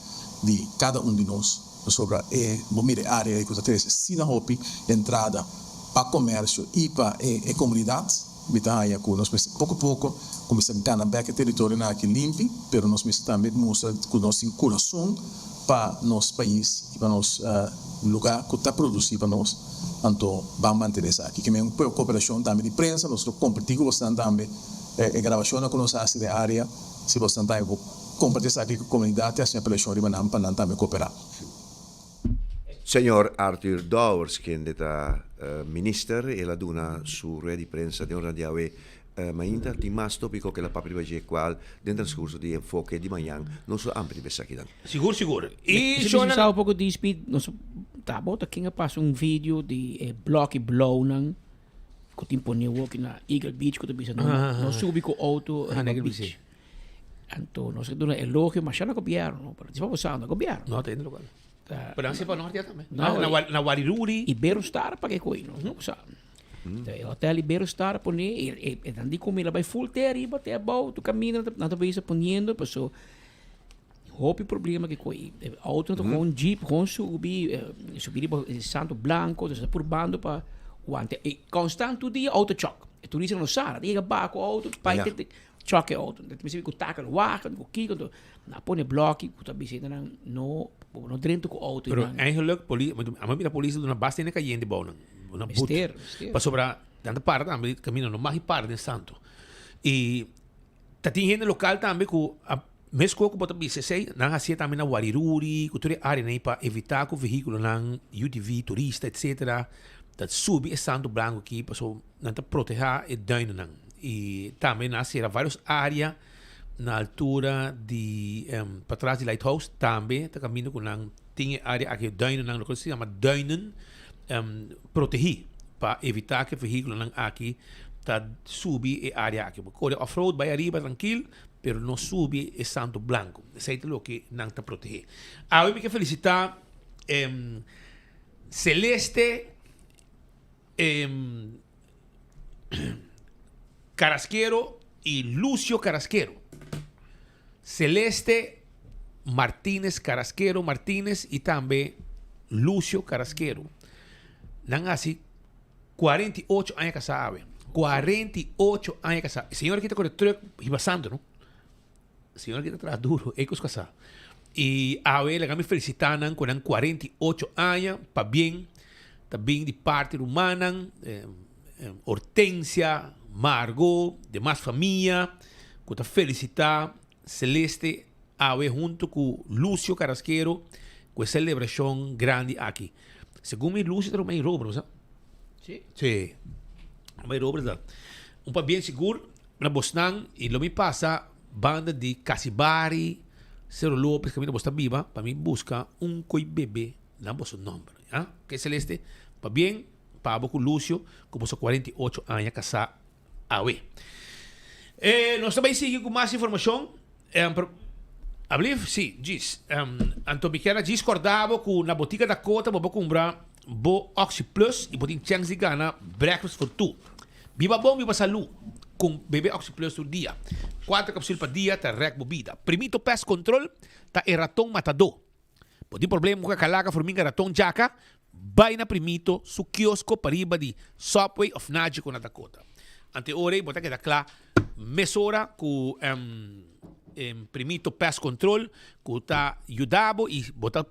di kada un di nos pasobra e bo mira e área ei ku ta trese asina hopi entrada. Pa komersio i pa e komunidat, mi ta haña ku nos mester poko poko kuminsá gana bèk e teritorionan aki limpi, pero nos mester tambe mustra ku nos tin kurason pa nos pais i pa nos lugá ku ta produsí pa nos, anto ban mantené esaki. Ke men un koperashon tambe di prensa, nos lo kompartí ku bosnan tambe e grabashonnan ku nos hasi den área, si bosnan tambe por kompartí esaki ku komunidat i hasi un apelashon riba nan pa nan tambe koperá. Señor Arthur Dowers, kende ta minister, el a duna su rueda di prensa den ora di awe mainta. Tin mas topico ku el a papia riba dje kual den transcurso di enfoke di mañan nos lo amplia riba esakinan. Sigur sigur. I shona. Sa un poco di speed nos ta bota ken a pasa un video di e bloki blauwnan ku tin pone woki na Eagle Beach ku ta bisa no no subi ku auto riba beach. Anto nos a duna elogio masha na gobierno, pero di pa bo sa na gobierno. No ta hende local. Pero nan sepa norte ya tambe. No, na, na Wariruri. Iberostar pa ke koi, no, no sa. E hotel Iberostar pone, e, e, e dan di comida bai full te arriba, te abou, tu camina, nan ta bezig poniendo, paso hopi problema ke koi. E auto ta gewoon jeep, gewoon subi, subi riba Santo Blanco, dus ta purbando pa wante. E constant tur dia auto chock. E turista no sa, nan ta yega baha ku outo, pai te te choke e outo. Nan ta mester bin ku takel wagen, ku kiko, anto nan a pone blòki ku ta bisa nan no, bo no drenta ku outo Pero einan. eigenlijk poli, amo mira polis ta duna basta hende kayente bou nan, nan but. Mester, mester. Pasobra nan ta para tambe kaminda no mag para den santo. I ta tin hende lokal tambe ku a meskos ku bo ta bisa esei, nan hasié tambe na Wariruri ku tur e áreanan ei pa evitá ku vehíkulonan, UTV, turista etcetera ta subi e santo blanku aki pasobra nan ta protehá e duinennan. I tambe nan a sera vários área na altura di patras di Lighthouse tambe ta kaminda ku nan tin e área aki e duinennan loke se yama duinen protehí pa evitá ku e vehíkulonan aki ta subi e área aki. Bo kore off-road bai ariba trankil pero no subi e santo blanku. Esei ta loke nan ta protehé. Awe mi ke felisitá Celeste Carasquero y Lucio Carasquero. Celeste Martinez Carasquero Martinez y tambe Lucio Carasquero. Nan haci 48 aña casá awe. 48 aña casá. E señor aki ta corre truck hiba santo, no? Señor aki ta traha duro, e cos casá. Y awe laga mi felicita nan cu nan 48 aña, pabien ta bin di parti rumannan, Hortensia, Margo, demas famia cu ta felicita Celeste awe hunto cu Lucio Carrasquero cu e celebracion grandi aki. Segun mi Lucio ta ruman Robert, no sa? Sí. Sí. Ruman Robert ta. Un pabien sigur na bosnan y lo mi pasa banda di Casibari, Cerro Lopez caminda bos ta biba pa mi busca un coy bebe na boso nomber. Ya? Ok Celeste, pabien pa abo cu Lucio cu boso 48 aña casa awe. Eh, nos ta bay sigui cu mas informacion. Eh, pero, ablief? Si, djis. Um, anto mi kier a djis corda bo cu na Botica Dakota bo por cumpra bo Oxi Plus y bo tin chance di gana Breakfast for Two. Biba bon, biba salud cu bebe Oxi Plus tur dia. Cuatro capsul pa dia ta rek bo bida. Primito Pest Control ta e raton matador. Bo tin problema ku kakalaka, forminga, raton, djaka? Bai na Primito su kiosko pariba di Subway of Nagico na Dakota. Ante ora ei bo ta keda kla mesora ku Primito Pest Control ku ta yuda bo i bo ta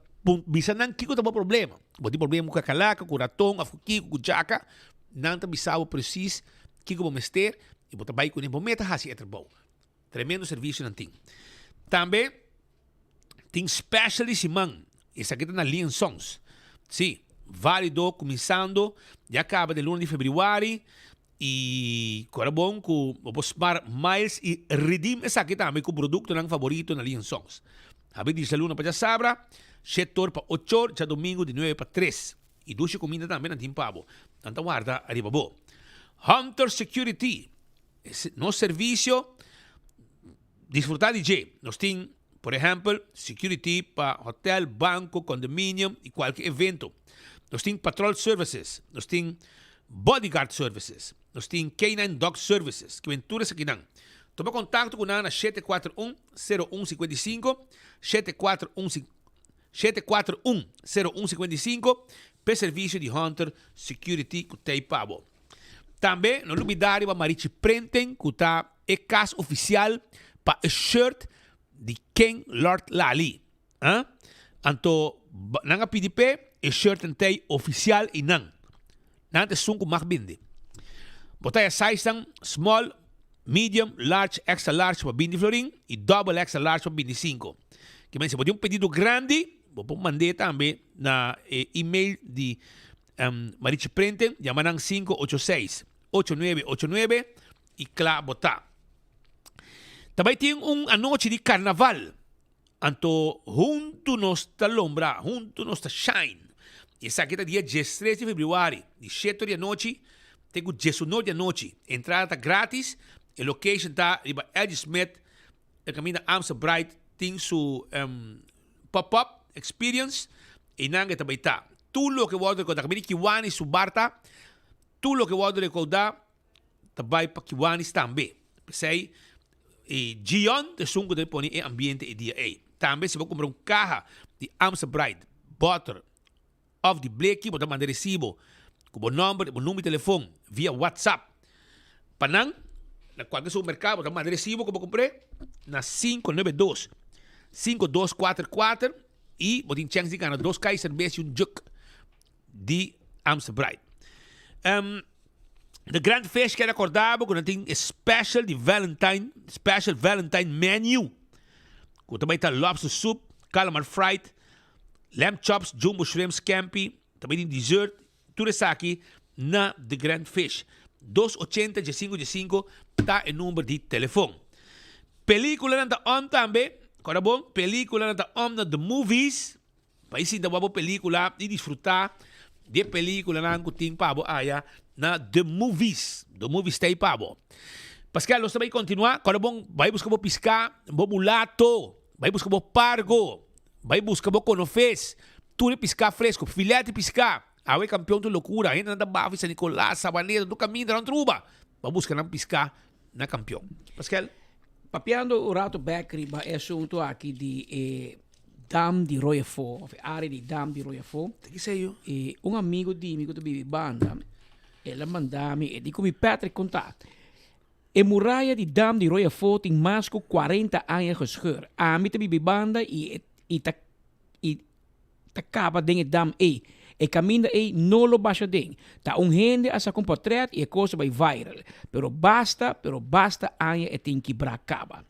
bisa nan kiko ta bo problema. Bo tin problema ku kakalaka, ku raton of ku kiko, ku djaka, nan ta bisa bo presis kiko bo mester i bo ta bai kuné. Bo meta hasi e trabou. Tremendo servisio nan tin. Tambe tin special di siman. Esaki ta na Lee and Sons. Sí, válido kuminsando ya kaba den luna di febrüari i kora bon ku bo por spar miles i redeem esaki tambe ku produktonan favorito na Lee and Sons. Habri di djaluna pa djasabra, shet or pa ocho or, djadomingu di nuebe pa tres. I dushi kuminda tambe nan tin pa bo. Nan ta warda ariba bo. Hunter Security, nos servisio. Disfruta di dje. Nos tin, por ehempel, security pa hotel, banco, condominium y cualke evento. Nos tin patrol services, nos tin bodyguard services, nos tin K-nine dog services. Kiben tur esakinan. Tuma contacto cu nan na 741 0155, 741 741 0155 p'e servicio di Hunter Security cu t'ey pa bo. Tambe no lubida riba Marichi Printing cu ta e cas oficial pa e shirt di King Lord Lali. Ah? Anto nan a pidi p'e e shirt en tey oficial y nan. Nan ta esun cu mag bindi. Bo ta e size nan small, medium, large, extra large pa bindi florin y double extra large pa bindi cinco. Kimen si bo tin un pedido grandi bo por mand'e tambe na e email di Marichi Prenten, yama nan 586 8989 y kla bo ta. Ta bai tin un anochi di karnaval, anto huntu nos ta lombra, huntu nos ta shine. Y esaki ta dia diestres di februari, di shete di anochi te ku diesunor di anochi. Entrada ta gratis, e location ta riba L.G. Smith, e kaminda Amstel Bright tin su pop-up experience, einan e ta bai ta. Tur loke wòrdu rekoudá, kaminda Kiwanis su bar ta, tur loke wòrdu rekoudá ta bai pa Kiwanis tambe. P'esei e Gion ta esun ku ta pone e ambiente e dia ei. Tambe si bo kumpra un kaha di Amstel Bright, bòter òf di bleki bo ta manda resibo ku bo nòmber i bo number di telefon via WhatsApp. Pa nan, na kualke supermerkado bo ta manda resibo ku bo kumpr'é na 592 5244 i bo tin chèns di gana dos kai serbes i un jug di Amstel Bright. Um, The Grand Fish ker akorda bo ku nan tin e special di Valentine, special Valentine menu. Ku ta bai ta lobster soup, calamar fried, lamb chops, jumbo shrimp scampi, ta bai tin dessert, Tur esaki na The Grand Fish. Dos ochenta diesinco diesinco ta e number di telefon. Peliculanan ta on tambe. Corda bon, peliculanan ta on na The Movies. Pa e sinta wak bo pelicula y disfruta di e peliculanan cu tin pa bo aya na The Movies. The Movies ta ey pa bo. Paskel, nos ta bay continua. Corda bon, bay busca bo pisca, bo mulato, bay busca bo pargo. Bai buska bo konofes. Tur e piská fresku, filet di piská. Awe kampion tur lokura. Hendenan ta bafi San Nicolas, Sabaneta, tur kaminda rònt Aruba pa buska nan piská na kampion. Paskel. Papiando un rato bek riba e asunto aki di e dam di Rooi Afó, of e area di dam di Rooi Afó. Ta ki yo? E un amigo di mi ku ta bibi banda, el a manda mi, e di ku mi Patrick konta. E muraya di dam di Rooi Afó tin mas ku cuarenta aña gescheur. Ami ta bibi banda i i ta i ta kaba den e dam ei. E kaminda ei no lo basha den. Ta un hende a saka un portret i e kos a bai viral. Pero basta, pero basta aña e tin kibrá kaba.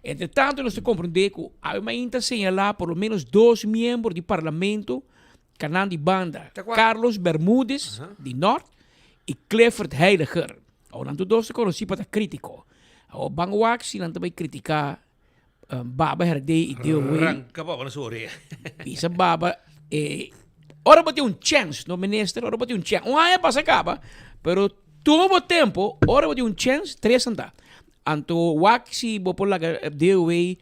Entre tanto nos ta komprendé ku awe mainta señalá por lo menos dos miembro di parlamento kanan di banda, Carlos Bermudez di Nort i Clifford Heiliger. Awor nan tur dos ta konosí pa ta krítiko. Awor ban wak si nan ta bai kritiká Baba Herdé i Deo Way. Ranka Baba na su orea. Bisa Baba, eh, ora bo tin un chèns, no minister, ora bo tin un chèns. Un aña pasa kaba, pero tuma bo tempo, ora bo tin un chèns, tres anta. Anto wak si bo por laga Deo Way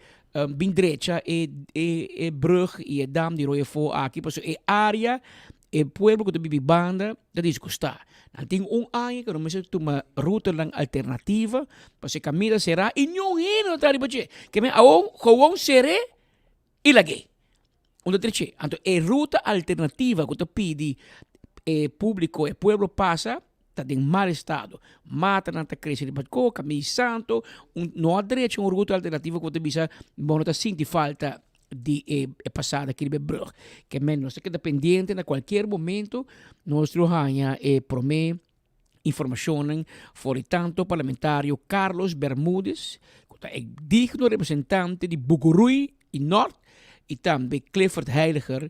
bin drecha e e brug i e dam di Rooi Afó aki, pasobra e área E pueblo ku ta bibi banda ta disgustá. Nan tin un aña ku nan mester tuma rutanan alternativa pasobra e kaminda será i niun hende no ta riba dje. Ke men awor gewoon ser'é i lag'é. Un ta trech'é. Anto e ruta alternativa ku ta pidi e públiko, e pueblo pasa ta den mal estado. Matanan ta krese riba dko, kaminda di santo, un no a drecha un ruta alternativa ku bo ta bisa bo no ta sinti falta di e pasada aki riba e brug. Ke men nos ta keda pendiente na kualkier momento nos lo haña e promé informashonnan for di tanto parlamentario Carlos Bermudez ku ta e digno representante di Bucurui i Nort i tambe Clifford Heiliger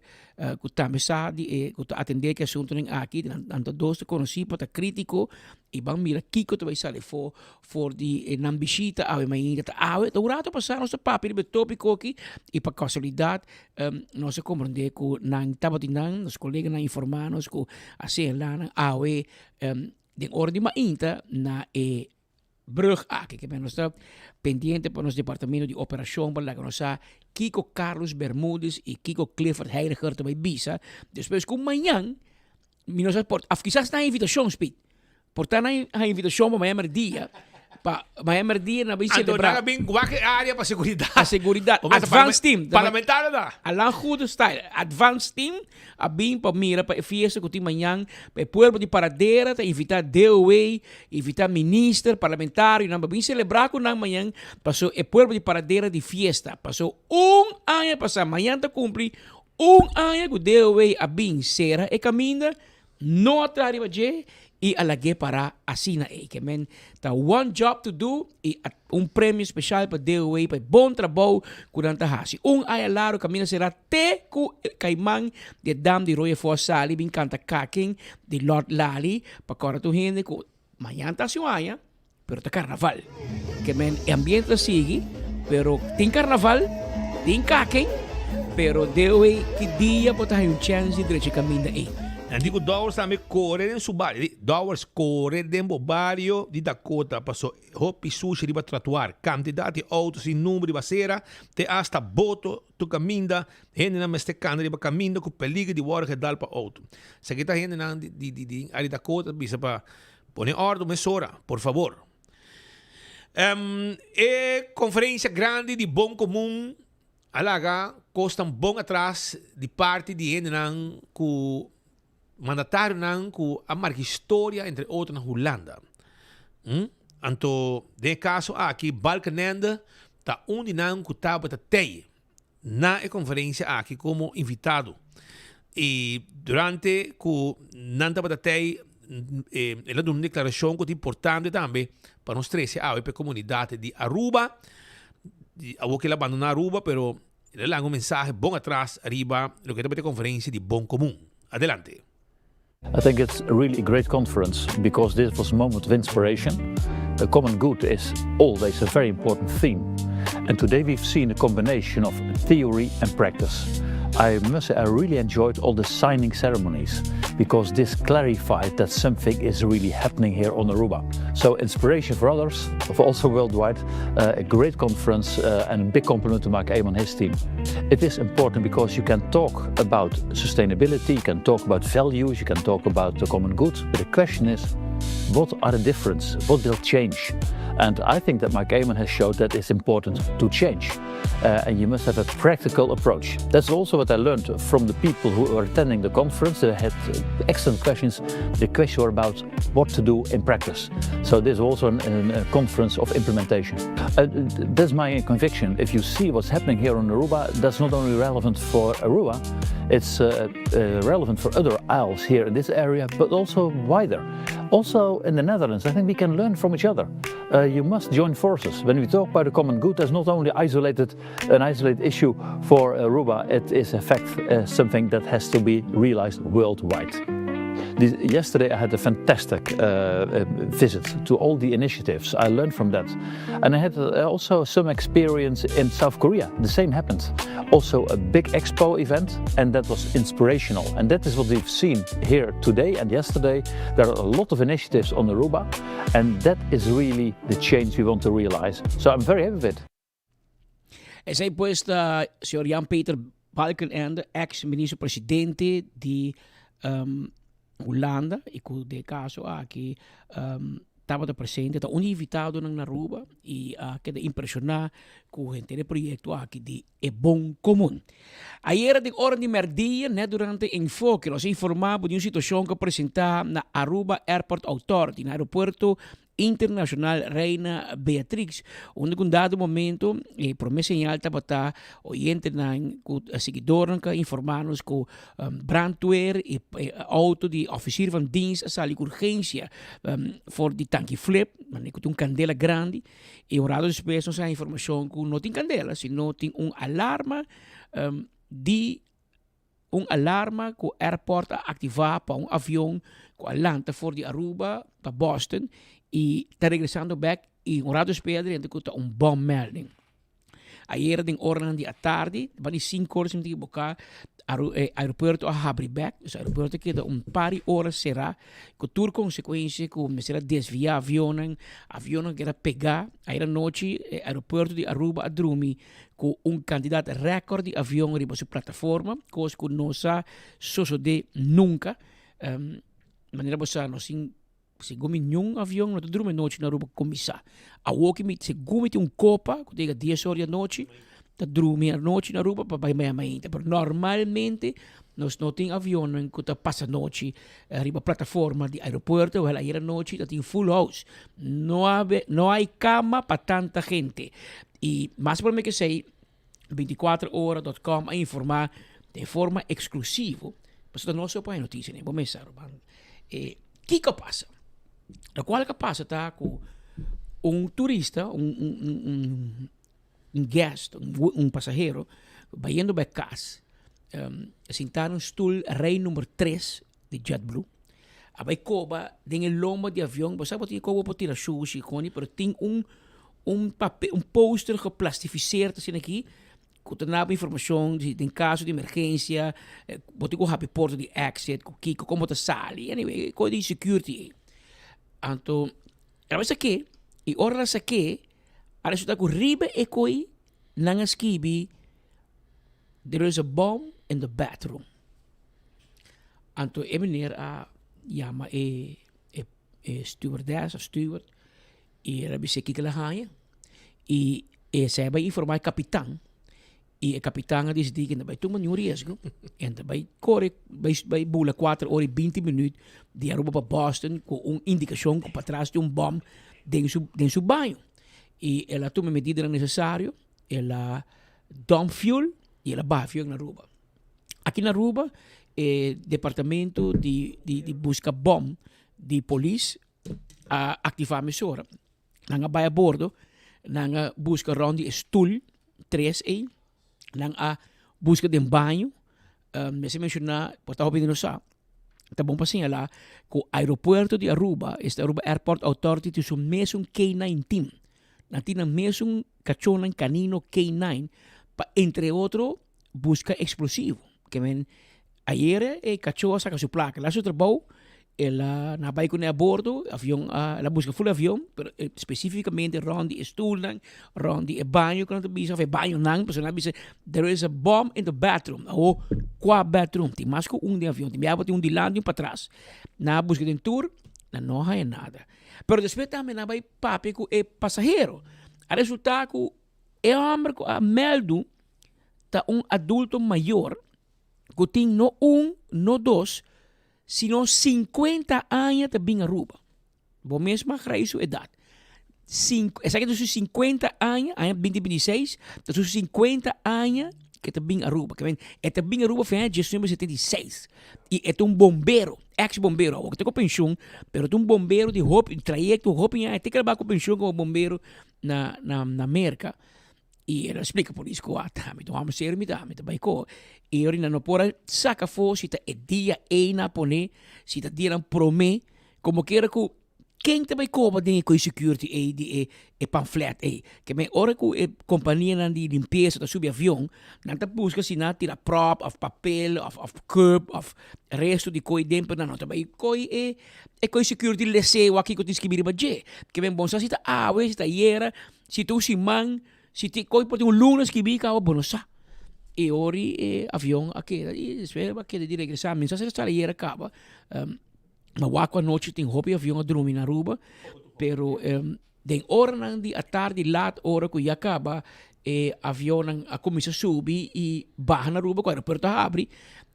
ku tambe sa di e ku ta atendé ku e asuntunan aki. Nan ta dos ta konosí pa ta krítiko i ban mira kiko ta bai sali afó For di e nan bishita awe mainta ta awe, ta un rato pasá nos ta papia riba e tópiko aki i pa kasualidat nos a komprendé ku nan tabatin nan, nos koleganan informá nos ku a señalá nan awe den ora di mainta na e brug aki. Ke nos ta pendiente pa nos departamento di operashon pa laga nos sa kiko Carlos Bermudez i kiko Clifford Heiliger ta bai bisa despues ku mañan mi no sa por, of kisas nan invitashon, Speed. Por ta nan a invitacion pa mañana merdia, pa mañana merdia nan bin Anto celebra. nan a bin wak e area pa seguridad. Pa seguridad. Bo mester Advance team. Parlamentario ta. Alan Goede style. Advance team a bin pa mira pa e fiesta cu tin mañan. Pa e pueblo di Paradera ta invita DOW, invita minister, parlamentario nan pa bin celebra cu nan mañan. Paso e pueblo di Paradera di fiesta. Paso un aña pasa, mañan ta cumpli un aña cu DOW a bin cera e caminda. No a traha riba dje i a lag'é pará asina ei. Ke men ta one job to do i a un premio speshal pa DOA pa e bon trabou ku nan ta hasi. Un aña largu kaminda será te ku e kaiman di e dam di Rooi Afó a sali bin kanta kakin di Lord Lali pa kòrda tur hende ku mañan ta hasi un aña pero ta karnaval. Ke men e ambiente ta sigui pero tin karnaval, tin kaken, pero DOA ki dia bo ta haña un chèns di drecha e kaminda ei? Nan di ku Dowers tambe kore den su bario. Di, Dowers kore den bo bario di Dakota paso hopi sushi riba tratuar. Kantidat di outo sin number riba sera, te asta boto tur kaminda. Hendenan mester kanda riba kaminda ku peliger di wòrdu gedal pa outo. Esaki ta hendenan di di di área Dakota ta bisa pa Pone ordu mesora, por fabor. E conferencia grandi di Bon Comun a laga cosnan bon atras di parti di hendenan cu mandatarionan cu a marca historia entre otro na Hulanda. Anto den e kaso aki Balkenende ta un di nan ku tabata tei na e konferensia aki komo invitado. I durante ku nan tabata tei el a duna un deklarashon ku ta importante tambe pa nos trese awe pa e komunidat di Aruba. Awor ku el a bandoná Aruba pero el a laga un mensahe bon atras riba loke tabata e konferensia di Bon Komun. Adelante. I think it's really a great conference because this was a moment of inspiration. The common good is always a very important theme. And today we've seen a combination of theory and practice. I must say I really enjoyed all the signing ceremonies because this clarified that something is really happening here on Aruba. So inspiration for others, also worldwide, uh, a great conference uh, and a big compliment to Mark Eamon and his team. It is important because you can talk about sustainability, you can talk about values, you can talk about the common good, but the question is, what are the difference? What will change? And I think that Mike Amon has showed that it's important to change. Uh, and you must have a practical approach. That's also what I learned from the people who were attending the conference. They had excellent questions. The questions were about what to do in practice. So this is also an, an, a conference of implementation. Uh, that's my conviction. If you see what's happening here on Aruba, that's not only relevant for Aruba, it's uh, uh, relevant for other isles here in this area, but also wider. Also in the Netherlands, I think we can learn from each other. Uh, you must join forces. When we talk about the common good, that's not only isolated, an isolated issue for Aruba, it is in fact uh, something that has to be realized worldwide. This, yesterday I had a fantastic uh, uh, visit to all the initiatives. I learned from that. And I had uh, also some experience in South Korea. The same happened. Also a big expo event and that was inspirational. And that is what we've seen here today and yesterday. There are a lot of initiatives on Aruba and that is really the change we want to realize. So I'm very happy with it. Esei pues ta señor Jan Peter Balkenende, ex ministro presidente di um, Hulanda y cu de caso aki um, tabata presente, ta un invitadonan na Aruba y a keda impresiona cu henter e proyecto aki di e bon comun. Ayera den ora di merdia, net durante Enfoke, nos a informa bo di un situacion cu a presenta na Aruba Airport Authority, na aeropuerto Internacional Reina Beatrix, unda ku un dado momento e prome señal tabata oyentenan ku siguidornan ku a informá nos ku brandweer i auto di officier van dienst a sali ku urgensia for di Tanki Flip, manera ku tin un kandela grandi i un rato despues nos a haña informashon ku no tin kandela sino tin un alarma di Un alarma ku airport a aktivá pa un avion ku a lanta for di Aruba pa Boston i ta regresando bèk i un rato despues a drenta ku ta un bommelding. Ayera den oranan di atardi, banda di sinku ora si mi ta ekiboká, e aeropuerto a habri bèk, dus aeropuerto a keda un par di ora será ku tur konsekuensia ku mester a desviá avionnan, avionnan a keda pegá. Ayera nochi e aeropuerto di Aruba a drumi ku un kantidat rèkòrt di avion riba su plataforma, kos ku no sa sosodé nunka. Manera bo sa, nos tin segun mi niun avion no ta drumi anochi na Aruba kuminsá. Awor ki mi segun mi tin un kopa ku ta yega dies ora di anochi, ta drumi anochi na Aruba pa bai maya mainta. Pero normalmente nos no tin avionnan ku ta pasa anochi riba plataforma di aeropuerto, wèl ayer anochi ta tin full house. No no hay kama pa tanta hente. I mas prome ku esei, binticuater ora dot com a informá den forma eksklusivo, pasobra nos so por haña notisia den bo mesa ruman, e kiko a pasa. Lokual ku a pasa ta ku un turista, un un un un un guest, un pasahero bayendo bai kas, sintá na un stul rei number tres di JetBlue, a bai koba den e lomba di avion, bo sa bo tin koba por tira shushi koni, pero tin un un papel, un poster geplastificeerd asina aki, ku ta naba informashon di den kaso di emergensia, bo tin ku habri porta di exit, ku kiko, kon bo ta sali, anyway, kos di security ei. Anto, el a bai sak'é, i ora el a sak'é, a resulta ku riba e koi nan a skibi, There is a bomb in the bathroom. Anto e meneer a yama e e e stewardess of steward y el a bis'é kiko el a haña y esei a bai informá e kapitan y e kapitan a disidí ke no bai tuma niun riesgo en ta bai kore bai bai bula kuater ora y binti minüt di Aruba pa Boston ku un indikashon ku patras tin un bòm. Den su den su baño. Y el a tuma e medidanan necesario, el a dump fuel y el a baha fuel na Aruba. Aki na Aruba e departamento di di di busca bom di polis a activa mesora. Nan a bai a bordo, nan a busca rond di e stoel tres ey, nan a busca den baño. Mester menciona, por ta hopi di nos sa, ta bon pa señala cu aeropuerto di Aruba, esta Aruba Airport Authority tin su mesun K9 team. Nan tin nan mesun cachonan canino K9 pa entre otro busca explosivo. Ke men ayer e cacho a saca su placa, el a haci su trabou, el a nan a bay cune a bordo, avion a el a busca full avion, pero specificamente rond di e stoelnan, rond di e baño cu nan ta bisa of e bañonan, pasobra nan a bisa there is a bomb in the bathroom. Awo cua bathroom? Tin mas cu un den avion, tin biaha bo tin un dilanti y un patras. Nan a busca den tur, nan no a haya nada. Pero despues tambe nan a bay papia cu e pasahero. A resulta cu e homber cu a meldu ta un adulto mayor cu tin no un, no dos, sino cincuenta aña ta bin Aruba. Bo mes mag rai su edad. Cinco, esaki ta su cincuenta aña, aña binti binti seis, ta su cincuenta aña que ta bin Aruba. Que men, e ta bin Aruba fin aña diesnuebe setenta i seis. Y e ta un bombero, ex bombero, awor ta cu pensioen, pero ta un bombero di hopi trayecto, hopi aña, te kaba cu pensioen como bombero na, na, na Merca. Y el a splica polis cu ata mi ta un homber serio mi ta, mi ta bay co. Y ora no por a saca afo si ta e dia ey nan a pone, si ta dianan prome, como kiera cu ken ta bay coba den e coy security ey di e e pamflet ey. Ke men ora cu e companianan di limpieza ta subi avion, nan ta busca si nan a tira prop of papel of of cup of resto di coy den, pero nan no ta bay coy e e coy security lese wak kico tin skibi riba dje. Ke men bon sa si ta awe, si ta ayera. Si ta un siman, si tin koe por tin un luna skibí kaba bo no sa. E ori e avion a keda i despues a keda di regresá. Mi no sa si ta ayera kaba. Ma wak ku anochi tin hopi avion a drumi na Aruba, pero den oranan di atardi lat ora ku ya kaba e avionnan a kuminsá subi i baha na Aruba ku aeropuerto a habri,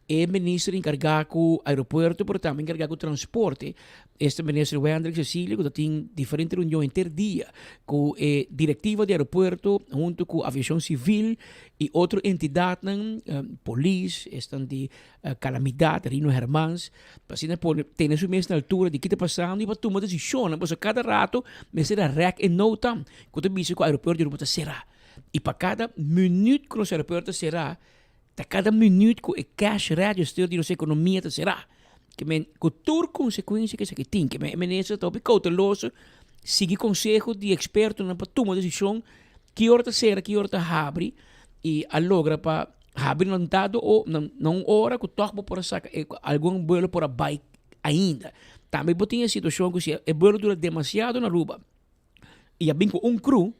E minister encarga cu aeropuerto pero tambe encarga cu transporte, esta minister Wendrick Cecilia cu ta tin diferente reunion henter dia cu e directiva di aeropuerto hunto cu aviacion civil y otro entidadnan, polis, esnan di calamidad, Rino Hermans, pa asina por tene su mes na altura di ki ta pasando y pa tuma decisionnan pasobra cada rato mester a rek e nota cu ta bisa cu aeropuerto di Aruba ta cera y pa cada minuut cu nos aeropuerto ta cera Ta kada minuut ku e cash register di nos ekonomia ta será. Ke men ku tur konsekuensia ku esaki tin. Ke men e minister ta hopi kouteloso sigui konseho di ekspertonan pa tuma desishon ki ora ta sera, ki ora ta habri i a logra pa habri nan dado o na un ora ku tòg bo por a saka e algun buelo por a bai ainda. Tambe bo tin e situashon ku si e buelo dura demasiado na Aruba i a bin ku un crew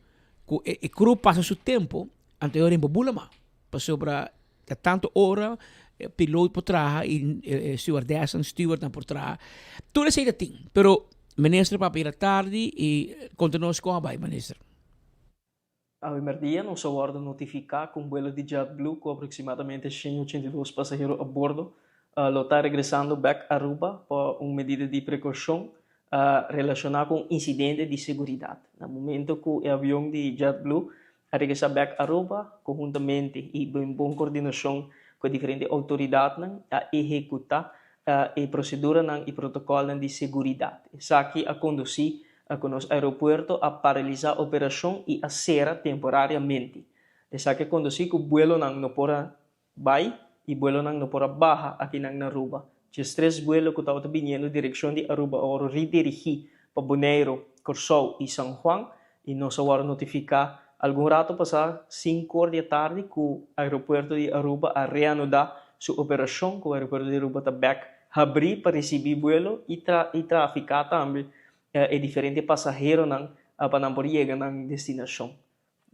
ku e crew pasa su tempo anto e ora bo bula mas. Pasobra ta tanto ora e piloot por traha y e stewardesnan, stewardnan por traha. Tur esey ta tin. Pero minister papia era tardi y conta nos con a bay minister. Awe merdia nos a wordo notifica cu un vuelo di JetBlue cu aproximadamente 182 pasahero a bordo lo ta regresando bek Aruba pa un medida di precaucion relaciona cu un incidente di seguridad. Na momento cu e avion di JetBlue a regresá bèk Aruba konhuntamente i den bon kordinashon ku e diferente outoridatnan a ehekutá e proseduranan i protokòlnan di seguridat. Esaki a kondusí ku nos aeropuerto a paralisá operashon i a sera temporariamente. Esaki a kondusí ku buelonan no por a Bai y buelonan no por a baha akinan na Aruba. Djestres buelo cu tabata biniendo direccion di Aruba a worde redirigi pa Boneiro, Corsou y San Juan y nos a worde notifica algun rato pasa cincor di atardi cu aeropuerto di Aruba a reanuda su operacion cu aeropuerto di Aruba ta bek habri pa ricibi buelo y y trafica tambe e diferente pasaheronan pa nan por yega nan destinacion.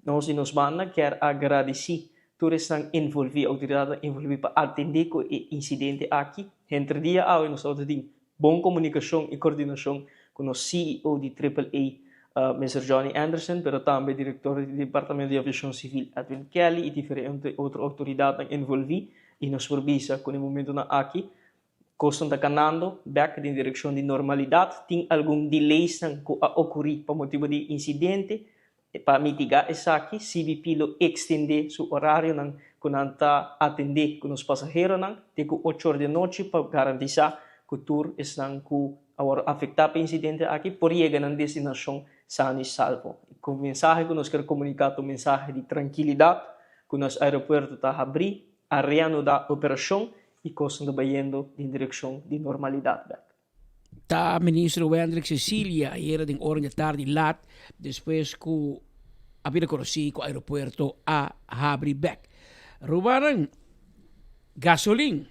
Nos di nos banda kier a gradisí tur esnan envolví, outoridatnan envolví pa atendé ku e insidente aki. Henter dia awe nos tabata tin bon komunikashon i kordinashon ku nos CEO di Triple A, Mister Johnny Anderson, pero tambe direktor di Departamento di Aviashon Sivil Edwin Kelly i diferente otro outoridatnan envolví i nos por bisa ku na e momentunan aki. Kosnan ta kanando bèk den direkshon di normalidat. Tin algun delaysnan ku a okurí pa motibu di insidente. Pa mitigá esaki, CBP lo ekstendé su orarionan ku nan ta atendé ku nos pasaheronan te ku ocho or di anochi pa garantisá ku tur esnan ku a wòrdu afektá pa e insidente aki por yega nan destinashon sano i salvo. Ku mensahe ku nos kier komuniká ta un mensahe di trankilidat ku nos aeropuerto ta habrí, a reanudá operashon i kosnan ta bayendo den direkshon di normalidat bèk. Ta Minister Wendrick Cecilia ayera den ora di atardi lat despues ku a bira konosí ku aeropuerto a habri bèk. Rumannan, gasolin.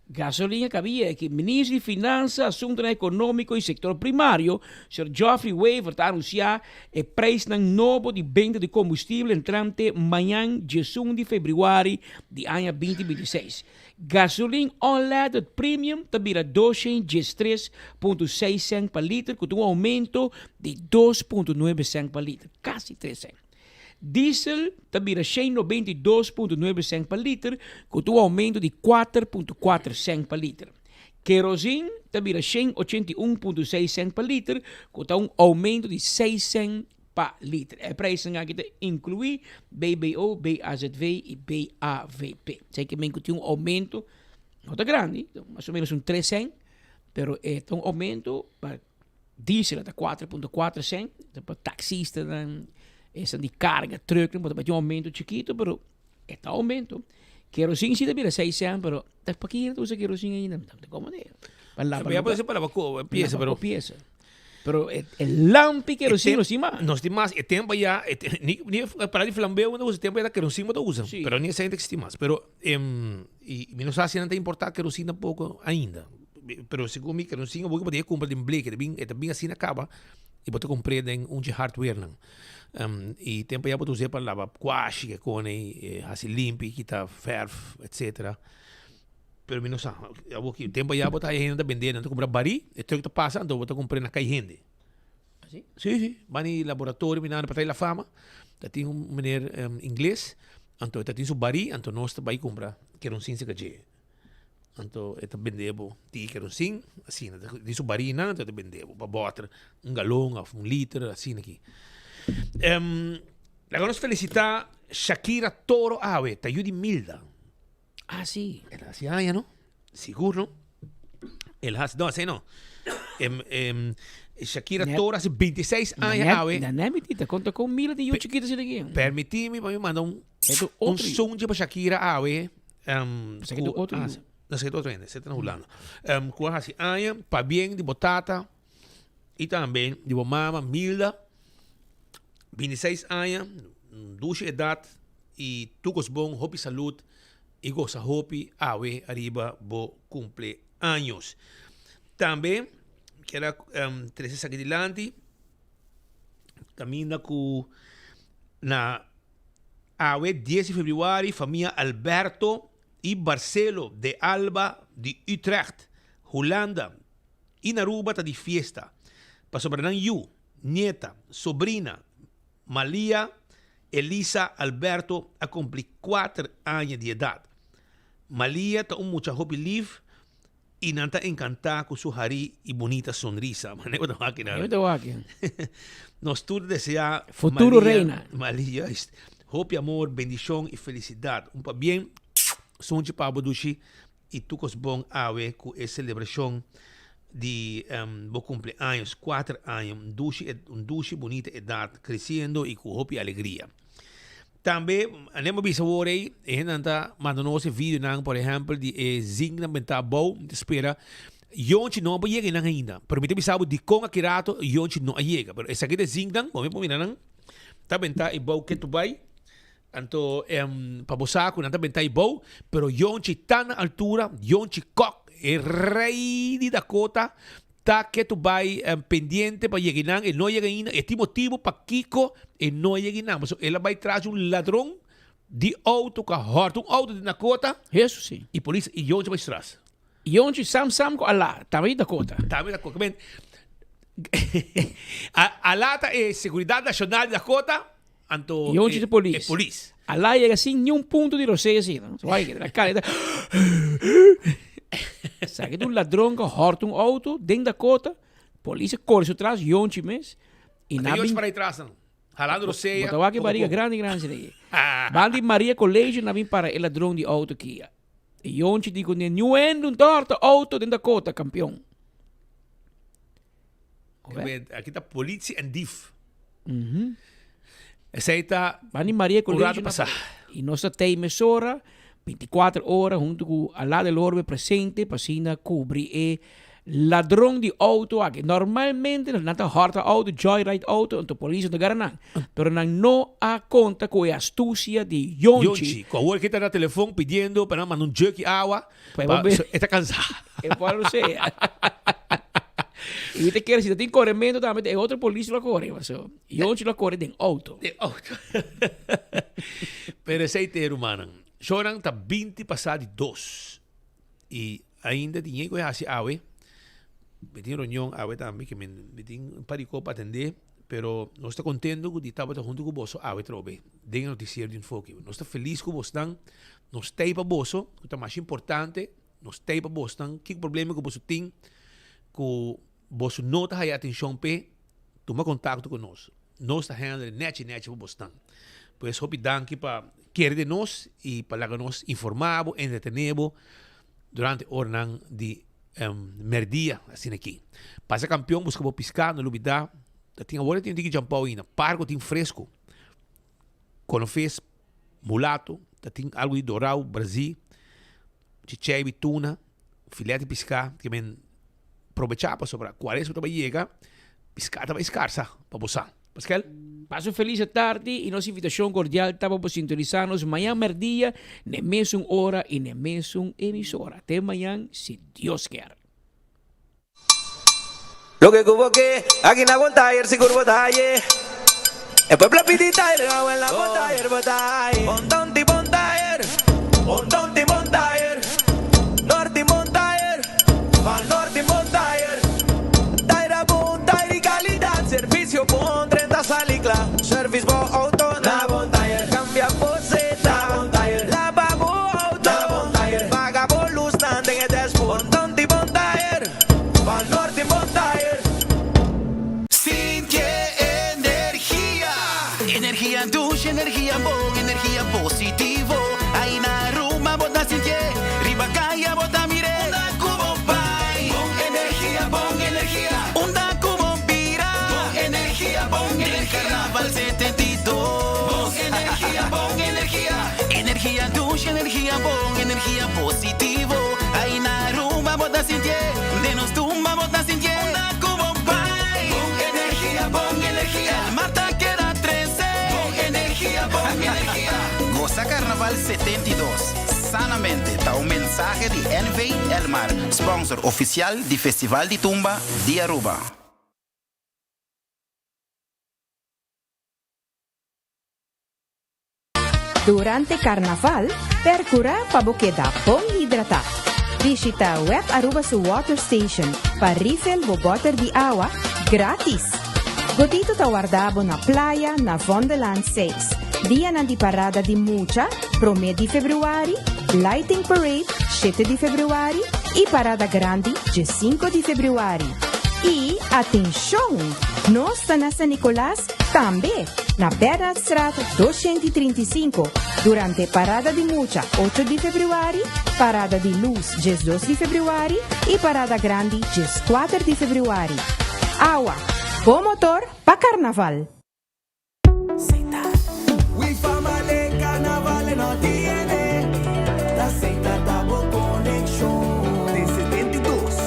Gasolin a kabia ki Minister di Finansa, Asuntonan Ekonómiko i Sektor Primario, señor Geoffrey Wever ta anunsiá e preisnan nobo di benta di kombustibel entrante mañan diesun di febrüari di aña 2026. Gasolin unleaded premium ta bira 213.6 cent pa liter ku ta un oumento di 2.9 cent pa liter, kasi tres cent. Diesel ta bira 192.9 cent pa liter ku ta un oumento di 4.4 cent pa liter. Kerozin ta bira 181.6 cent pa liter ku ta un oumento di 6 cent pa liter. E prijsnan aki ta inkluí BBO, BAZV i BAVP. Esei ke men ku tin un oumento, no ta grandi, mas o menos un tres cent, pero e ta un oumento pa diesel ta 4.4 cent, ta pa taxistanan, esnan di karga, trucknan, por ta tin un oumento chikito, pero e ta oumento. Kerosene si ta bira 6 cent, pero ta paki hende ta usa kerosene ainda? Ta komo de? Pa laba lugar. Pa laba pieza, pero. Pieza. Pero e lampi kerosene no tin mas. No tin mas. E tempo ya, ni, ni para di flambeo no usa, e tempo ya ta kerosene bo ta usa. Sí. Pero ni esei ta existi mas. Pero, y mi no sa si nan ta importa kerosene tampoco ainda. Pero segun mi kerosene bo por kumpra den bleke, e ta bin asina kaba y bo ta kumpr'é den un dje hardware nan. Y tempo ya bo ta us'é pa laba kwashi ke kone, hasi limpi, kita verf, etcetera. Pero mi no sa. Abo ki tempo ya bo ta haya hende ta bende, nan ta kumpra barí, e truck ta pasa, anto bo ta kumpra na kai hende. Así? Sí, sí. Bani laboratorio mi nan pa trae la fama. Ta tin un meneer um, ingles, anto ta tin su barí, anto nos ta bai kumpra keronsin cerca dje. Anto e ta bende bo ti keronsin, asina, ta tin su barí nan, anto e ta bende bo pa boter un galon of un liter, asina ki. Um, laga nos felicita Shakira Toro awe, ta yu di Milda. Ah, sí. El hasi aña, no? Sigur, no? El hasi, no, así no. Em, em, Shakira Net- Toro hace 26 aña, Net- awe. Na net mi tita, konta kon mila di yu chiquito asina aki. Permitimi pa mi manda un, Eto un otro yu. sunchi pa Shakira awe. Um, Sa ki otro yu. No, sa ki otro hende, se ta na Hulanda. Um, ku a hasi aña, pabien di bo tata i tambe di bo mama Milda. 26 aña, dushi edat i tur kos bon, hopi salud i gosa hopi awe ariba bo cumpleaños. Tambe kier a trece esaki dilanti caminda cu na awe dies di februari famia Alberto i Barcelo de Alba di Utrecht, Hulanda i na Aruba ta di fiesta pasobra nan yu nieta, sobrina, Malia Elisa Alberto a kumpli kuater aña di edat. Malia ta un mucha hopi lif i nan ta enkantá ku su harí i bunita sonrisa. Manera bo ta wak nan. Manera bo ta wak. Nos tur ta deseá Futuro reina. Malia hopi amor, bendishon i felisidat. Un pabien, sunchi pa bo dushi I tur kos bon awe ku e selebrashon di bo kumpleaños, kuater aña, un dushi un dushi bunita edat, kresiendo i ku hopi alegria. Tambe, anem a bisa awor ei, e hendenan ta manda nos e videonan, por ehèmpel, di e zinknan bentá abou, mi ta spera Yonchi no a por yega einan ainda, pero mi ta bisa bo dikon aki rato Yonchi no a yega, pero esaki ta e zinknan, bo mi por mira nan, ta bentá abou ketu bai. Anto pa bo sa ku nan ta benta ei bou, pero Yonchi ta na altura, Yonchi Kok, e rei di Dakota, ta ketu bai pendiente pa yega einan, e no yega ainda, e tin motibu pakiko e no yega einan, pasobra el a bai tras di un ladron di outo ku a hòrta un outo di Dakota. Hesu si. I polis i Yonchi bai tras. Yonchi Sam Sam ku Alá, tambe di Dakota. Tambe di Dakota. Men, Alá ta e seguridat nashonal di Dakota. Anto Yonchi di polis. e polis. Alá yega sin niun punto di rosea asina. So wai keda na kaya ta. Esaki ta un ladron ku a hòrta un outo den Dakota. Polis a kore su tras, yonchi mes. I nan bin. Para tras nan. Halando rosea. Bo ta wak e bariga grandi grandi asina ei. Ban di Maria College nan bin para e ladron di outo kia. E yonchi di ku ne niun hende un ta hòrta outo den Dakota, kampion. Aki ta politie en dief. Esei ta Bani Maria un rato pasá. I nos ta tei mesora, 24 ora, huntu ku Alá del Orbe presente pa asina kubri e ladron di outo aki. Normalmente nan ta hòrta outo, joyride outo, anto polis no ta gara nan. Pero nan no a konta ku e astusia di Yonchi. Yonchi, ku awor ke ta na telefon pidiendo pa nan manda un jug di awa. Pa e ta cansá. E por lo sea. Y mi ta kere si ta tin coremento tambe e otro polis lo core paso Yonchi lo core den auto. Den auto. Pero esey te rumannan. Shonan ta binti pasa di dos. Y ainda tin yen cu e haci awe. Mi tin reunion awe tambe ke mi tin un par di cos pa atende. Pero nos ta contento cu di tabata hunto cu boso awe trobe den e noticiero di Enfoke. Nos ta feliz cu bosnan. Nos ta ei pa boso, ku ta masha importante, nos ta ei pa bosnan, kiko problema ku boso tin, ku boso no ta haya atenshon p'e, tuma kontakto ku nos. Nos ta handle nechi nechi pa bosnan. Pues hopi danki pa kere den nos i pa laga nos informá bo, entretené bo durante oranan di merdia asina aki. Pasa kampion buska bo piská, no lubidá, ta tin awor tin tiki djampou ainda, pargo tin fresku. Konofes mulato, ta tin algo di dorau, brazí, chicheibi, tuna, filet di piská, ke men probechá pasobra kuaresma ta bai yega, piská ta bai skarsa pa bo sa. Paskel? Pasa un felis atardi i nos invitashon kordial ta pa bo sintonisá nos mañan mèrdia n'e mesun ora i n'e mesun emisora. Te mañan si Dios kier. Loke ku bo ke, aki na bon tayer sigur bo ta haye. E pueblo a pidi tayer, awe na bon tayer bo ta haye. Bon tonti bon tayer, bon tonti bon tayer, norti bon tayer, van norti bon tayer. Tayer a bon tayer di kalidat, servisio bon, drenta sali kla. Service bo auto na bon tayer, kambia bo zeta na bon tayer, laba bo auto na bon tayer, paga bo lusnan den e dashboard. Bon tonti bon tayer. Pa Norte bon tayer. Sinti e energia. Energia dushi, energia bon, energia positivo. Ai na Aruba bo ta sintié, riba kaya bo ta mir'é. Unda ku bo bai, bon energia, bon energia. Unda ku bo bira, bon energia, bon energia. Den Carnaval 72, bon energia, bon energia. Energia dushi, energia bon, energia positivo. Ai na Aruba bo ta sintié, den nos tumba bo ta sintié. Unda ku bo bai, bon energia, bon energia. El mar ta keda trese, bon energia, bon energia. Gosa Carnaval 72 sanamente ta un mensahe di NV Elmar, sponsor oficial di Festival di Tumba di Aruba. Durante Carnaval, percura pa bo keda bon hidrata. Bishita web Aruba su Water Station pa refill bo boter di awa gratis. Godito ta warda bo na playa na Vondelaan 6. Dianan di parada di mucha, prome di februari, Lighting Parade, shete di februari, y parada grandi, dje di februari. Y atencion! Nos ta na San Nicolas Tambe, na Bernardstraat 235, durante Parada di Mucha 8 di februari, Parada di Luz 12 di februari y Parada Grandi 14 di februari. Awa, bo motor pa Carnaval! We famale carnaval no tiene Ta Seita ta bo conexion Den 72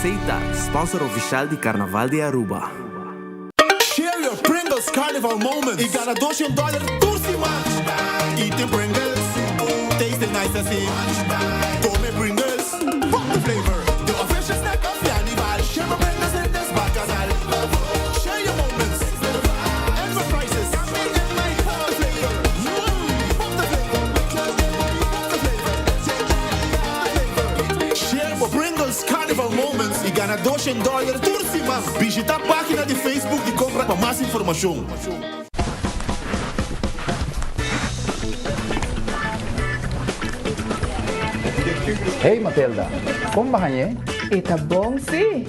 Seita, sponsor oficial di Carnaval di Aruba. Share your Pringles Carnival moments y gana 200 dollar tur siman. Eating Pringles, tasting nice asina. Come Pringles, pop the flavor. The official snack of Carnival. Share your Pringles in this bacchanal. I gana 200 dollar tur siman. Bishita pagina di Facebook di Compra pa mas informacion. Hey Matilda, kon ba hañ'é? E ta bon sí.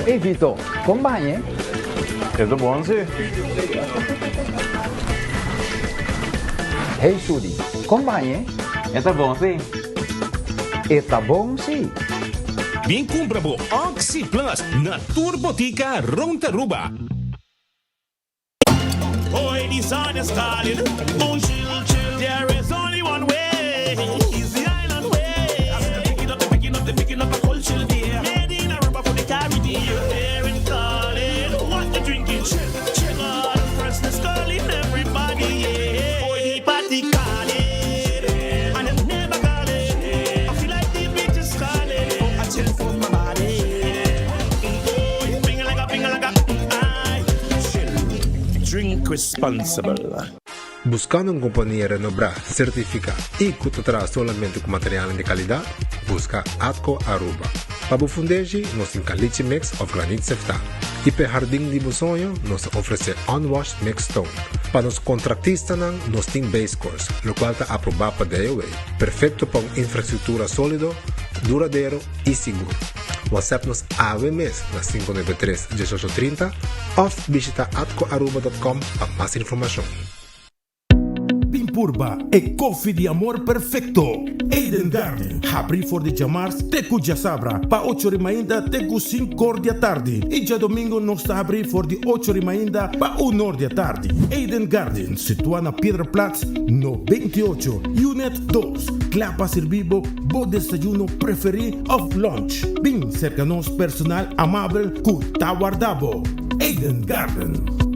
Hey Vito, kon ba hañ'é? E ta bon sí. Hey Sudi, kon ba hañ'é? E ta bon sí. E ta bon sí. Bin kumpra bo Oxi Plus na tur botika rond Aruba. Drink responsible. Buscando un compania renombra, certifica y cu ta traha solamente cu materialnan di calidad? Busca Atco Aruba. Pa bo fundeshi, nos tin caliche mix of granit seftá. Y p'e hardin di bo soño, nos ta ofrece unwashed mixed stone. Pa nos contractistanan, nos tin base course, locual ta aproba pa DOW, perfecto pa un infrastructura solido, duradero y sigur. WhatsApp nos awe mes na 593 1830 of bishita atcoaruba.com pa mas informacion. Bin purba e koffie di amor perfecto! Eden Garden, habri for di djamars te ku djasabra pa ocho ri mainta te ku sinkor di atardi i djadomingo nos ta habri for di ocho ri mainta pa unor di atardi. Eden Garden, situa na Piedraplaats no 28, Unit dos, kla pa sirbi bo bo desayuno preferi of lunch. Bin serka nos personal amabel ku ta warda bo. Eden Garden.